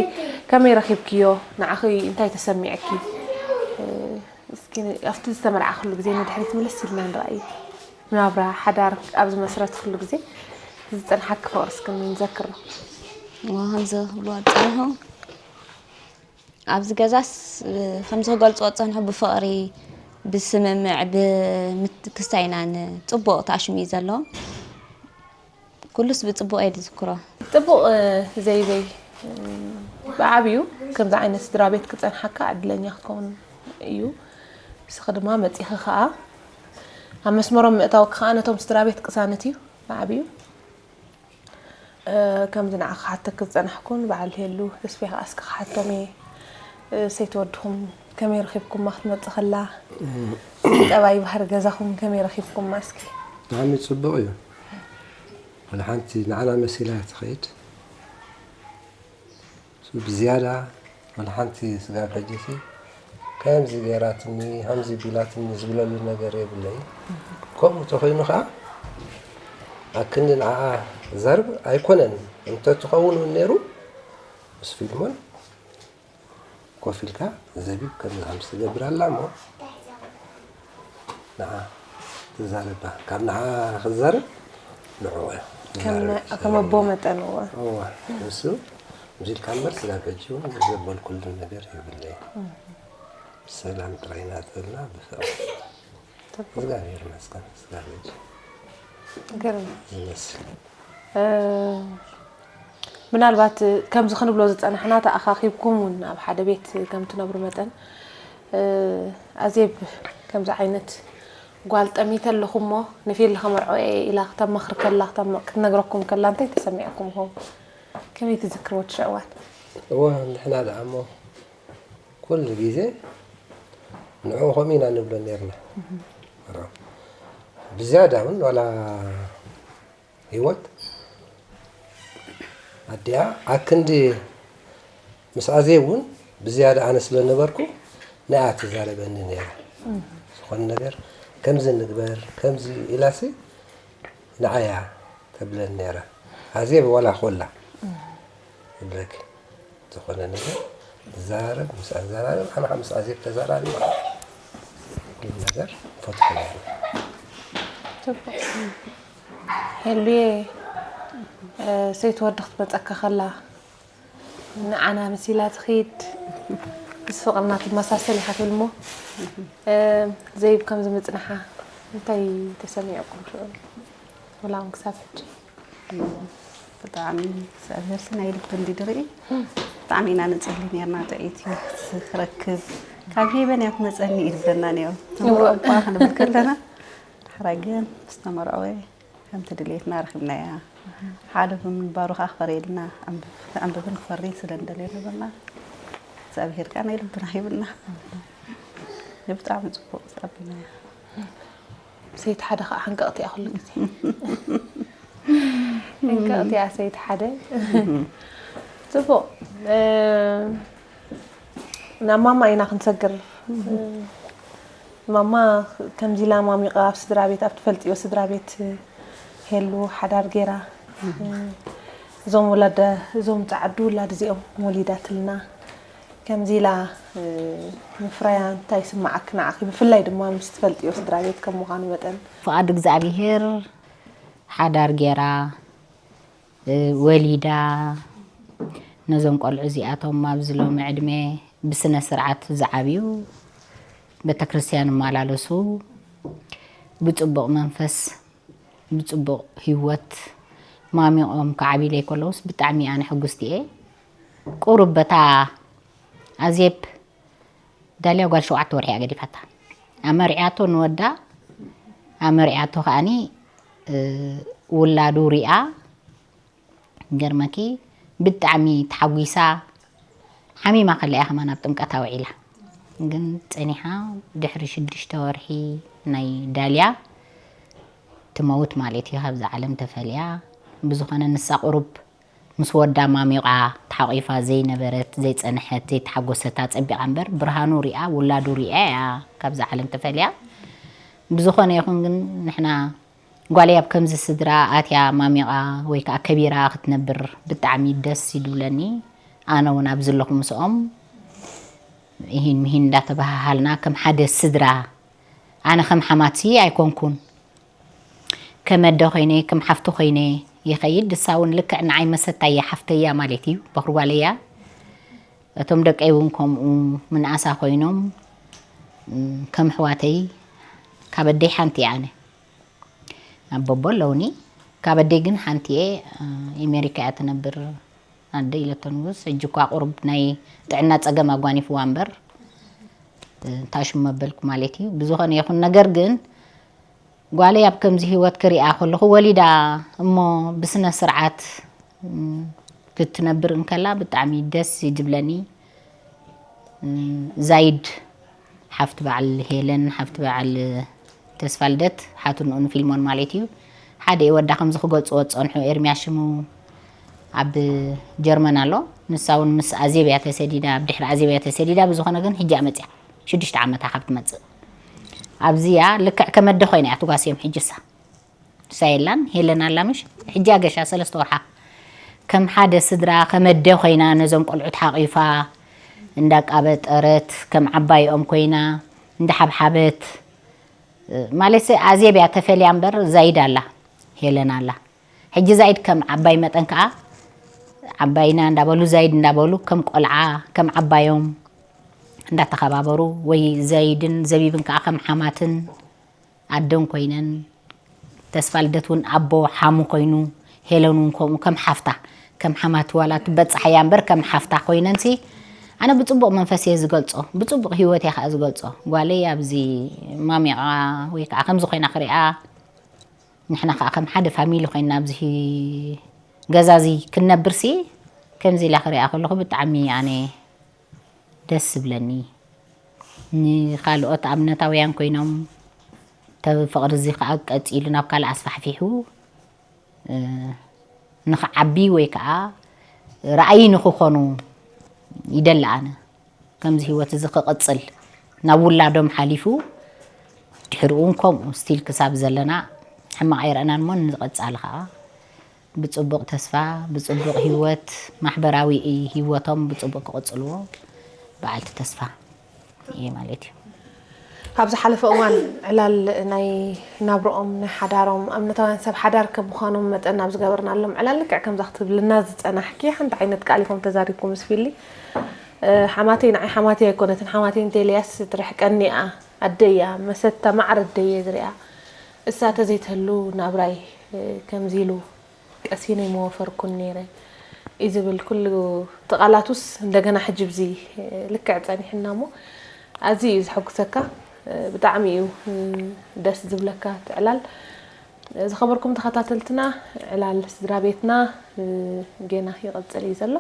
ከመይ ረኺብክዮ? ንዓኺ እንታይ ተሰሚዕኪ? እ፣ እስኪ ን-፣ ኣብቲ ዝተመርዓኽሉ ግዜ ንድሕሪት ምልስ ኢልና ንርኣይ። ናብራ ሓዳር ኣብ ዝመስረትክሉ ግዜ ዝጸንሓኪ ፍቕሪ እስኪ ንዘክሮ። እዋ፣ ከምዚ ክብልዋ ዝጸንሑ፣ ኣብዚ ገዛስ፣ እ፣ ከምዚ ክገልጽዎ ዝጸንሑ ብፍቕሪ፣ ብስምምዕ፣ ብምትክስታይ ኢና ን-፣ ጽቡቕ ተኣሽሙ እዩ ዘሎ። ኩሉስ ብጽቡቕ እየ ዝዝክሮ። ጽቡቕ፣ እ፣ ዘይበይ፣ እ፣ ብዓቢኡ ከምዚ ዓይነት ስድራ ቤት ክጸንሓካ ዕድለኛ ክትከውን እዩ። ንስኺ ድማ መጺኺ ከኣ ኣብ መስመሮም ምእታውኪ ከኣ ነቶም ስድራ ቤት ቅሳነት እዩ ብዓቢኡ። እ፣ ከምዚ ንዓኺ ክሓተኪ ዝጸናሕኩን በዓል ሄሉ ተስፋይ ከኣ እስኪ ክሓቶም እየ። እ፣ ሰይቲ ወድኹም ከመይ ረኺብኩማ ክትመጽእ ከላ? ጠባይ ባህሪ ገዛኹም ከመይ ረኺብኩማ እስኪ? ብጣዕሚ ጽቡቕ እዩ። ወላ ሓንቲ ንዓና መሲላ ትኸይድ። ብዝያዳ ወላ ሓንቲ ስጋብ ሕጂሲ ከምዚ ገይራትኒ፣ ከምዚ ቢላትኒ ዝብለሉ ነገር የብለይ። ከምኡ ተኾይኑ ኸዓ ኣክንዲ ንዓኣ ክዛረብ ኣይኮነን። እንተትኸውን እውን ነይሩ ምስ ፊልሞን ኮፍ ኢልካ ዘቢብ ከምዚ ከምዚ ትገብር ኣላ እሞ ንዓ ትዛረባ። ካብ ንዓ ክዛረብ ንዕኡ እያ ከም ትዛረብ። ከም ኣቦ መጠን፣ እወ። እወ፣ ንሱ ከምዚ ኢልካ እምበር ስጋብ ሕጂ እውን ዘበልኩሉ ነገር የብለይ። ሰላም ጥራይ ናተልና ብፍቕሪ። እግዚኣብሔር ይመስገን፣ ስጋብ ሕጂ ግርም። ዝመስል። እ፣ ምናልባት ከምዚ ክንብሎ ዝጸናሕና፣ ተኣኻኺብኩም እውን ኣብ ሓደ ቤት ከም ትነብሩ መጠን፣ እ፣ ኣዜብ ከምዚ ዓይነት ጓል ጠሚተ ኣለኹ እሞ ንፌሊ ከመርዖ እየ ኢላ ክተማኽር ከላ፣ ክተማ-፣ ክትነግረኩም ከላ እንታይ ተሰሚዕኩም ይኸውን? ከመይ ትዝክርዎ እቲ ሽዕ እዋን? እወ፣ ንሕና ደኣ እሞ ኩሉ ግዜ ንዕኡ ከምኡ ኢና ንብሎ ነይርና። ብዝያዳ እውን ዋላ ህይወት ኣዲኣ ኣክንዲ ምስ ኣዜብ እውን ብዝያዳ ኣነ ስለ ነበርኩ ንኣ ትዛረበኒ ነይራ። ዝኾነ ነገር ከምዚ ንግበር፣ ከምዚ ኢላሲ ንዓያ ተብለኒ ነይራ። ኣዜብ ዋላ ኮላ ይብለኪ። ዝኾነ ነገር ትዘራረብ፣ ምስ ኣዘራረብ፣ ኣነ ከዓ ምስ ኣዜብ ተዘራሪበ ኩሉ ነገር ፈትሑ ነይሩ። ጽቡቕ። ሄሉዬ፣ እ፣ ሰይቲ ወዲ ክትመጸካ ከላ ንዓና መሲላ ትኺድ፣ ምስ ፍቕርና ትመሳሰል ኢኻ ትብል እሞ፣ እ፣ ዘይብ ከምዚ ምጽንሓ እንታይ ተሰሚዕኩም ሽዑ? ወላ እውን ክሳብ ሕጂ? ብጣዕሚ እግዚኣብሔር ስናይ ልቢ እንዲ ድርኢ ብጣዕሚ ኢና ንጽሊ ነርና። ጥዕይቲ ክረክብ ካብ ሄበን እያ ትመጸኒ እዩ ዝብለና ነይሩ። እወ። ተመርዖ እኳ ክንብል ከለና፣ ድሕራ ግን ምስ ተመርዐወ ከምቲ ድሌትና ረኺብናያ። ሓደ ብምንባሩ ከዓ ክፈርየልና፣ ኣንብብ-፣ ክተንብብን ክፈርይን ስለ እንደልዮ ነበርና። እግዚኣብሔር ከዓ ናይ ልብና ሂብና። ብጣዕሚ ጽቡቕ ተቐቢልናያ። ሰይቲ ሓደ ከዓ ሓንቀቕቲ እያ ኩሉ ግዜ። ሓንቀቕቲ እያ ሰይቲ ሓደ። ጽቡቕ። እ፣ ናብ ማማ ኢና ክንሰግር። ማማ ከምዚ ኢላ ማሚቓ ኣብ ስድራ ቤት፣ ኣብ ትፈልጥዮ ስድራ ቤት ሄሉ ሓዳር ገይራ። እዞም ወላዳ፣ እዞም ጸዓዱ ውላድ እዚኦም ወሊዳትልና። ከምዚ ኢላ፣ እ፣ ምፍራያ እንታይ ይስምዓኪ ንዓኺ? ብፍላይ ድማ ምስ ትፈልጥዮ ስድራ ቤት ከም ምዃኑ መጠን። ፍቓድ እግዚኣብሄር ሓዳር ጌራ፣ እ፣ ወሊዳ፣ ነዞም ቆልዑ እዚኣቶም ኣብዚ ሎሚ ዕድመ ብስነ ስርዓት ዝዓብዩ፣ ቤተክርስትያን ይመላለሱ፣ ብጽቡቕ መንፈስ፣ ብጽቡቕ ህይወት ማሚቖም ክዓብዩለይ ከለዉስ ብጣዕሚ ኣነ ሕጉስቲ እየ። ቁሩብ በታ ኣዜብ ዳልያ ጓል ሸውዓተ ወርሒ እያ ገዲፋታ። ኣመሪዓቶ ንወዳ፣ ኣመሪዓቶ ከኣኒ፣ እ፣ ውላዱ ሪኣ፣ ገርመኪ ብጣዕሚ ተሓጒሳ፣ ሓሚማ ከላ እያ ከማን ኣብ ጥምቀት ኣውዒላ። ግን ጸኒሓ ድሕሪ ሽዱሽተ ወርሒ ናይ ዳልያ ትመውት ማለት እዩ፣ ካብዛ ዓለም ተፈልያ። ብዝኾነ ንሳ ቁሩብ ምስ ወዳ ማሚቓ ተሓቒፋ ዘይነበረት፣ ዘይጸንሐት፣ ዘይተሓጎሰት ኣጸቢቓ እምበር፣ ብርሃኑ ሪኣ፣ ውላዱ ሪኣ እያ ካብዛ ዓለም ተፈልያ። ብዝኾነ ይኹን ግን ንሕና ጓለይ ኣብ ከምዚ ስድራ ኣትያ ማሚቓ ወይ ከዓ ከቢራ ክትነብር ብጣዕሚ ደስ ይድብለኒ። ኣነ እውን ኣብዚ ኣለኹ ምስኦም፣ ይሂን ምሂን እንዳተባሃሃልና ከም ሓደ ስድራ፣ ኣነ ከም ሓማትሲ ኣይኮንኩን፣ ከም ኣደ ኮይነ ከም ሓፍቲ ኮይነ ይኸይድ። ንሳ እውን ልክዕ ንዓይ መሰታ እያ፣ ሓፍተይ እያ ማለት እዩ፣ በኹሪ ጓለይ እያ። እቶም ደቀይ እውን ከምኡ ምንኣሳ ኮይኖም፣ እም፣ ከም ኣሕዋተይ ካብ ኣደይ ሓንቲ እየ ኣነ። ኣቦቦ ኣለውኒ፣ ካብ ኣደይ ግን ሓንቲ እየ። እ፣ ኣሜሪካ እያ ትነብር ኣደ ኢለቶ ንጉስ። ሕጂ እኳ ቁሩብ ናይ ጥዕና ጸገም ኣጓኒፍዋ እምበር፣ እ፣ እንታይ ሽም መበልኩ ማለት እዩ። ብዝኾነ ይኹን ነገር ግን ጓለይ ኣብ ከምዚ ህይወት ክሪኣ ከለኹ፣ ወሊዳ እሞ ብስነ ስርዓት፣ እም፣ ክትነብር እንከላ ብጣዕሚ ደስ እዩ ዝብለኒ። እም፣ ዛይድ ሓፍቲ በዓል ሄለን፣ ሓፍቲ በዓል ተስፋልደት፣ ሓትንኡን ፊልሞን ማለት እዩ። ሓደ እዩ ወዳ ከምዚ ክገልጽዎ ዝጸንሑ፣ ኤርምያስ ሽሙ ኣብ ጀርመን ኣሎ። ንሳ እውን ምስ ኣዜብ እያ ተሰዲዳ፣ ኣብ ድሕሪ ኣዜብ እያ ተሰዲዳ። ብዝኾነ ግን ሕጂ እያ መጽያ፣ ሽዱሽተ ዓመታ ካብ ትመጽእ። ኣብዚያ ልክዕ ከም ኣደ ኮይና እያ ትጓስዮም ሕጂ እሳ። ንሳ የላን፣ ሄለን ኣላ ምሽ? ሕጂ ኣገሻ ሰለስተ ወርሓ። ከም ሓደ ስድራ፣ ከም ኣደ ኮይና ነዞም ቆልዑት ሓቒፋ፣ እንዳቃበጠረት፣ ከም ዓባይኦም ኮይና፣ እንዳሓብሓበት፣ ማለት ኣዜብ እያ ተፈልያ እምበር ዛይድ ኣላ፣ ሄለን ኣላ። ሕጂ ዛይድ ከም ዓባይ መጠን ከኣ ዓባይና እንዳበሉ፣ ዛይድ እንዳበሉ፣ ከም ቆልዓ፣ ከም ዓባዮም እንዳተኸባበሩ፣ ወይ ዛይድን ዘቢብን ከኣ ከም ሓማትን ኣደን ኮይነን፣ ተስፋ ልደት እውን ኣቦ ሓሙ ኮይኑ፣ ሄለን እውን ከምኡ ከም ሓፍታ፣ ከም ሓማት ዋላ ትበጽሓያ እምበር ከም ሓፍታ ኮይነንሲ፣ ኣነ ብጽቡቕ መንፈስ እየ ዝገልጾ፣ ብጽቡቕ ህይወት እየ ከኣ ዝገልጾ። ጓለይ ኣብዚ ማሚቓ ወይ ከኣ ከምዚ ኮይና ክሪኣ፣ ንሕና ከኣ ከም ሓደ ፋሚሊ ኮይንና ኣብዚ ገዛ እዚ ክንነብርሲ፣ ከምዚ ኢላ ክሪኣ ከለኹ ብጣዕሚ ኣነ ደስ ዝብለኒ። ንኻልኦት ኣብነታውያን ኮይኖም፣ እቲ ፍቕሪ እዚ ከኣ ቀጺሉ ናብ ካልእ ኣስፋሕፊሑ፣ እ፣ ንኽዓቢ ወይ ከኣ ረኣዪ ንኽኾኑ ይደሊ ኣነ። ከምዚ ህይወት እዚ ክቕጽል፣ ናብ ውላዶም ሓሊፉ፣ ድሕሪኡ እውን ከምኡ ስቲል ክሳብ ዘለና ሕማቕ ኣይረኣናን እሞ፣ ንቐጻሊ ከኣ ብጽቡቕ ተስፋ፣ ብጽቡቕ ህይወት፣ ማሕበራዊ ህይወቶም ብጽቡቕ ክቕጽልዎ በዓልቲ ተስፋ እየ ማለት እዩ። ኣብ ዝሓለፈ እዋን ዕላል ናይ ናብርኦም፣ ናይ ሓዳሮም፣ ኣብነታውያን ሰብ ሓዳር ከም ምዃኖም መጠን ኣብ ዝገበርናሎም ዕላል፣ ልክዕ ከምዛ ክትብልና ዝጸናሕኪ ሓንቲ ዓይነት ቃል ኢኹም ተዛሪብኩም ምስ ፊሊ። እ፣ ሓማተይ ንዓይ ሓማተይ ኣይኮነትን፣ ሓማተይ እንተ ኢለያስ ትርሕቀኒ እያ፣ ኣደይ እያ፣ መሰታ ማዕረ ኣደይ እየ ዝሪኣ። እሳ ተዘይትህሉ ናብራይ፣ እ፣ ከምዚ ኢሉ ቀሲነ ምወፈርኩን ነይረ እዩ ዝብል ኩሉ እቲ ቃላቱስ እንደገና ሕጂ ብዚ ልክዕ ጸኒሕና እሞ ኣዝዩ እዩ ዘሐጉሰካ። ብጣዕሚ እዩ ደስ ዝብለካ እቲ ዕላል። ዝኸበርኩም ተኸታተልትና፣ ዕላል ስድራ ቤትና ጌና ይቕጽል እዩ ዘሎ።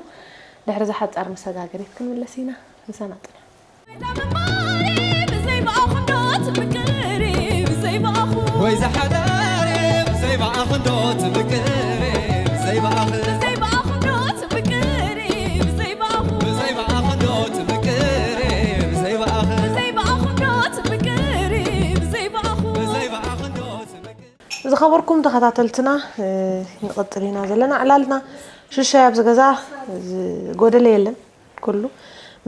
ድሕሪ እዛ ሓጻር መሰጋገሪት ክንምለስ ኢና። ምሳና ጽንሑ። ወይ ዝሓዳር ብዘይ ብኣኽንዶ ትምቅር፣ ብዘይ ብኣኽ-፣ ብዘይ ብኣኽንዶ ትምቅር፣ ብዘይ ብኣኹ፣ ብዘይ ብኣኽንዶ ትምቅር፣ ብዘይ ብኣኽ-፣ ብዘይ ብኣኽንዶ ትምቅር፣ ብዘይ ብኣኹ፣ ብዘይ ብኣኽንዶ ትምቅር። ዝኸበርኩም ተኸታተልትና፣ እ፣ ንቕጽል ኢና ዘለና ዕላልና። ሽሻይ ኣብዚ ገዛ ዝጎደለ የለን። ኩሉ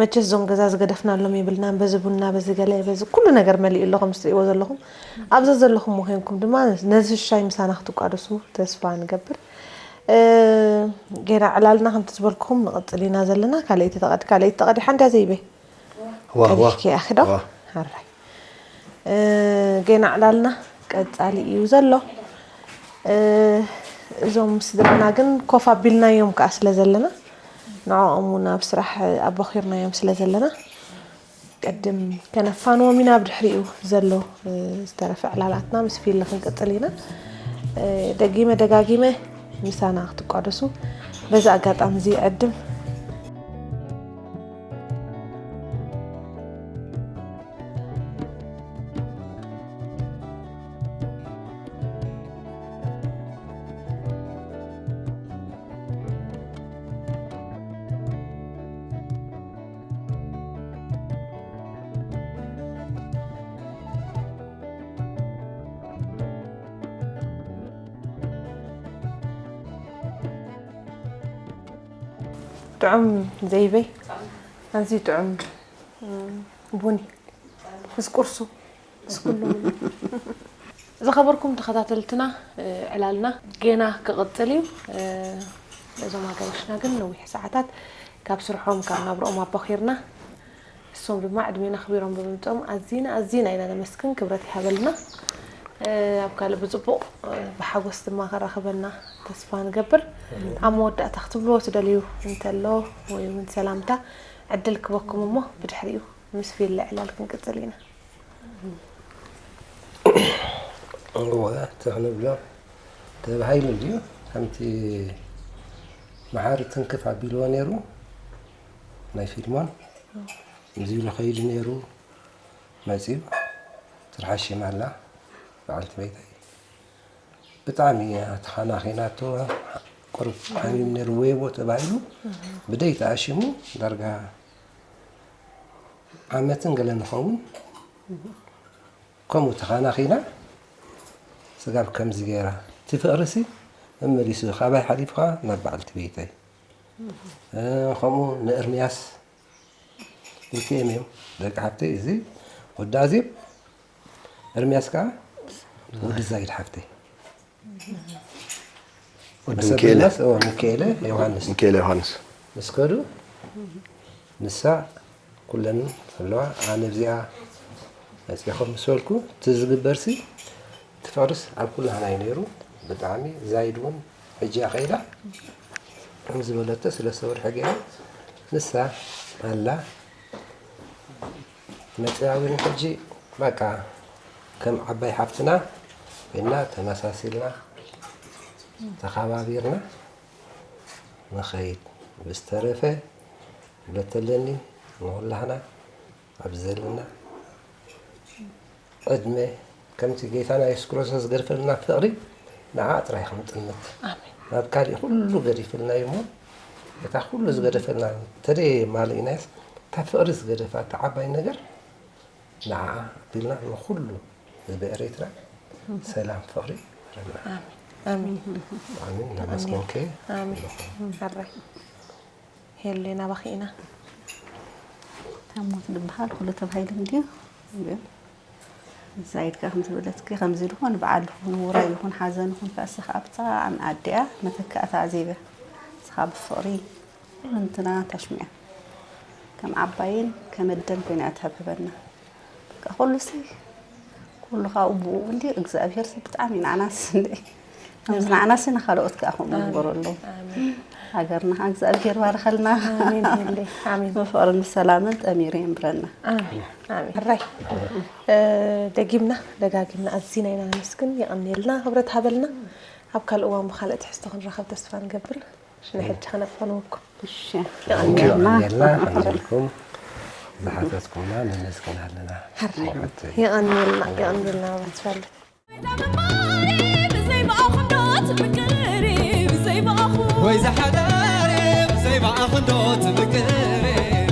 መቸስ እዞም ገዛ ዝገደፍናሎም የብልናን። በዚ ቡና፣ በዚ ገለ፣ በዚ ኩሉ ነገር መሊኡ ኣሎ፣ ከም እትሪእዎ ዘለኹም። ኣብዛ ዘለኹም ኮይንኩም ድማ ነዚ ሽሻይ ምሳና ክትቋደሱ ተስፋ ንገብር። እ፣ ጌና ዕላልና ከምቲ ዝበልኩኹም ንቕጽል ኢና ዘለና። ካልኣይቲ ተቐዲ-፣ ካልኣይቲ ተቐዲሓ እንድያ ዘይበይ? ዋ፣ ዋ። ቀዲሕኪ ኢኺ ዶ? ዋ። ሓራይ። እ፣ ጌና ዕላልና ቀጻሊ እዩ ዘሎ። እ፣ እዞም ስድራና ግን ኮፍ ኣቢልናዮም ከኣ ስለ ዘለና፣ ንዕኦም እውን ኣብ ስራሕ ኣቦኺርናዮም ስለ ዘለና፣ ቅድም ከነፋንዎም ኢና። ኣብ ድሕሪኡ ዘሎ፣ እ፣ ዝተረፈ ዕላላትና ምስ ፊሊ ክንቅጽል ኢና። እ፣ ደጊመ ደጋጊመ ምሳና ክትቋደሱ በዚ ኣጋጣሚ እዚ ይዕድም። ጥዑም ዘይበይ፣ ኣዝዩ ጥዑም፣ እም፣ ቡኒ፣ ምስ ቁርሱ፣ ምስ ኩሉ። ዝኸበርኩም ተኸታተልትና፣ እ፣ ዕላልና ጌና ክቕጽል እዩ። እ፣ እዞም ኣጋይሽና ግን ነዊሕ ሰዓታት ካብ ስርሖም፣ ካብ ናብርኦም ኣቦኺርና፣ እሶም ድማ ዕድሜና ኣኽቢሮም ብምምጽኦም ኣዚና፣ ኣዚና ኢና ነመስግን፣ ክብረት ይሃበልና። እ፣ ኣብ ካልእ ብጽቡቕ፣ እ፣ ብሓጎስ ድማ ከራኽበና ተስፋ ንገብር። ኣብ መወዳእታ ክትብልዎ ትደልዩ እንተሎ ወይ እውን ሰላምታ ዕድል ክበኩም እሞ ብድሕሪኡ ምስ ፊለ ዕላል ክንቅጽል ኢና። እወ፣ እቲ ክንብሎ ተባሂሉ እንድዩ። ከምቲ መሓሪ ትንክፍ ኣቢልዎ ነይሩ፣ ናይ ፊልሞን። እዚ ኢሉ ከይዱ ነይሩ፣ መጺኡ። ትርሓሽም ኣላ፣ በዓልቲ ቤተይ። ብጣዕሚ እያ ተኸናኺናቶ። ቁሩብ ሓሚም ነይሩ፣ ዌቦ ተባሂሉ። ብደይ ተኣሽሙ፣ ዳርጋ ዓመትን ገለ ንኸውን። ከምኡ ተኸናኺና፣ ስጋብ ከምዚ ገይራ። እቲ ፍቕሪሲ መመሊሱ፣ ካባይ ሓሊፍካ ናብ በዓልቲ ቤተይ። እ፣ ከምኡ ንእርምያስ፣ ክልቲኦም እዮም ደቂ ሓፍተይ። እዚ ወዲ ኣዜብ፣ እርምያስ ከዓ ወዲ ዛይድ ሓፍተይ። ወዲ መሰብ ሚካኤለ። እርምያስ፣ ኦ፣ ሚካኤለ ዮሃንስ። ሚካኤለ ዮሃንስ። ምስ ከዱ፣ ንሳ ኩለን ዘለዋ፣ ኣነ ኣብዚኣ መፂኹም ምስ በልኩ፣ እቲ ዝግበርሲ፣ እቲ ፍቕርስ ኣብ ኩላህና እዩ ነይሩ። ብጣዕሚ ዛይድ እውን ሕጂ እያ ከይዳ። ከም ዝበለቶ፣ ሰለስተ ወርሒ ገይሩ፣ ንሳ ኣላ። መፅኣ እውን ሕጂ በቃ ከም ዓባይ ሓፍትና ኮይና ተመሳሲልና ተኸባቢርና ንኸይድ። ብዝተረፈ ክብለተለኒ ንኹላህና ኣብዚ ዘለና ዕድመ ከምቲ ጌታና የሱስ ክርስቶስ ዝገደፈልና ፍቕሪ ንዓ ጥራይ ክንጥምት። ኣሜን። ናብ ካሊእ ኩሉ ገዲፍልና እዩ እሞ እታ ኩሉ ዝገደፈልና ተደየማልእናስ እታ ፍቕሪ ዝገደፋ እታ ዓባይ ነገር ንዓኣ ኣቢልና ንኹሉ ህዝቢ ኤርትራ ሰላም ፍቕሪ ረብና። ኣሜን። ኣሜን። ኣሜን። እናመስገንከ ኣሜን። ኣለኹ። ሕራይ። ሄሌና ባኺ ኢና። ታሞት ዝበሃል ኩሉ ተባሂሉ እንድዩ። ግን ዛይድካ ከም ዝበለትኪ ከምዚ ዝኾነ በዓል ይኹን ውራይ ይኹን ሓዘን ይኹን ከኣ እሳ ከኣ ብጣዕሚ ኣዲኣ መተካእታ ኣዜብ እያ። እሳ ከኣ ብፍቕሪ ኩሉ እንትና ተሽምያ። ከም ዓባይን ከም ኣደን ኮይና እያ ትሕብሕበና። በቃ ኩሉሲ ኩሉ ካብኡ ብኡ እንዲ እግዚኣብሄር ሲ ብጣዕሚ ንዓናስ እንዲ ከምዚ ንዓናስ ንኻልኦት ከኣ ከምኡ ኣሜን። ይግበረሎም። ኣሜን። ሃገርና ከኣ እግዚኣብሄር ባርኸልና። ኣሜን። ኣሜን። ኣሜን። ብፍቕርን ብሰላምን ጠሚሩ የንብረና። ኣሜን። ኣሜን። ሕራይ። እ፣ ደጊምና ደጋጊምና ኣዚና ኢና ነመስግን። የቐንየልና፣ ክብረት ሃበልና። ኣብ ካልእ እዋን ብኻልእ ትሕዝቶ ክንራኸብ ተስፋ ንገብር። ሽነ ሕጂ ከነፋንወኩም። እሺ። የቐንየልና። የቐንየልና፣ ሓሚልኩም ዝሓተትኩምና ነመስግን ኣለና። ሕራይ። የቐንየልና፣ የቐንየልና፣ ኣባት ፋለ። ወይ ዝሓዳር ብዘይ ብኣኽንዶ ትምቅር፣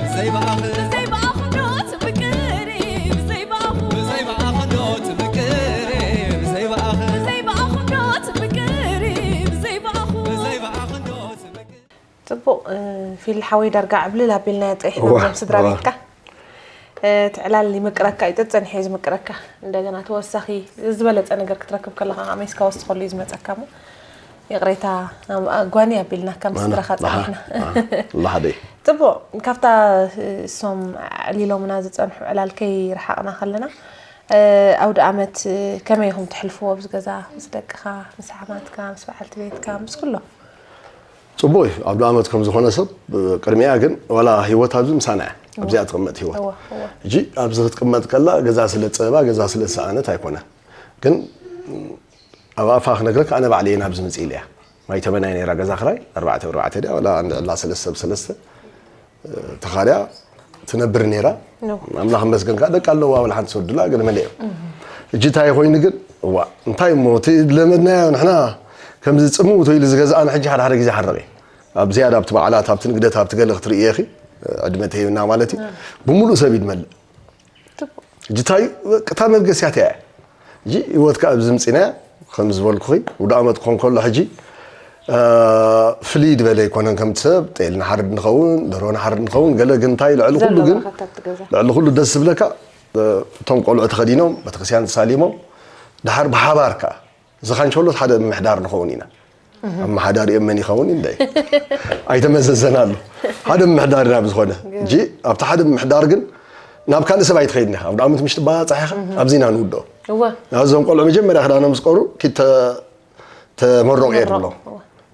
ብዘይ ብኣኽ-፣ ብዘይ ብኣኽንዶ ትምቅር፣ ብዘይ ብኣኽ-፣ ብዘይ ብኣኽንዶ ትምቅር፣ ብዘይ ብኣኽ-፣ ብዘይ ብኣኽንዶ ትምቅር፣ ብዘይ ብኣኽ-፣ ብዘይ ብኣኽንዶ ትምቅር። ጽቡቕ፣ እ፣ ፊል ሓወይ ዳርጋ ዕብልል ኣቢልናዮ ጸኒሕና እዋ፣ እዞም ስድራ እዋ። ቤትካ። እ፣ እቲ ዕላል ይምቅረካ እዩ፣ ጸጸኒሑ እዩ ዝምቅረካ። እንደገና ተወሳኺ ዝበለጸ ነገር ክትረክብ ከለኻ ከኣ ሜስካ ወስኸሉ እዩ ዝመጸካ እሞ ይቕሬታ፣ ኣም-፣ ጓኒ ኣቢልናካ ምስ ኣነ፣ ስድራኻ ኣሃ፣ ጸኒሕና። ኣሃ፣ ኣላ ሓደ እዩ። ጽቡቕ፣ ካብታ፣ እ፣ እሶም ኣዕሊሎምና ዝጸንሑ ዕላል ከይረሓቕና ከለና፣ እ፣ ኣውደ ኣመት፣ እ፣ ከመይ ኢኹም ተሕልፍዎ ኣብዚ ገዛ ምስ ደቅኻ፣ ምስ ሓማትካ፣ ምስ በዓልቲ ቤትካ፣ ምስ ኩሎም? ጽቡቕ እዩ። ኣብ ኣውደ ኣመት ከም ዝኾነ ሰብ፣ ቅድሚኣ ግን ዋላ ህይወት ኣብዚ ምሳና እያ። እወ። ኣብዚኣ ትቕመጥ ህይወት። እወ፣ እወ። ሕጂ ኣብዚ ክትቅመጥ ከላ ገዛ ስለ ዝጸበባ፣ ገዛ ስለ ዝሰኣነት ኣይኮነን። ግን ኣብ ኣፋ ክነግረካ ኣነ ባዕለይ እየ ናብዚ መጽእ ኢለያ። ማይ ተመናይ ነይራ ገዛ ክራይ፣ ኣርባዕተ ብኣርባዕተ ድያ፣ ዋላ እንድዕላ ሰለስተ ብሰለስተ ተኻርያ ትነብር ነይራ። ኖ። ኣምላኽ ይመስገን ከኣ ደቂ ኣለዋ፣ ዋላ ሓንቲ ሰዱላ ገለ መለ እዮም። እህ። ሕጂ እንታይ ኮይኑ ግን፣ እዋ፣ እንታይ እሞ፣ እቲ ለመድናዮ ንሕና ከምዚ ጽምው ተይሉ ዝገዝኣና ሕጂ ሓደ ሓደ ግዜ ሓርቕ እዩ። ኣብ ዝያዳ ኣብቲ በዓላት፣ ኣብቲ ንግደት፣ ኣብቲ ገለ ክትርእዮ ኢኺ፣ ዕድመ ተሂብና ማለት እዩ። ኖ። ብምሉእ ሰብ እዩ ዝመልእ። ጽቡቕ። ሕጂ እንታይ እዩ፣ በቃ፣ እታ መብገሲያት እያ። ሕጂ ህይወትካ ኣብዚ ምጺናያ፣ ከም ዝበልኩኺ፣ ውደ ኣመት ክኾን ከሎ ሕጂ ፍልይ ዝበለ ኣይኮነን። ከምቲ ሰብ ጤል ንሓርድ ንኸውን፣ ደሮ ንሓርድ ንኸውን፣ ገለ ግን እንታይ ልዕሊ ኩሉ ግን ልዕሊ ኩሉ ደስ ዝብለካ እቶም ቆልዑ ተኸዲኖም ቤተክርስትያን ተሳሊሞም ድሓር ብሓባር ከዓ እዚ ካንቸሎት ሓደ ምምሕዳር ንኸውን ኢና። ኣመሓዳሪኦም መን ይኸውን እንደ ኣይተመዘዘን ኣሎ ሓደ ምምሕዳር ኢና ብዝኾነ እንጂ ኣብቲ ሓደ ምምሕዳር ግን ናብ ካልእ ሰብ ኣይትኸይድን ኢኻ። ኣብ ዳኣመት ምሽቲ ባፃሕ ኢኻ ኣብዚ ኢና ንውድኦ። እዞም ቆልዑ መጀመርያ ክዳኖም ዝቀሩ ተመረቑ እየ ትብሎም።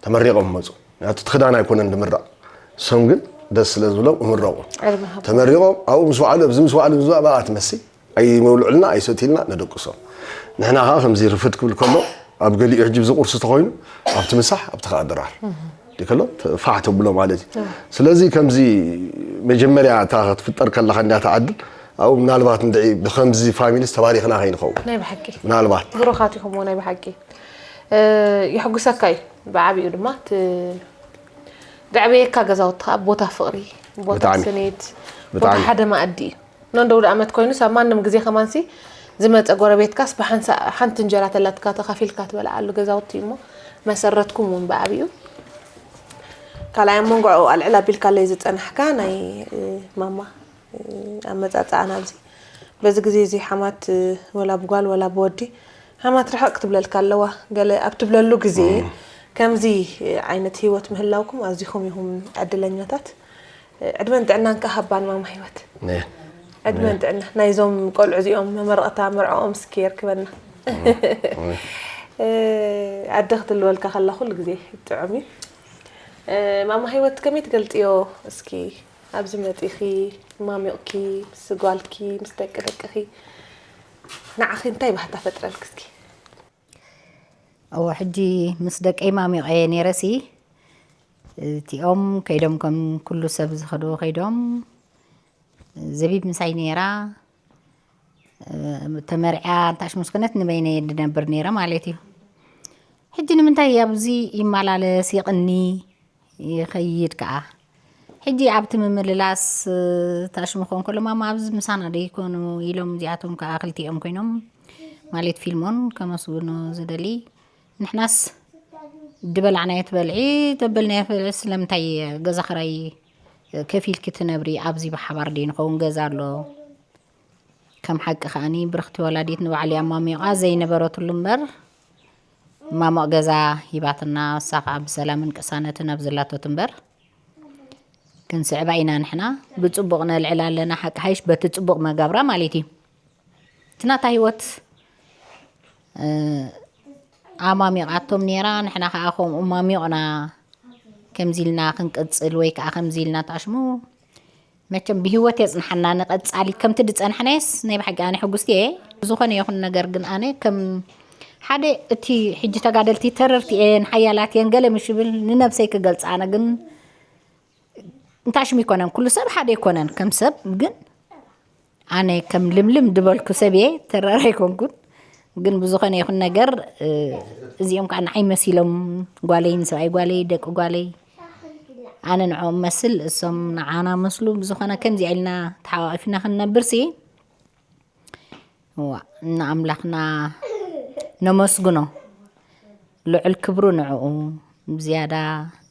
ተመሪቖም መፁ። ምክንያቱ እቲ ክዳን ኣይኮነን ዝምረቕ። እሶም ግን ደስ ስለ ዝብሎም እምረቑ። ተመሪቖም ኣብኡ ምስ ወዓሉ ኣብዚ ምስ ወዓሉ ምስ ወዓሉ ትመሲ ኣይመብልዑልና ኣይሰትዩልና ነደቅሶም። ንሕና ከዓ ከምዚ ርፍድ ክብል ከሎ ኣብ ገሊኡ ሕጂ እዚ ቁርሲ ተኮይኑ ኣብቲ ምሳሕ ኣብቲ ከዓ ድራር ድከሎ ፋሕ ተብሎ ማለት እዩ። ስለዚ ከምዚ መጀመርያ እታ ክትፍጠር ከለካ እንዳ ተዓድል ኣብኡ ምናልባት እንድዒ ብከምዚ ፋሚሊስ ተባሪኽና ከይንኸውን ናይ ብሓቂ ምናልባት ብሩኻት ኢኹም ናይ ብሓቂ። የሕጉሰካ እዩ ብዓብኡ ድማ ዘዕበየካ ገዛውትኻ ቦታ ፍቕሪ፣ ቦታ ስኒት፣ ቦታ ሓደ መኣዲ እዩ። ነንደው ዓመት ኮይኑ ሳብ ማንም ግዜ ከማንሲ ዝመፀ ጎረቤትካስ ብሓንሳ ሓንቲ እንጀራ ተላትካ ተኻፊልካ ትበልዓሉ ገዛውቲ እሞ መሰረትኩም እውን ብዓብኡ ካልኣይ ኣብ መንጎ ኣልዕል ኣቢልካለይ ዝፀናሕካ ናይ ማማ ኣመፃፅኣ ናብዚ በዚ ግዜ እዚ ሓማት ወላ ብጓል ወላ ብወዲ ሓማት ርሕቕ ክትብለልካ ኣለዋ። ገለ ኣብ ትብለሉ ግዜ ከምዚ ዓይነት ህይወት ምህላውኩም ኣዚኹም ኢኹም ዕድለኛታት። ዕድመን ጥዕናን ከኣ ሃባ ንማማ ህይወት። ዕድመን ጥዕና ናይዞም ቆልዑ እዚኦም መመረቕታ መርዕኦም እስኪ የርክበና። ኣደ ክትልወልካ ከላ ኩሉ ግዜ ጥዑም እዩ። ማማ ህይወት ከመይ ትገልፅዮ እስኪ? ኣብዚ መጺኺ ማሚቕኪ ምስ ጓልኪ ምስ ደቂ ደቅኺ ንዓኺ እንታይ ባህታ ፈጥረልኪ እስኪ? እወ ሕጂ ምስ ደቀይ ማሚቐ ነይረሲ እቲኦም ከይዶም ከም ኩሉ ሰብ ዝኸድዎ ከይዶም ዘቢብ ምሳይ ነይራ ተመርዕያ እንታሽ ምስ ኮነት ንበይነይ እየ ዝነብር ነይረ ማለት እዩ። ሕጂ ንምንታይ ኣብዚ ይመላለስ ይቕኒ ይኸይድ ከኣ። ሕጂ ኣብቲ ምምልላስ ታሽሙ ክኾን ከሎ ማማ ኣብዚ ምሳና ዶ ይኮኑ ኢሎም እዚኣቶም ከኣ ክልቲኦም ኮይኖም ማለት ፊልሞን ከመስግኖ ዝደሊ ንሕናስ ድበላዕናዮ ትበልዒ ተበልናዮ ትበልዒ ስለምንታይ ገዛ ክራይ ከፊልኪ ትነብሪ ኣብዚ ብሓባር ዶ ንኸውን ገዛ ኣሎ ከም ሓቂ ከኣኒ ብርኽቲ ወላዲት ንባዕሉ ኣማሚቓ ዘይነበረትሉ እምበር ማሞቕ ገዛ ሂባትና እሳ ከዓ ብሰላምን ቅሳነትን ኣብ ዘላቶ ትንበር ክንስዕባ ኢና ንሕና ብፅቡቕ ነልዕል ኣለና ሓቂ ሓይሽ በቲ ፅቡቕ መጋብራ ማለት እዩ እቲ ናታ ሂወት ኣማሚቓቶም ነይራ ንሕና ከዓ ከምኡ ማሚቕና ከምዚ ኢልና ክንቅፅል ወይ ከዓ ከምዚ ኢልና ታሽሙ መቸም ብሂወት የፅንሓና ንቐፃሊ ከምቲ ዝፀናሕናየስ ናይ ብሓቂ ኣነ ሕጉስቲ እየ ዝኾነ ይኹን ነገር ግን ኣነ ከም ሓደ እቲ ሕጂ ተጋደልቲ ተረርቲ እየን ሓያላት እየን ገለ ምሽ ብል ንነብሰይ ክገልፃ ኣነ ግን እንታሽም ይኮነን ኩሉ ሰብ ሓደ ይኮነን ከም ሰብ ግን ኣነ ከም ልምልም ዝበልኩ ሰብ እየ ተራር ኣይኮንኩን ግን ብዝኾነ ይኹን ነገር እዚኦም ከዓ ንዓይ መሲሎም ጓለይ ንሰብኣይ ጓለይ ደቂ ጓለይ ኣነ ንዕኦም መስል እሶም ንዓና መስሉ ብዝኾነ ከምዚኣ ኢልና ተሓቋቂፍና ክንነብር ሲ እዋ ንኣምላኽና ነመስግኖ ልዑል ክብሩ ንዕኡ ብዝያዳ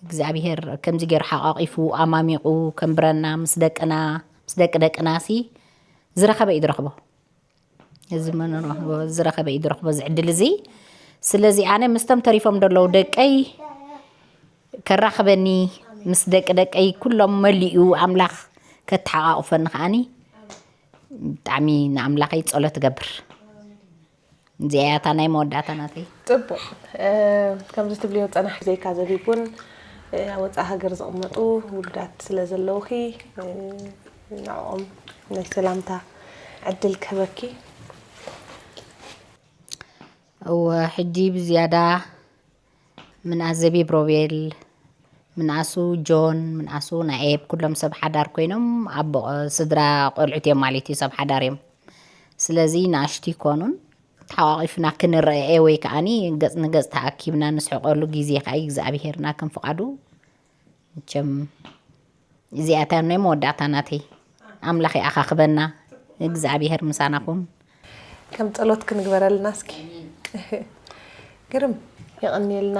እግዚኣብሄር ከምዚ ገይሩ ሓቋቂፉ ኣማሚቑ ከንብረና ምስ ደቅና ምስ ደቂ ደቅና ሲ ዝረኸበ እዩ ዝረኽቦ እዚ መኖር ዝረኸበ እዩ ዝረኽቦ እዚ ዕድል እዚ ስለዚ ኣነ ምስቶም ተሪፎም ዘለዉ ደቀይ ከራኽበኒ ምስ ደቂ ደቀይ ኩሎም መሊኡ ኣምላኽ ከተሓቃቁፈኒ ከዓኒ ብጣዕሚ ንኣምላኸይ ጸሎት እገብር እዚኣ እያ እታ ናይ መወዳእታ ናተይ ጽቡቅ ከምዚ ትብልዮ ጸናሕ ዘይካ ዘቢቡን ኣብ ወፃኢ ሃገር ዝቕመጡ ውሉዳት ስለ ዘለውኺ ንዕኦም ናይ ሰላምታ ዕድል ክህበኪ እወ ሕጂ ብዝያዳ ምንኣስ ዘቢብ ሮቤል ምንኣሱ ጆን ምንኣሱ ናኤብ ኩሎም ሰብ ሓዳር ኮይኖም ኣቦ ስድራ ቆልዑት እዮም ማለት እዩ ሰብ ሓዳር እዮም ስለዚ ንኣሽቱ ይኮኑን ተሓቋቂፍና ክንረአ ወይ ከዓኒ ገፅ ንገፅ ተኣኪብና ንስሕቀሉ ግዜ ከዓ እግዚኣብሄርና ከም ፍቃዱ መቸም እዚኣታ ናይ መወዳእታ ናተይ ኣምላኽ ይኣኻኽበና እግዚኣብሄር ምሳናኹም ከም ጸሎት ክንግበረልና እስኪ ግርም የቐንየልና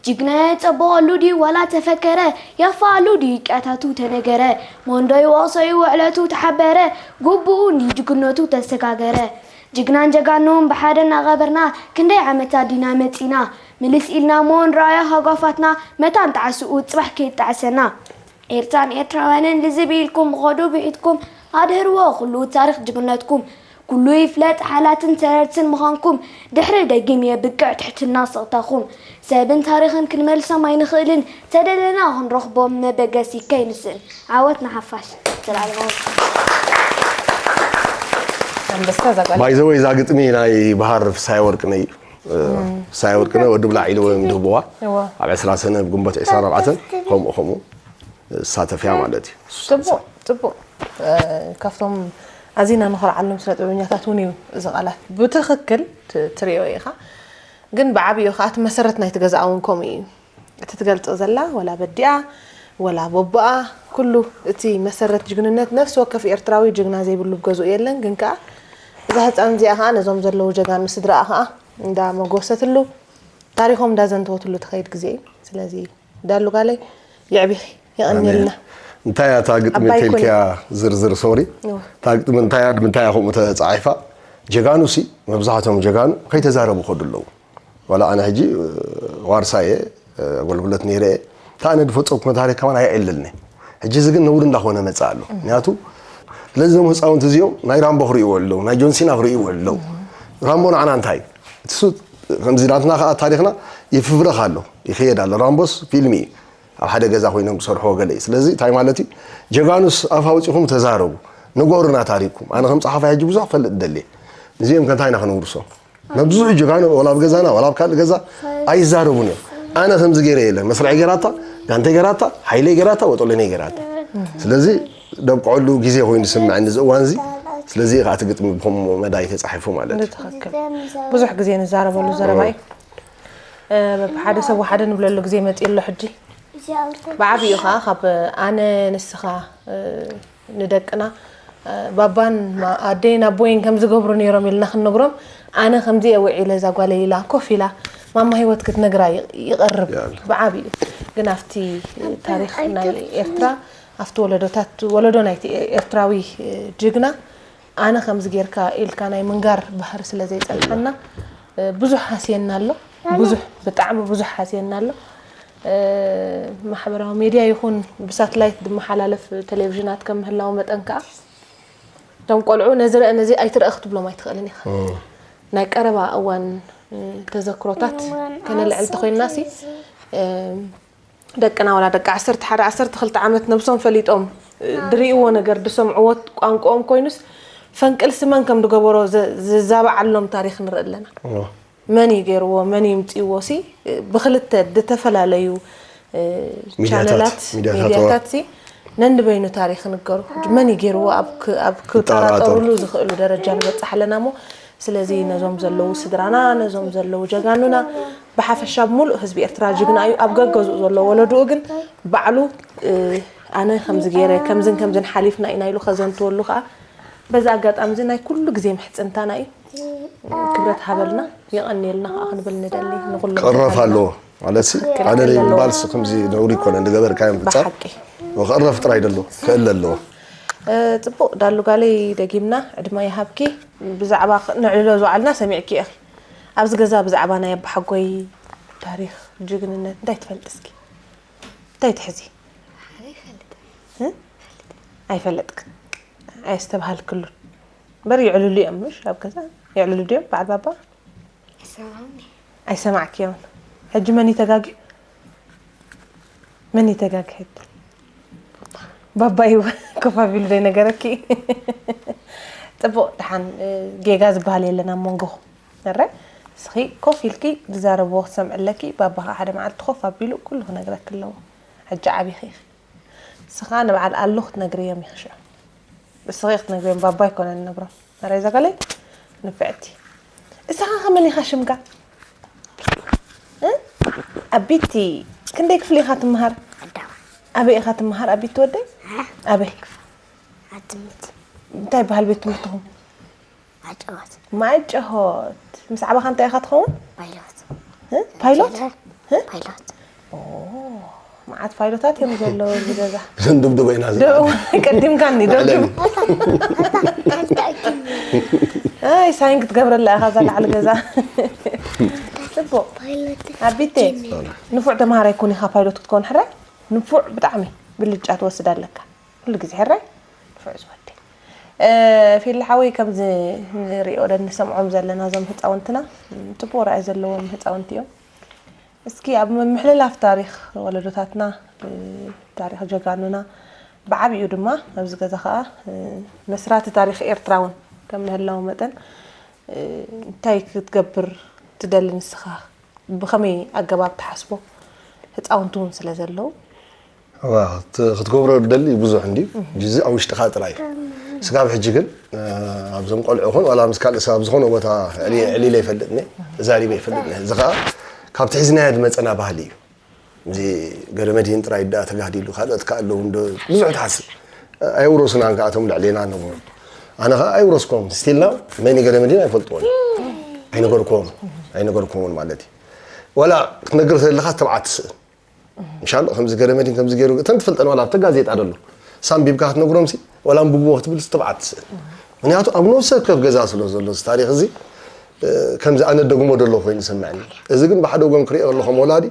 ጅግና የጸብቐሉ ድዩ ዋላ ተፈከረ? የኽፍኣሉ ድዩ ቅያታቱ ተነገረ? መንዶ ይወቕሶ እዩ ውዕለቱ ተሓበረ? ግቡኡ እንድዩ ጅግነቱ ተሰጋገረ? ጅግናን ጀጋኑን ብሓደ እናቐበርና ክንደይ ዓመታት ዲና መጺና? ምልስ ኢልና እሞ ንረኣዮ ሃጓፋትና መታን ጣዕስኡ ጽባሕ ከይጣዕሰና። ኤርትራን ኤርትራውያንን ልዝብ ኢልኩም ምኸዱ ብሒትኩም ኣድህርዎ ኩሉ ታሪኽ ጅግነትኩም። ኩሉ ይፍለጥ ሓላትን ተረርትን ምዃንኩም ድሕሪ ደጊም የብቅዕ ትሕትና ስቕታኹም። ሰብን ታሪኽን ክንመልሶም ኣይንኽእልን ተደለና ክንረኽቦም መበገሲ ከይንስእን። ዓወት ንሓፋሽ። ዘላለማዊ ኣንበሳ ዛጓል ባይዘወይ እዛ ግጥሚ ናይ ባህር ፍሳይ ወርቅነ እዩ። ፍሳይ ወርቅነ ወዲ ብላዕ ኢሉ ወይም ድህብዋ እዋ። ኣብ ዕስራ ሰነ ግንቦት ዕስራን ኣርባዕተን ከምኡ ከምኡ ዝሳተፍ እያ ማለት እዩ። ጽቡቕ ጽቡቕ እ፣ ካብቶም ኣዚና ንኾርዓሎም ስነ ጥበበኛታት እውን እዩ እዚ ቃላት ብትኽክል ት- ትሪኦ ኢኻ። ግን ብዓብዩ ከዓ እቲ መሰረት ናይቲ ገዛእ እውን ከምኡ እዩ። እቲ ትገልጾ ዘላ ወላ በዲኣ ወላ ቦቦኣ ኩሉ እቲ መሰረት ጅግንነት ነፍሲ ወከፍ ኤርትራዊ ጅግና ዘይብሉ ገዝኡ የለን። ግን ከዓ እዛ ህፃን እዚኣ ከዓ ነዞም ዘለዉ ጀጋኑ ስድራኣ ከዓ እንዳመጎሰትሉ ታሪኾም እንዳዘንተወትሉ ትኸይድ ግዜ እዩ። ስለዚ ዳሉ ጋለይ የዕቢኺ የቐንየልና። እንታይ እያ እታ ግጥሚ ኣባይ ተልክያ ዝርዝር ሶሪ እወ። እታ ግጥሚ እንታይ እያ ንምንታይ እያ ከምኡ ተፃዒፋ? ጀጋኑ ሲ መብዛሕቶም ጀጋኑ ከይተዛረቡ ከዱ ኣለዉ። ዋላ ኣነ ሕጂ ዋርሳየ ኣገልግሎት ነይረ እየ። እታ ኣነ ዝፈፀምኩ ታሪክ ከማን ኣየዕልልኒ። ሕጂ እዚ ግን ነውሪ እንዳኾነ መፅእ ኣሎ። ምክንያቱ ስለዚ እዞም ህፃውንቲ እዚኦም ናይ ራምቦ ክርእይዎ ኣለዉ፣ ናይ ጆንሲና ክርእይዎ ኣለዉ። ራምቦ ንዓና እንታይ እዩ? እቲ ሱ ከምዚ ናትና ከዓ ታሪክና ይፍብረኽ ኣሎ ይኽየድ ኣሎ። ራምቦስ ፊልም እዩ። ኣብ ሓደ ገዛ ኮይኖም ዝሰርሕዎ ገለ እዩ። ስለዚ እንታይ ማለት እዩ? ጀጋኑስ ኣፍ ኣውፂኹም ተዛረቡ፣ ንገሩና ታሪክኩም። ኣነ ከም ፀሓፋይ ሕጂ ብዙሕ ክፈልጥ ደልየ። ንዚኦም ከ እንታይ ኢና ክነውርሶም? መብዝሑ ጀጋኑ ወላ ኣብ ገዛና ወላ ኣብ ካልእ ገዛ ኣይዛረቡን እዮም። ኣነ ከምዚ ገይረ የለን መስርዐይ ገራታ፣ ጋንተይ ገራታ፣ ሓይለይ ገራታ፣ ወጠለነይ ገራታ። ስለዚ ደብቅዐሉ ግዜ ኮይኑ ዝስምዐኒ እዚ እዋን እዚ። ስለዚ ከዓ እቲ ግጥሚ ብከምኡ መዳይ ተፃሒፉ ማለት እዩ። ትኽክል። ብዙሕ ግዜ ንዛረበሉ ዘረባ እዩ። እ፣ ሓደ ሰብ ወሓደ ንብለሉ ግዜ መፂኡ ኣሎ ሕጂ። ብዓብዩ ከዓ ካብ ኣነ ንስኻ እ፣ ንደቅና እ፣ ባባን ማ- ኣደይን ኣቦይን ከም ዝገብሩ ነይሮም ኢልና ክንነግሮም ኣነ ከምዚ እየ ውዒለ እዛ ጓለይ ኢላ ኮፍ ኢላ ማማ ህይወት ክትነግራ ይ- ይቐርብ ይኣል። ብዓብዩ። ግን ኣብቲ ታሪኽ ናይ ኤርትራ ኣብቲ ወለዶታት ወለዶ ናይቲ ኤርትራዊ እ፣ ጅግና ኣነ ከምዚ ጌርካ ኢልካ ናይ ምንጋር ባህሪ ስለ ዘይጸንሐና እ፣ ብዙሕ ሃስየና ኣሎ። ብዙሕ ብጣዕሚ ብዙሕ ሃስየና ኣሎ። እ፣ ማሕበራዊ ሜድያ ይኹን ብሳትላይት ዝመሓላለፍ ቴሌቪዥናት ከም ምህላው መጠን ከዓ እቶም ቆልዑ ነዚ ርአ ነዚ ኣይትርአ ክትብሎም ኣይትኽእልን ኢኻ። ናይ ቀረባ እዋን እ፣ ተዘክሮታት ከነልዕል ተኾይንና ሲ እ፣ ደቅና ወላ ደቂ ዓሰርተ ሓደ ዓሰርተ ክልተ ዓመት ነብሶም ፈሊጦም እ፣ ድርእይዎ ነገር ድሰምዕዎ ቋንቋኦም ኮይኑስ ፈንቅልሲ መን ከም ድገበሮ ዘ- ዝዛባዓሎም ታሪኽ ንርኢ ኣለና። መን እዩ ገይርዎ መን እዩ ምፅእዎ ሲ እ፣ ብክልተ ድተፈላለዩ እ፣ ሚድያታት፣ ቻነላት ሚድያታት ሚድያታት ሲ ነንበይኑ ታሪኽ ንገሩ። ሕጂ መን እዩ ገይርዎ ኣብ ክ- ኣብ ክጠራጠሩሉ ዝኽእሉ ደረጃ ንበፅሕ ኣለና እሞ ስለዚ ነዞም ዘለዉ ስድራና ነዞም ዘለዉ ጀጋኑና ብሓፈሻ ሙሉእ ህዝቢ ኤርትራ ጅግና እዩ። ኣብ ገገዝኡ ዘሎ ወለድኡ ግን ባዕሉ እ፣ ኣነ ከምዚ ገይረ ከምዝን ከምዝን ሓሊፍና ኢና ኢሉ ከዘንትወሉ ከዓ በዚ ኣጋጣሚ እዚ ናይ ኩሉ ግዜ ምሕፅንታና እዩ። ክብረት ሃበልና የቐንየልና ከዓ ክንብል ንደሊ ንኩሎም ክቕረፍ ተጋሩና። ኣለዎ ማለት ሲ ሓደ ደይ ምባልስ ከምዚ ነውሪ ይኮነ ዝገበርካዮ ምፍፃም ብሓቂ ክቕረፍ ጥራይ ደሎ ክእል ኣለዎ። እ፣ ፅቡቕ ዳሉ ጋለይ ደጊምና ዕድማ ይሃብኪ። ብዛዕባ ክ- ንዕልሎ ዝዋዕልና ሰሚዕኪ ኢኺ። ኣብዚ ገዛ ብዛዕባ ናይ ኣባሓጎይ ታሪኽ ጅግንነት እንታይ ትፈልጢ እስኪ እንታይ ትሕዚ? እ? ኣይፈለጥክን ኣየስተብሃልክሉን እምበር ይዕልሉ እዮም ምሽ ኣብ ገዛ ይዕልሉ ድዮም በዓል ባባ? ይሰማኒ ኣይሰማዕክዮምን። ሕጂ መን እዩ ተጋግዩ? መን እዩ ተጋግዩ ሕጂ? ባባ እዩ ኮፍ ኣቢሉ ዘይነገረኪ? ፅቡቕ ደሓን እ፣ ጌጋ ዝበሃል የለን ኣብ መንጎኹም። እረ እስኺ ኮፍ ኢልኪ ዝዛረብዎ ክትሰምዒ ኣለኪ። ባባ ከዓ ሓደ መዓልቲ ኮፍ ኣቢሉ ኩሉ ክነግረኪ ኣለዎ። ሕጂ ዓቢኺ ኢኺ። ንስኻ ንበዓል ኣሉ ክትነግርዮም ኢኺ ሽዑ። እስኺ ክትነግርዮም ባባ ኣይኮነን ንነግሮም። ኣረ እዛ ጓለይ ንፍዕቲ። እሳኻ ከመን ኢኻ ሽምካ? እ? ኣቢቲ ክንደይ ክፍሊ ኢኻ ትምሃር? ኣበይ ኢኻ ትምሃር ኣቢቲ ወደይ? ኣበይ? ኣትምት እንታይ ይበሃል ቤት ትምህርትኹም? ኣጨዋት ማይጨሆት። ምስ ዓባኻ እንታይ ኢኻ ትኸውን? ፓይሎት እ? ፓይሎት? ፓይሎት። መዓት ፋይሎታት እዮም ዘለዉ እዚ ገዛ። ዘንድብድቦ ኢና ቀዲምካኒ ደብድብ። ኣይ ሳይን ክትገብረላ ኢኻ እዛ ላዕሊ ገዛ። ጽቡቕ። ኣቢቴ ንፉዕ ተምሃራይ ኩን ኢኻ ፓይሎት ክትከውን ሕራይ። ንፉዕ ብጣዕሚ ብልጫ ትወስድ ኣለካ። ኩሉ ግዜ ሕራይ ንፉዕ ዝወዲ። ፊሊ ሓወይ ከምዚ ንሪኦ ዶ ንሰምዖም ዘለና እዞም ህፃውንትና ጽቡቕ ራእይ ዘለዎም ህፃውንቲ እዮም። እስኪ ኣብ ምምሕልላፍ ታሪኽ ወለዶታትና ታሪኽ ጀጋኑና ብዓብኡ ድማ ኣብዚ ገዛ ከዓ መስራቲ ታሪኽ ኤርትራ እውን ከም ምህላው መጠን እንታይ ክትገብር ትደሊ ንስኻ ብኸመይ ኣገባብ ትሓስቦ ህፃውንቲ እውን ስለ ዘለዉ ክትገብሮ ደሊ ብዙሕ እንዲ እዚ ኣብ ውሽጥኻ ጥራይ ስጋብ ሕጂ ግን ኣብዞም ቆልዑ ኹን ዋላ ምስ ካልእ ሰብ ኣብ ዝኾነ ቦታ ዕልለ ይፈልጥ ተዛሪበ ይፈልጥ እዚ ከዓ ካብቲ ሒዝናዮ ዝመፀና ባህሊ እዩ እዚ ገረመዲን ጥራይ ዳ ተጋዲሉ ካልኦት ከዓ ኣለዉ እንዶ ብዙሕ ትሓስብ ኣይውረሱናን ከዓ እቶም ልዕሌና ኣለዎ ኣነ ከዓ ኣይውረስኮም ስቲልና መን ገረመዲን ኣይፈልጥዎን ኣይነገርኮም ኣይነገርኮምን ማለት እዩ ዋላ ክትነግር ተለካ ተብዓት ትስእል እንሻሎ ከምዚ ገረመዲን ከምዚ ገይሩ እተን ትፈልጠን ዋላ ኣብተ ጋዜጣ ደሎ ሳንቢብካ ክትነግሮም ሲ ዋላ ኣንብብዎ ክትብል ትብዓት ትስእል ምክንያቱ ኣብ ነፍሲ ወከፍ ገዛ ስለ ዘሎ እዚ ታሪክ እዚ ከምዚ ኣነ ደግሞ ደሎ ኮይኑ ይስምዐኒ እዚ ግን ብሓደ ወገን ክሪኦ ከለኹ ከም ወላዲ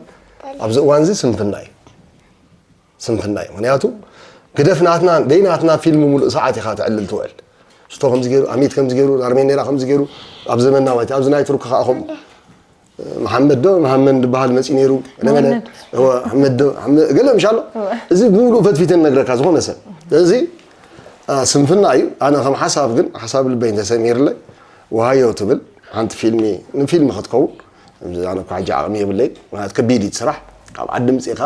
ኣብዚ እዋን እዚ ስንፍና እዩ ስንፍና እዩ ምክንያቱ ግደፍ ናትና ደይ ናትና ፊልም ሙሉእ ሰዓት ኢኻ ተዕልል ትውዕል ሽቶ ከምዚ ገይሩ ኣሚት ከምዚ ገይሩ ኣርሜኔራ ከምዚ ገይሩ ኣብ ዘመንና ማለት ኣብዚ ናይ ቱርኪ ከዓ ከምኡ መሓመድ ዶ መሃመን ዝበሃል መፂ ነይሩ ገለ መሓመድ ዶ ገለ ምሻሎ እዚ ብምሉእ ፈትፊተ ነግረካ ዝኾነ ሰብ እዚ ስንፍና እዩ ኣነ ከም ሓሳብ ግን ሓሳብ ልበይ እንተሰሚርለይ ወሃዮ ትብል ሓንቲ ፊልሚ ንፊልሚ ክትከውን ኣነ እኳ ሕጂ ዓቕሚ የብለይ ምክንያቱ ከቢድ እዩ ስራሕ ካብ ዓዲ ምፅኢኻ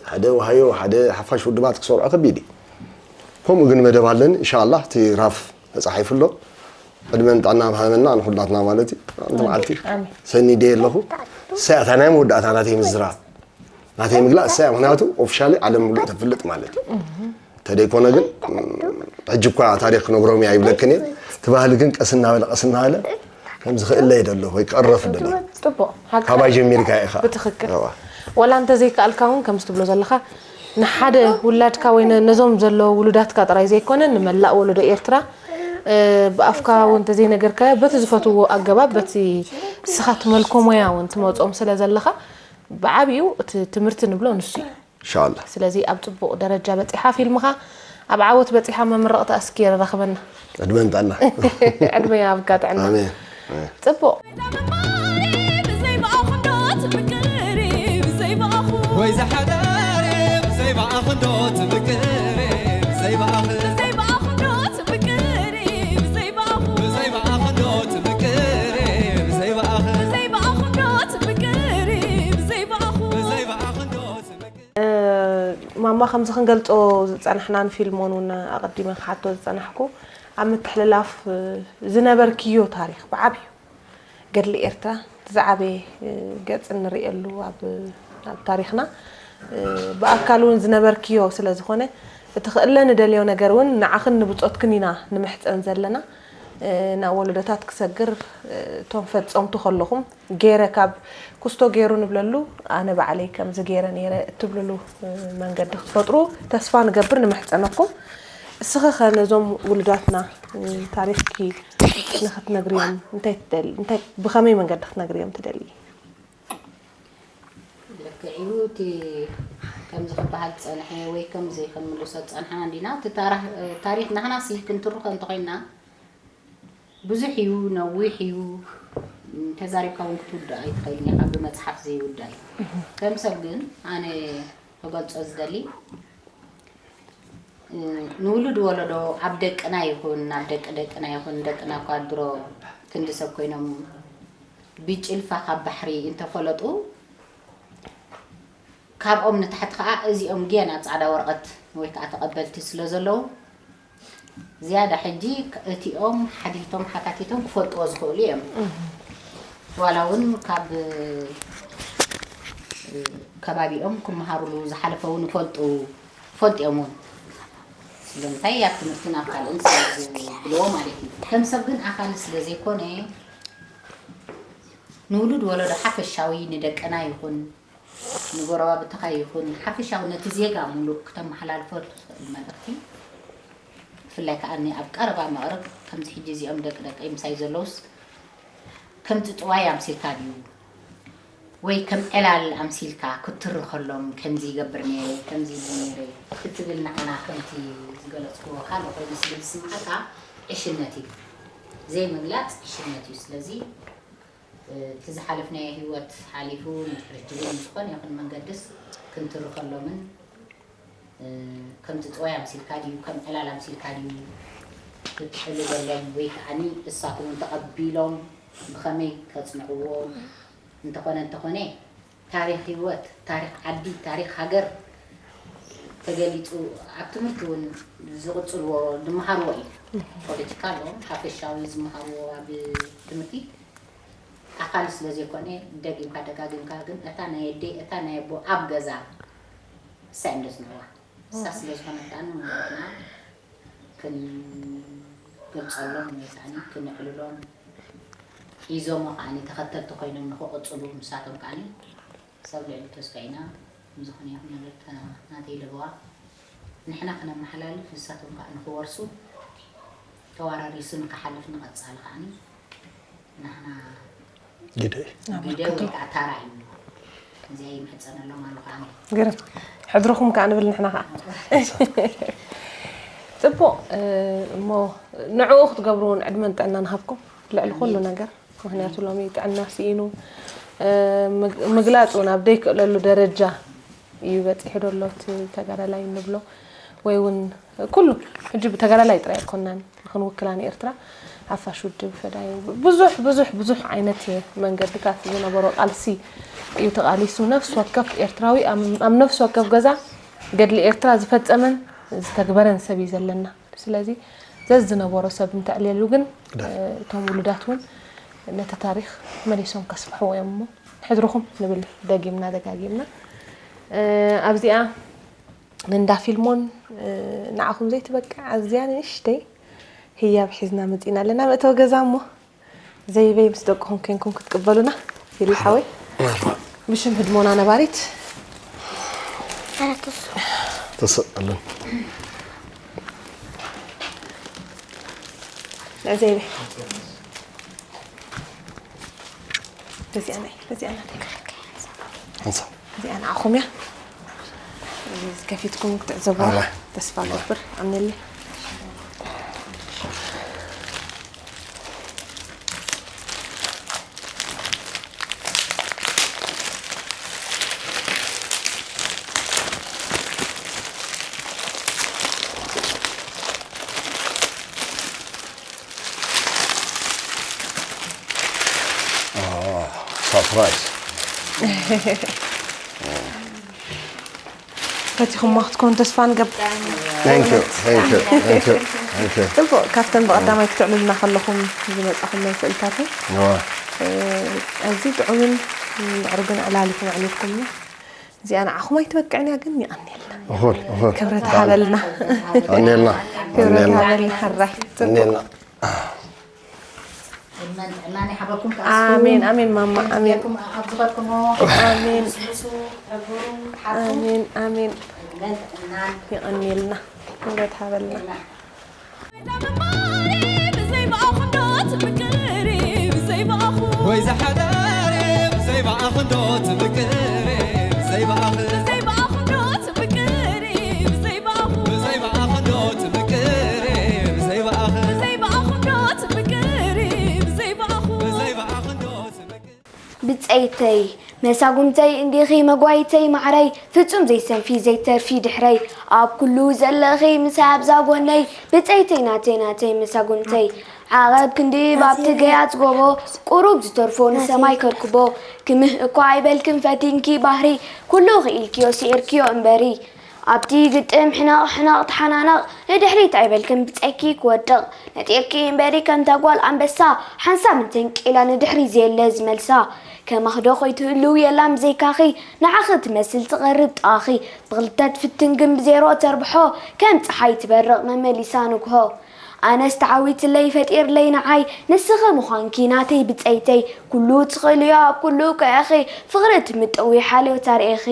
ሓደ ወሃዮ ሓደ ሓፋሽ ውድባት ክሰርዖ ከቢድ እዩ ከምኡ ግን መደብ ኣለኒ እንሻላ እቲ ራፍ ተፃሒፉ ኣሎ ዕድመን ጥዕና ምሃበና ንኩላትና ማለት እዩ ኣንቲ መዓልቲ ሰኒ ደየ ኣለኹ እሳያ እታ ናይ መወዳእታ ናተይ ምዝራብ ናተይ ምግላእ እሳያ ምክንያቱ ኦፊሻሊ ዓለም ሙሉእ ተፍልጥ ማለት እዩ ተደይኮነ ግን ሕጂ እኳ ታሪክ ክነግሮም እያ ይብለክን እየ እቲ ባህሊ ግን ቀስ እናበለ ቀስ እናበለ ከም ዝኽእለይ ደሎ ወይ ክቐረፍ ደሎ ጽቡቕ ካባይ ጀሚርካ ኢኻ ብትኽክል ወላ እንተዘይከኣልካ እውን ከምዚ ትብሎ ዘለኻ ንሓደ ውላድካ ወይ ነዞም ዘለዉ ውሉዳትካ ጥራይ ዘይኮነ ንመላእ ወለዶ ኤርትራ ብኣፍካ እውን እንተዘይነገርካዮ በቲ ዝፈትዎ ኣገባብ በቲ ንስኻ ትመልኮ ሞያ እውን ትመጾም ስለ ዘለኻ ብዓብኡ እቲ ትምህርቲ ንብሎ ንሱ እዩ ኢንሻኣላህ ስለዚ ኣብ ጽቡቕ ደረጃ በጺሓ ፊልምኻ ኣብ ዓወት በጺሓ መምረቕታ እስኪ የረራኽበና ዕድመን ጥዕና ዕድመ ይሃብካ ጥዕና ኣሜን ጽቡቕ ወይ ዝሓዳር ብዘይ ብኣኽንዶ ትብቅር ብዘይ ብኣኽ ብዘይ ብኣኽንዶ ትብቅር ብዘይ ብኣኹ ብዘይ ብኣኽንዶ ትብቅር ብዘይ ብኣኽ ብዘይ ብኣኽንዶ ትብቅር ብዘይ ብኣኹ ብዘይ ብኣኽንዶ ትብቅር ማማ ከምዚ ክንገልጾ ዝጸናሕናን ፊልሞን እውን ኣቐዲመ ክሓቶ ዝጸናሕኩ ኣብ ምትሕልላፍ ዝነበርክዮ ታሪኽ ብዓብዩ ገድሊ ኤርትራ ዝዓበየ ገጽ እንርእየሉ ኣብ ኣብ ታሪኽና ብኣካል እውን ዝነበርክዮ ስለ ዝኾነ እቲ ክእለ ንደልዮ ነገር እውን ንዓኽን ንብጾትክን ኢና ንምሕጸን ዘለና ናብ ወለዶታት ክሰግር እቶም ፈጸምቱ ከለኹም ገይረ ካብ ኩስቶ ገይሩ ንብለሉ ኣነ ባዕለይ ከምዚ ገይረ ነይረ እትብልሉ መንገዲ ክትፈጥሩ ተስፋ ንገብር ንምሕጸነኩም። እስኺ ኸ ነዞም ውሉዳትና ታሪኽኪ ንኽትነግርዮም እንታይ ትደሊ? እንታይ ብኸመይ መንገዲ ክትነግርዮም ትደሊ? ልክዕ እዩ እቲ ከምዚ ክበሃል ዝፀንሐ ወይ ከምዚ ክንምልሶ ዝፀንሐና እንዲና እቲ ታሪክ ናህናሲ ክንትርኾ እንተኮይንና ብዙሕ እዩ፣ ነዊሕ እዩ፣ ተዛሪብካ እውን ክትውድኦ ኣይትኽእልን ኢኻ፣ ብመፅሓፍ ዘይውዳእ እዩ። ከም ሰብ ግን ኣነ ክገልፆ ዝደሊ ንውሉድ ወለዶ ኣብ ደቅና ይኹን ኣብ ደቂ ደቅና ይኹን ደቅና እኳ ድሮ ክንዲ ሰብ ኮይኖም ብጭልፋ ካብ ባሕሪ እንተፈለጡ ካብኦም ንታሕቲ ከዓ እዚኦም ጌና ፃዕዳ ወረቐት ወይ ከዓ ተቐበልቲ ስለ ዘለዉ ዝያዳ ሕጂ እቲኦም ሓቲቶም ሓታቲቶም ክፈልጥዎ ዝኽእሉ እዮም ዋላ እውን ካብ ከባቢኦም ክመሃሩሉ ዝሓለፈ እውን ይፈልጡ ይፈልጡ እዮም እውን ስለምንታይ ኣብ ትምህርትን ኣብ ካልእን ስለዝብልዎ ማለት እዩ ከም ሰብ ግን ኣኻሊ ስለ ዘይኮነ ንውሉድ ወለዶ ሓፈሻዊ ንደቅና ይኹን ንጎረባብትኻ ይኹን ሓፈሻዊ ነቲ ዜጋ ሙሉእ ክተመሓላልፎ ትኽእል መልእኽቲ፣ ብፍላይ ከኣ ኣብ ቀረባ መቕርብ ከምዚ ሕጂ እዚኦም ደቂ ደቀይ ምሳይ ዘለውስ ከምቲ ጥዋይ ኣምሲልካ ድዩ ወይ ከም ዕላል ኣምሲልካ ክትትርኸሎም፣ ከምዚ ይገብር ነይረ፣ ከምዚ ይብል ነይረ ክትብል ንዓና ከምቲ ዝገለጽክዎ ካልእ ኮይኑ ስለ ዝስምዓካ ዕሽነት እዩ። ዘይምግላጽ ዕሽነት እዩ። ስለዚ እቲ ዝሓለፍናዮ ህይወት ሓሊፉ ንድሕሪት እውን ዝኾነ ይኹን መንገድስ ክንትርኸሎምን ከምቲ ጥዋይ ኣምሲልካ ድዩ ከም ዕላል ኣምሲልካ ድዩ ክትሕልለሎም ወይ ከዓኒ እሳት እውን ተቐቢሎም ብኸመይ ከጽንዕዎ እንተኾነ እንተኾነ ታሪኽ ህይወት ታሪኽ ዓዲ ታሪኽ ሃገር ተገሊጹ ኣብ ትምህርቲ እውን ዝቕጽልዎ ዝመሃርዎ እዩ ፖለቲካ ኣለዎም ሓፈሻዊ ዝመሃርዎ ኣብ ትምህርቲ ኣኻሊ ስለ ዘይኮነ ደጊምካ ደጋጊምካ ግን እታ ናይ ኣደይ እታ ናይ ኣቦ ኣብ ገዛ እሳ እዮም ዘጽንዕዋ እሳ ስለ ዝኾነት ከኣ ንመንጎትና ክንገልጸሎም ወይ ከዓኒ ክነዕልሎም ሒዞሞ ከዓኒ ተኸተልቲ ኮይኖም ንኽቕጽሉ ንሳቶም ከዓኒ ሰብ ልዕሊ ተስፋ ኢና ንዝኾነ ይኹን ነገር ናተይ ለበዋ ንሕና ክነመሓላልፍ ንሳቶም ከዓ ንክወርሱ ተዋራሪሱ ንክሓልፍ ንቐፃሊ ከዓ ንሕና ግደ ግደ ወይ ከዓ ታራ እዩ እዚኣ ይምሕፀነሎም ኣሎ ከዓ ግርም ሕድርኹም ከዓ ንብል ንሕና ከዓ ፅቡቕ እሞ ንዕኡ ክትገብሩ እውን ዕድመን ጥዕና ንሃብኩም ልዕሊ ኩሉ ነገር ምክንያቱ ሎሚ ጥዕና ስኢኑ ምግላፅ እውን ኣብ ዘይክእለሉ ደረጃ እዩ በፂሑ ዘሎ እቲ ተጋዳላይ እንብሎ ወይ እውን ኩሉ ሕጂ ብተጋዳላይ ጥራይ ኣይኮናን ንክንውክላ ንኤርትራ ሓፋሽ ውድብ ፈዳይ ብዙሕ ብዙሕ ብዙሕ ዓይነት መንገድታት ዝነበሮ ቃልሲ እዩ ተቃሊሱ ነፍሲ ወከፍ ኤርትራዊ ኣብ ነፍሲ ወከፍ ገዛ ገድሊ ኤርትራ ዝፈፀመን ዝተግበረን ሰብ እዩ ዘለና ስለዚ ዘዝነበሮ ሰብ እንተዕልየሉ ግን እቶም ውሉዳት እውን ነቲ ታሪኽ መሊሶም ከስፍሕዎ እዮም እሞ ንሕድርኹም ንብል ደጊምና ደጋጊምና ኣብዚኣ ንእንዳ ፊልሞን ንዓኹም ዘይትበቅዕ ኣዝያ ንእሽተይ ህያብ ሒዝና መፂና ኣለና መእተዊ ገዛ እሞ ዘይበይ ምስ ደቅኹም ኮንኩም ክትቅበሉና ፊሊ ሓወይ ብሽም ህድሞና ነባሪት ተሰቀልን ዘይበይ በዚኣ ናይ በዚኣ ናተይ ሓንሳ እዚኣ ንዓኹም እያ ከፊትኩም ክትዕዘቡ ተስፋ ገብር ኣምነሊ ሳፕራይዝ ፈቲኹሞ ክትከውን ተስፋ ንገብር ጽቡቅ ካብተን ብቀዳማይ ክትዕልልና ከለኹም ዝመፃኹም ናይ ስእልታትን ኣዝዩ ጥዑምን ምዕሩግን ዕላል ኢኹም ኣዕሊልኩምና እዚኣ ንዓኹም ኣይትበቅዕን እያ ግን የቐንየልና ክብረት ሃበልና የቐንየልና ክብረት ሃበልና ሕራይ የቐንየልና ኣሜን ኣሜን ማማ ኣሜን ኣብ ዝኸድኩሞ ኣሜን ኣሜን ኣሜን የቐንየልና ክብረት ሃበልና ወይ ዝሓዳር ብዘይ ብኣኽንዶ ትምቅር ብዘይ ብኣኽንዶ ትምቅር ብዘይ ብኣኽንዶ ትምቅር ብዘይ ብኣኽንዶ ትምቅር ብዘይ ብኣኽንዶ ትምቅር ብጸይተይ መሳጉምተይ እንዲኺ መጓይተይ ማዕረይ ፍጹም ዘይሰንፊ ዘይተርፊ ድሕረይ ኣብ ኩሉ ዘለኺ ምሳይ ኣብዛ ጎነይ ብጸይተይ ናተይ ናተይ መሳጉምተይ ዓቐብ ክንዲ ባብቲ ገያጽ ጎቦ ቁሩብ ዝተርፎ ንሰማይ ከርክቦ ክምህ እኳ ኣይበልክን ፈቲንኪ ባህሪ ኩሉ ክኢልክዮ ስዒርክዮ እምበሪ ኣብቲ ግጥም ሕነቕ ሕነቕ ተሓናነቕ ንድሕሪት ኣይበልክን ብጸኪ ክወድቕ ነጢርኪ እምበሪ ከምታ ጓል ኣንበሳ ሓንሳብ እንተንቂላ ንድሕሪ ዘየለ ዝመልሳ ከማኽዶ ከይትህልው የላን ብዘይካኺ ንዓኺ ትመስል ትቐርብ ጥቓኺ ብኽልተ ትፍትን ግን ብዜሮ ተርብሖ ከም ጸሓይ ትበርቕ መመሊሳ ንግሆ ኣነስ ተዓዊትለይ ፈጢርለይ ንዓይ ንስኺ ምዃንኪ ናተይ ብጸይተይ ኩሉ ትኽእልዮ ኣብ ኩሉ ከእኺ ፍቕሪ ትምጥዊ ሓልዮት ኣርእኺ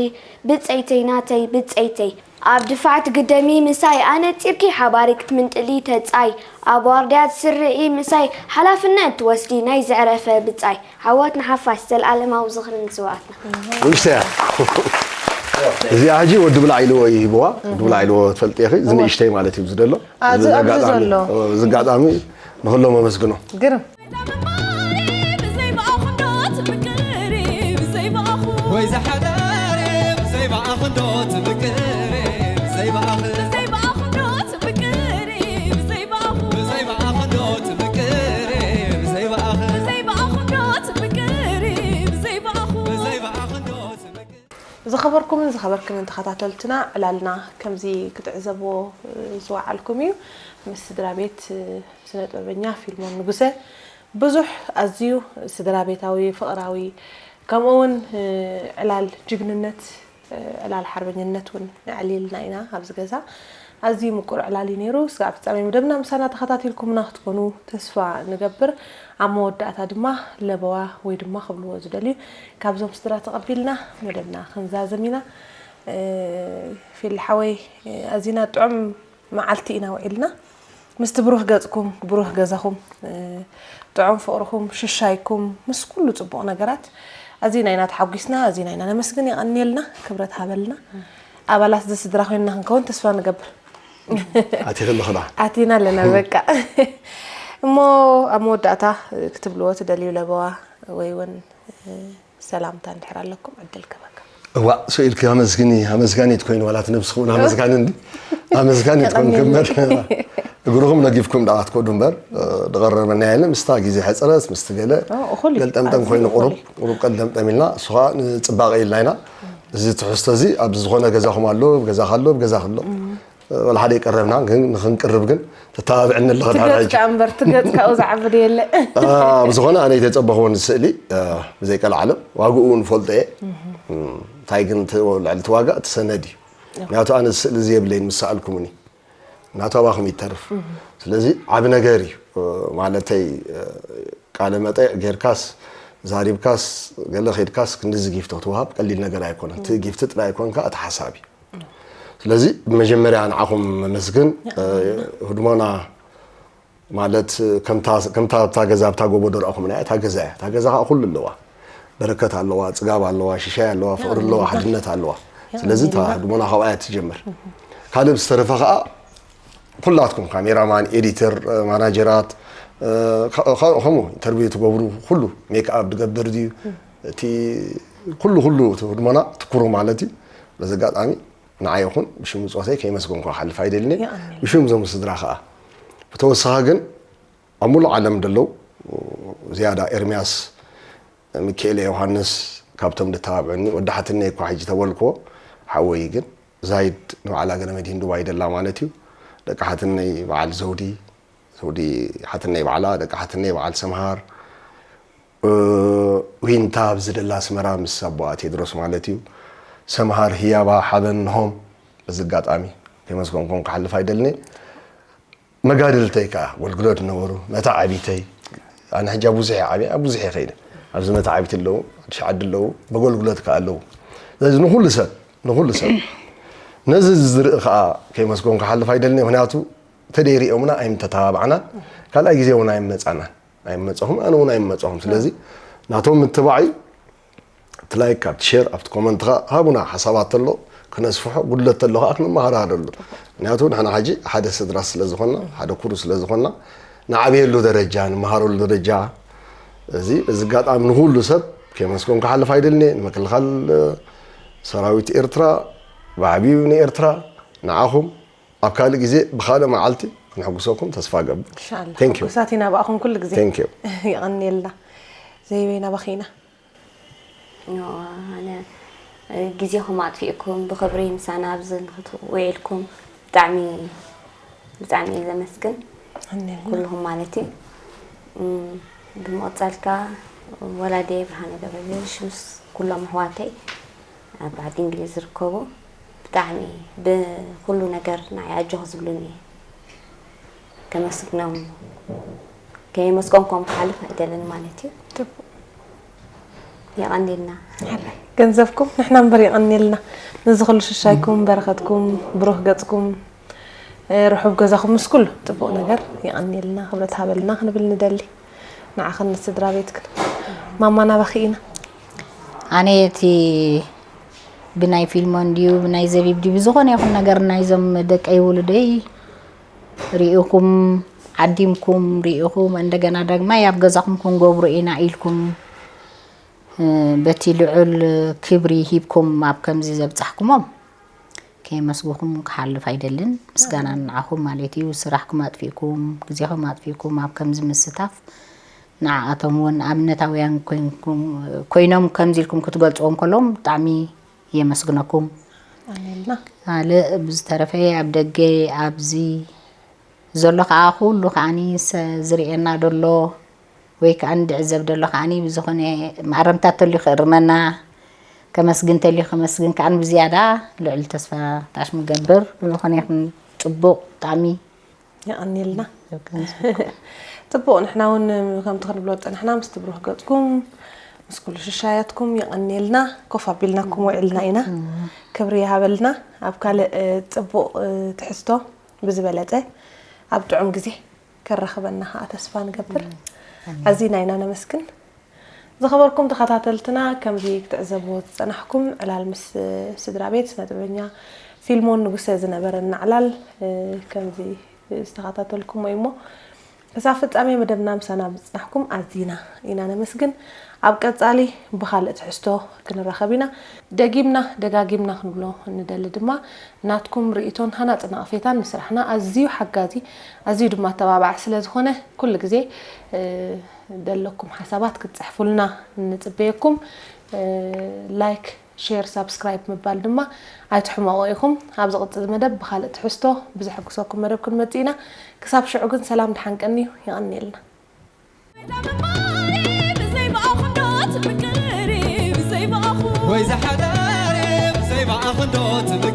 ብጸይተይ ናተይ ብጸይተይ ኣብ ድፋዕ ትግደሚ ምሳይ ኣነጺርኪ ሓባሪ ክትምንጥሊ ተጻይ ኣብ ዋርድያ ትስርዒ ምሳይ ሓላፍነት ትወስዲ ናይ ዘዕረፈ ብጻይ ዓወት ንሓፋሽ ዘልኣለማዊ ዝኽሪ ንስውኣትና። ንእሽተያ እዚኣ ሕጂ ወዲ ብላዕ ኢልዎ ይህብዋ ወዲ ብላዕ ኢልዎ ትፈልጥ ኢኺ እዚ ንእሽተይ ማለት እዩ ዝደሎ ኣብዚ ኣብዚ ዘሎ እዚ ኣጋጣሚ ንክሎም ኣመስግኖ ግርም ወይ ዝሓደር ብዘይ ብኣኽንዶ ትምቅር ብዘይ ብኣኽንዶ ትምቅር ብዘይ ብኣኽንዶ ትምቅር ብዘይ ብኣኽንዶ ትምቅር ብዘይ ብኣኽንዶ ትምቅር ዝኸበርኩምን ዝኸበርክንን ተኸታተልትና ዕላልና ከምዚ ክትዕዘብዎ ዝወዓልኩም እዩ ምስ ስድራ ቤት ስነ ጥበበኛ ፊልሞን ንጉሰ ብዙሕ ኣዝዩ ስድራ ቤታዊ ፍቕራዊ ከምኡ እውን ዕላል ጅግንነት ዕላል ሓርበኝነት እውን ኣዕሊልና ኢና ኣብዚ ገዛ ኣዝዩ ምቁር ዕላል እዩ ነይሩ ስጋዕ ፍጻሜ መደብና ምሳና ተኸታቲልኩምና ክትኮኑ ተስፋ ንገብር ኣብ መወዳእታ ድማ ለበዋ ወይ ድማ ክብልዎ ዝደልዩ ካብዞም ስድራ ተቐቢልና መደብና ክንዛዝም ኢና ፊል ሓወይ ኣዚና ጥዑም መዓልቲ ኢና ውዒልና ምስቲ ብሩህ ገፅኩም ብሩህ ገዛኹም ጥዑም ፍቕርኹም ሽሻይኩም ምስ ኩሉ ፅቡቕ ነገራት ኣዚና ኢና ተሓጒስና ኣዚና ኢና ነመስግን የቐንየልና ክብረት ሃበልና ኣባላት እዚ ስድራ ኮይንና ክንከውን ተስፋ ንገብር ኣቲኺ ኣለኽና ኣቲና ኣለና በቃ እሞ ኣብ መወዳእታ ክትብልዎ ትደልዩ ለበዋ ወይ እውን ሰላምታ እንድሕር ኣለኩም ዕድል ክበካ። እዋ ስኢልኪ ኣመስግኒ ኣመስጋኒት ኮይኑ ዋላ እቲ ነብስኺ እውን ኣመስጋኒ እንዲ ኣመስጋኒት ኮንኪ እምበር እግርኹም ነጊፍኩም ደኣ ክትከዱ እምበር ዝቐረበና የለን ምስታ ግዜ ሕፅረት ምስቲ ገለ እኹል እዩ። ገልጠምጠም ኣዝዩ ኮይኑ እኹል ቁሩብ እዩ። ቁሩብ ቀልጠምጠም ኢልና እሱ ከዓ ንፅባቐ ኢልና ኢና እዚ ትሕዝቶ እዚ ኣብ ዝኾነ ገዛኹም ኣሎ ገዛኻ ኣሎ ገዛኺ ኣሎ ወላ ሓደ ይቀረብና ግን ንክንቅርብ ግን ተተባብዕኒ ኣለኻ ድሓር ትገጽ ሕጂ ከኣ እምበር ትገጽ ካብኡ ዝዓቢ ዶ የለ ኣብ ዝኾነ ኣነ ይተጸበኽዎ ንስእሊ ብዘይ ቀልዓለም ዋግኡ እውን ፈልጦ እየ እንታይ ግን እቲ ልዕሊ እቲ ዋጋ እቲ ሰነድ እዩ ምክንያቱ ኣነ ስእሊ ዘየብለይን ምስ ሰኣልኩምኒ ናቱ ኣባኹም ይተርፍ ስለዚ ዓቢ ነገር እዩ ማለተይ ቃለ መጠ ጌርካስ ዛሪብካስ ገለ ኸይድካስ ክንድዚ ጊፍት ክትወሃብ ቀሊል ነገር ኣይኮነን እቲ ጊፍት ጥራይ ኣይኮንካ እቲ ሓሳብ እዩ ስለዚ ብመጀመርያ ንዓኹም ነመስግን ህድሞና ማለት ከምታ ኣብታ ገዛ ኣብታ ጎቦ ደርኣኹምና እያ እታ ገዛ እያ እታ ገዛ ከዓ ኩሉ ኣለዋ በረከት ኣለዋ ፅጋብ ኣለዋ ሽሻይ ኣለዋ ፍቅሪ ኣለዋ ሓድነት ኣለዋ ስለዚ እታ ህድሞና ካብኣ እያ ትጀምር ካልእ ብዝተረፈ ከዓ ኩላትኩም ካሜራማን ኤዲተር ማናጀራት ከምኡ ኢንተርቪው ትገብሩ ኩሉ ሜክኣፕ ዝገብር ድዩ እቲ ኩሉ ኩሉ ህድሞና ትኩሩ ማለት እዩ በዚ ኣጋጣሚ ንዓይ ይኹን ብሽም ብፆተይ ከይመስገንኩ ክሓልፍ ኣይደልን እየ ብሽም እዞም ስድራ ከዓ ብተወሳኺ ግን ኣብ ሙሉእ ዓለም ደለው ዝያዳ ኤርምያስ ሚኪኤለ ዮሃንስ ካብቶም ዝተባብዑኒ ወዲ ሓትነይ እኳ ሕጂ ተበልክዎ ሓወይ ግን ዛይድ ንባዕላ ገለ መድሂን ዱባይ ደላ ማለት እዩ ደቂ ሓትነይ በዓል ዘውዲ ዘውዲ ሓትነይ በዓላ ደቂ ሓትነይ በዓል ሰምሃር ዊንታ ኣብዚ ደላ ኣስመራ ምስ ኣቦኣ ቴድሮስ ማለት እዩ ሰምሃር ህያባ ሓበን ንሆም በዚ ኣጋጣሚ ከይመስገንኩም ክሓልፍ ኣይደልኒ መጋድልተይ ከዓ ጎልግሎት ዝነበሩ መታዓቢተይ ኣነ ሕጂ ኣብ ብዙሕ ዓብየ ኣብ ብዙሕ ከይደ ኣብዚ መታዓቢት ኣለዉ ኣዲሽ ዓዲ ኣለዉ በጎልግሎት ከዓ ኣለዉ ስለዚ ንኩሉ ሰብ ንኩሉ ሰብ ነዚ ዝርኢ ከዓ ከይመስገን ክሓልፍ ኣይደልኒ ምክንያቱ ተደይሪኦምና ኣይምተተባባዕናን ካልኣይ ግዜ እውን ኣይመፃናን ኣይመፀኹም ኣነ እውን ኣይመፀኹም ስለዚ ናቶም ምትባዕ እዩ እቲ ላይክ ኣብቲ ሼር ኣብቲ ኮመንትኻ ሃቡና ሓሳባት ተሎ ክነስፍሖ ጉድለት ተሎ ከዓ ክንመሃራረሉ ምክንያቱ ንሕና ሕጂ ሓደ ስድራ ስለ ዝኾንና ሓደ ኩሩ ስለ ዝኾንና ንዓብየሉ ደረጃ ንመሃረሉ ደረጃ እዚ እዚ ኣጋጣሚ ንኩሉ ሰብ ከየመስገንኩ ክሓልፍ ኣይደልኒ ንምክልኻል ሰራዊት ኤርትራ ብዓብዩ ንኤርትራ ንዓኹም ኣብ ካልእ ግዜ ብኻልእ መዓልቲ ክነሕጉሰኩም ተስፋ እገብር። ኢንሻላህ Thank you. ሕጉሳት ኢና ብኣኹም ኩሉ ግዜ። Thank you. የቐንየልና። ዘይበይ ናባኺ ኢና። ኖ፣ ኣነ ግዜኹም ኣጥፊእኩም ብኽብሪ ምሳና ኣብዚ ንኽትውዒልኩም ብጣዕሚ ብጣዕሚ እየ ዘመስግን። የቐንየልና። ኩልኹም ማለት እዩ። እም፣ ብምቕጻል ከኣ ወላዲየ ብርሃነ ገብረገርግሽ ምስ ኩሎም ኣሕዋተይ ኣብ ዓዲ እንግሊዝ ዝርከቡ ብጣዕሚ ብኩሉ ነገር ንዓይ ኣጆኺ ዝብሉኒ ከመስግኖም ከየመስገንኩም ክሓልፍ ኣይደልን ማለት እዩ። የቐንየልና። ገንዘብኩም ንሕና እምበር የቐንየልና። ነዚ ኩሉ ሽሻይኩም በረኸትኩም ብሩህ ገፅኩም ርሑብ ገዛኹም ምስ ኩሉ ፅቡቕ ነገር የቐንየልና፣ ክብረት ሃበልና ክንብል ንደሊ። ንዓኽን ንስድራ ቤትክን። ማማ ናባኺ ኢና። ኣነ እቲ ብናይ ፊልሞን ድዩ ብናይ ዘቢብ ድዩ ብዝኾነ ይኹን ነገር ናይዞም ደቀይ ውሉደይ ርኢኹም ዓዲምኩም ርኢኹም እንደገና ዳግማይ ኣብ ገዛኹም ክንገብሮ ኢና ኢልኩም በቲ ልዑል ክብሪ ሂብኩም ኣብ ከምዚ ዘብጻሕኩሞም ከየመስግንኩም ክሓልፍ ኣይደልን። ምስጋና ንዓኹም ማለት እዩ። ስራሕኩም ኣጥፊእኩም ግዜኹም ኣጥፊእኩም ኣብ ከምዚ ምስታፍ ንዓኣቶም እውን ኣብነታውያን ኮይኖም ከምዚ ኢልኩም ክትገልፅዎም ከለዎም ብጣዕሚ የመስግነኩም። ኣሜልና። ካልእ ብዝተረፈ ኣብ ደገ ኣብዚ ዘሎ ከዓ ኩሉ ከዓኒ ዝርእየና ደሎ ወይ ከዓ ዝዕዘብ ደሎ ከዓኒ ብዝኾነ ማረምታት ተልዩ ክእርመና ከመስግን ተልዩ ከመስግን ከዓኒ ብዝያዳ ልዑል ተስፋ ታሽ ምገብር ብዝኾነ ይኹን ፅቡቕ ብጣዕሚ የቐንየልና። ፅቡቕ ንሕና እውን ከምቲ ክንብሎ ዝፀናሕና ምስቲ ብሩህ ገፅኩም ምስ ኩሉ ሽሻያትኩም የቐንየልና። ኮፍ ኣቢልናኩም ውዒልና ኢና። ክብሪ ይሃበልና። ኣብ ካልእ ፅቡቕ ትሕዝቶ ብዝበለፀ ኣብ ጥዑም ግዜ ከራኽበና ከዓ ተስፋ ንገብር። ኣዚና ኢና ነመስግን። ዝኸበርኩም ተኸታተልትና ከምዚ ክትዕዘብዎ ዝፀናሕኩም ዕላል ምስ ስድራ ቤት ስነጥበበኛ ፊልሞን ንጉሰ ዝነበረና ዕላል ከምዚ ዝተኸታተልኩሞ እዩሞ ክሳብ ፍጻሜ መደብና ምሳና ምጽናሕኩም ኣዚና ኢና ነመስግን። ኣብ ቀጻሊ ብኻልእ ትሕዝቶ ክንራኸብ ኢና። ደጊምና ደጋጊምና ክንብሎ እንደሊ ድማ ናትኩም ርእይቶን ሃናጺ ነቐፌታን ንስራሕና ኣዝዩ ሓጋዚ ኣዝዩ ድማ ኣተባባዒ ስለ ዝኾነ ኩሉ ግዜ ደለኩም ሓሳባት ክትጽሕፉልና ንጽበየኩም። ላይክ ሼር ሳብስክራይብ ምባል ድማ ኣይትሕመቑ ኢኹም። ኣብ ዝቕጽል መደብ ብኻልእ ትሕዝቶ ብዘሐጉሰኩም መደብ ክንመጽእ ኢና። ክሳብ ሽዑ ግን ሰላም ድሓን ቀንዩ። የቐንየልና። ወይ ዝሓዳር ብዘይ ብኣኹንዶ ትምክር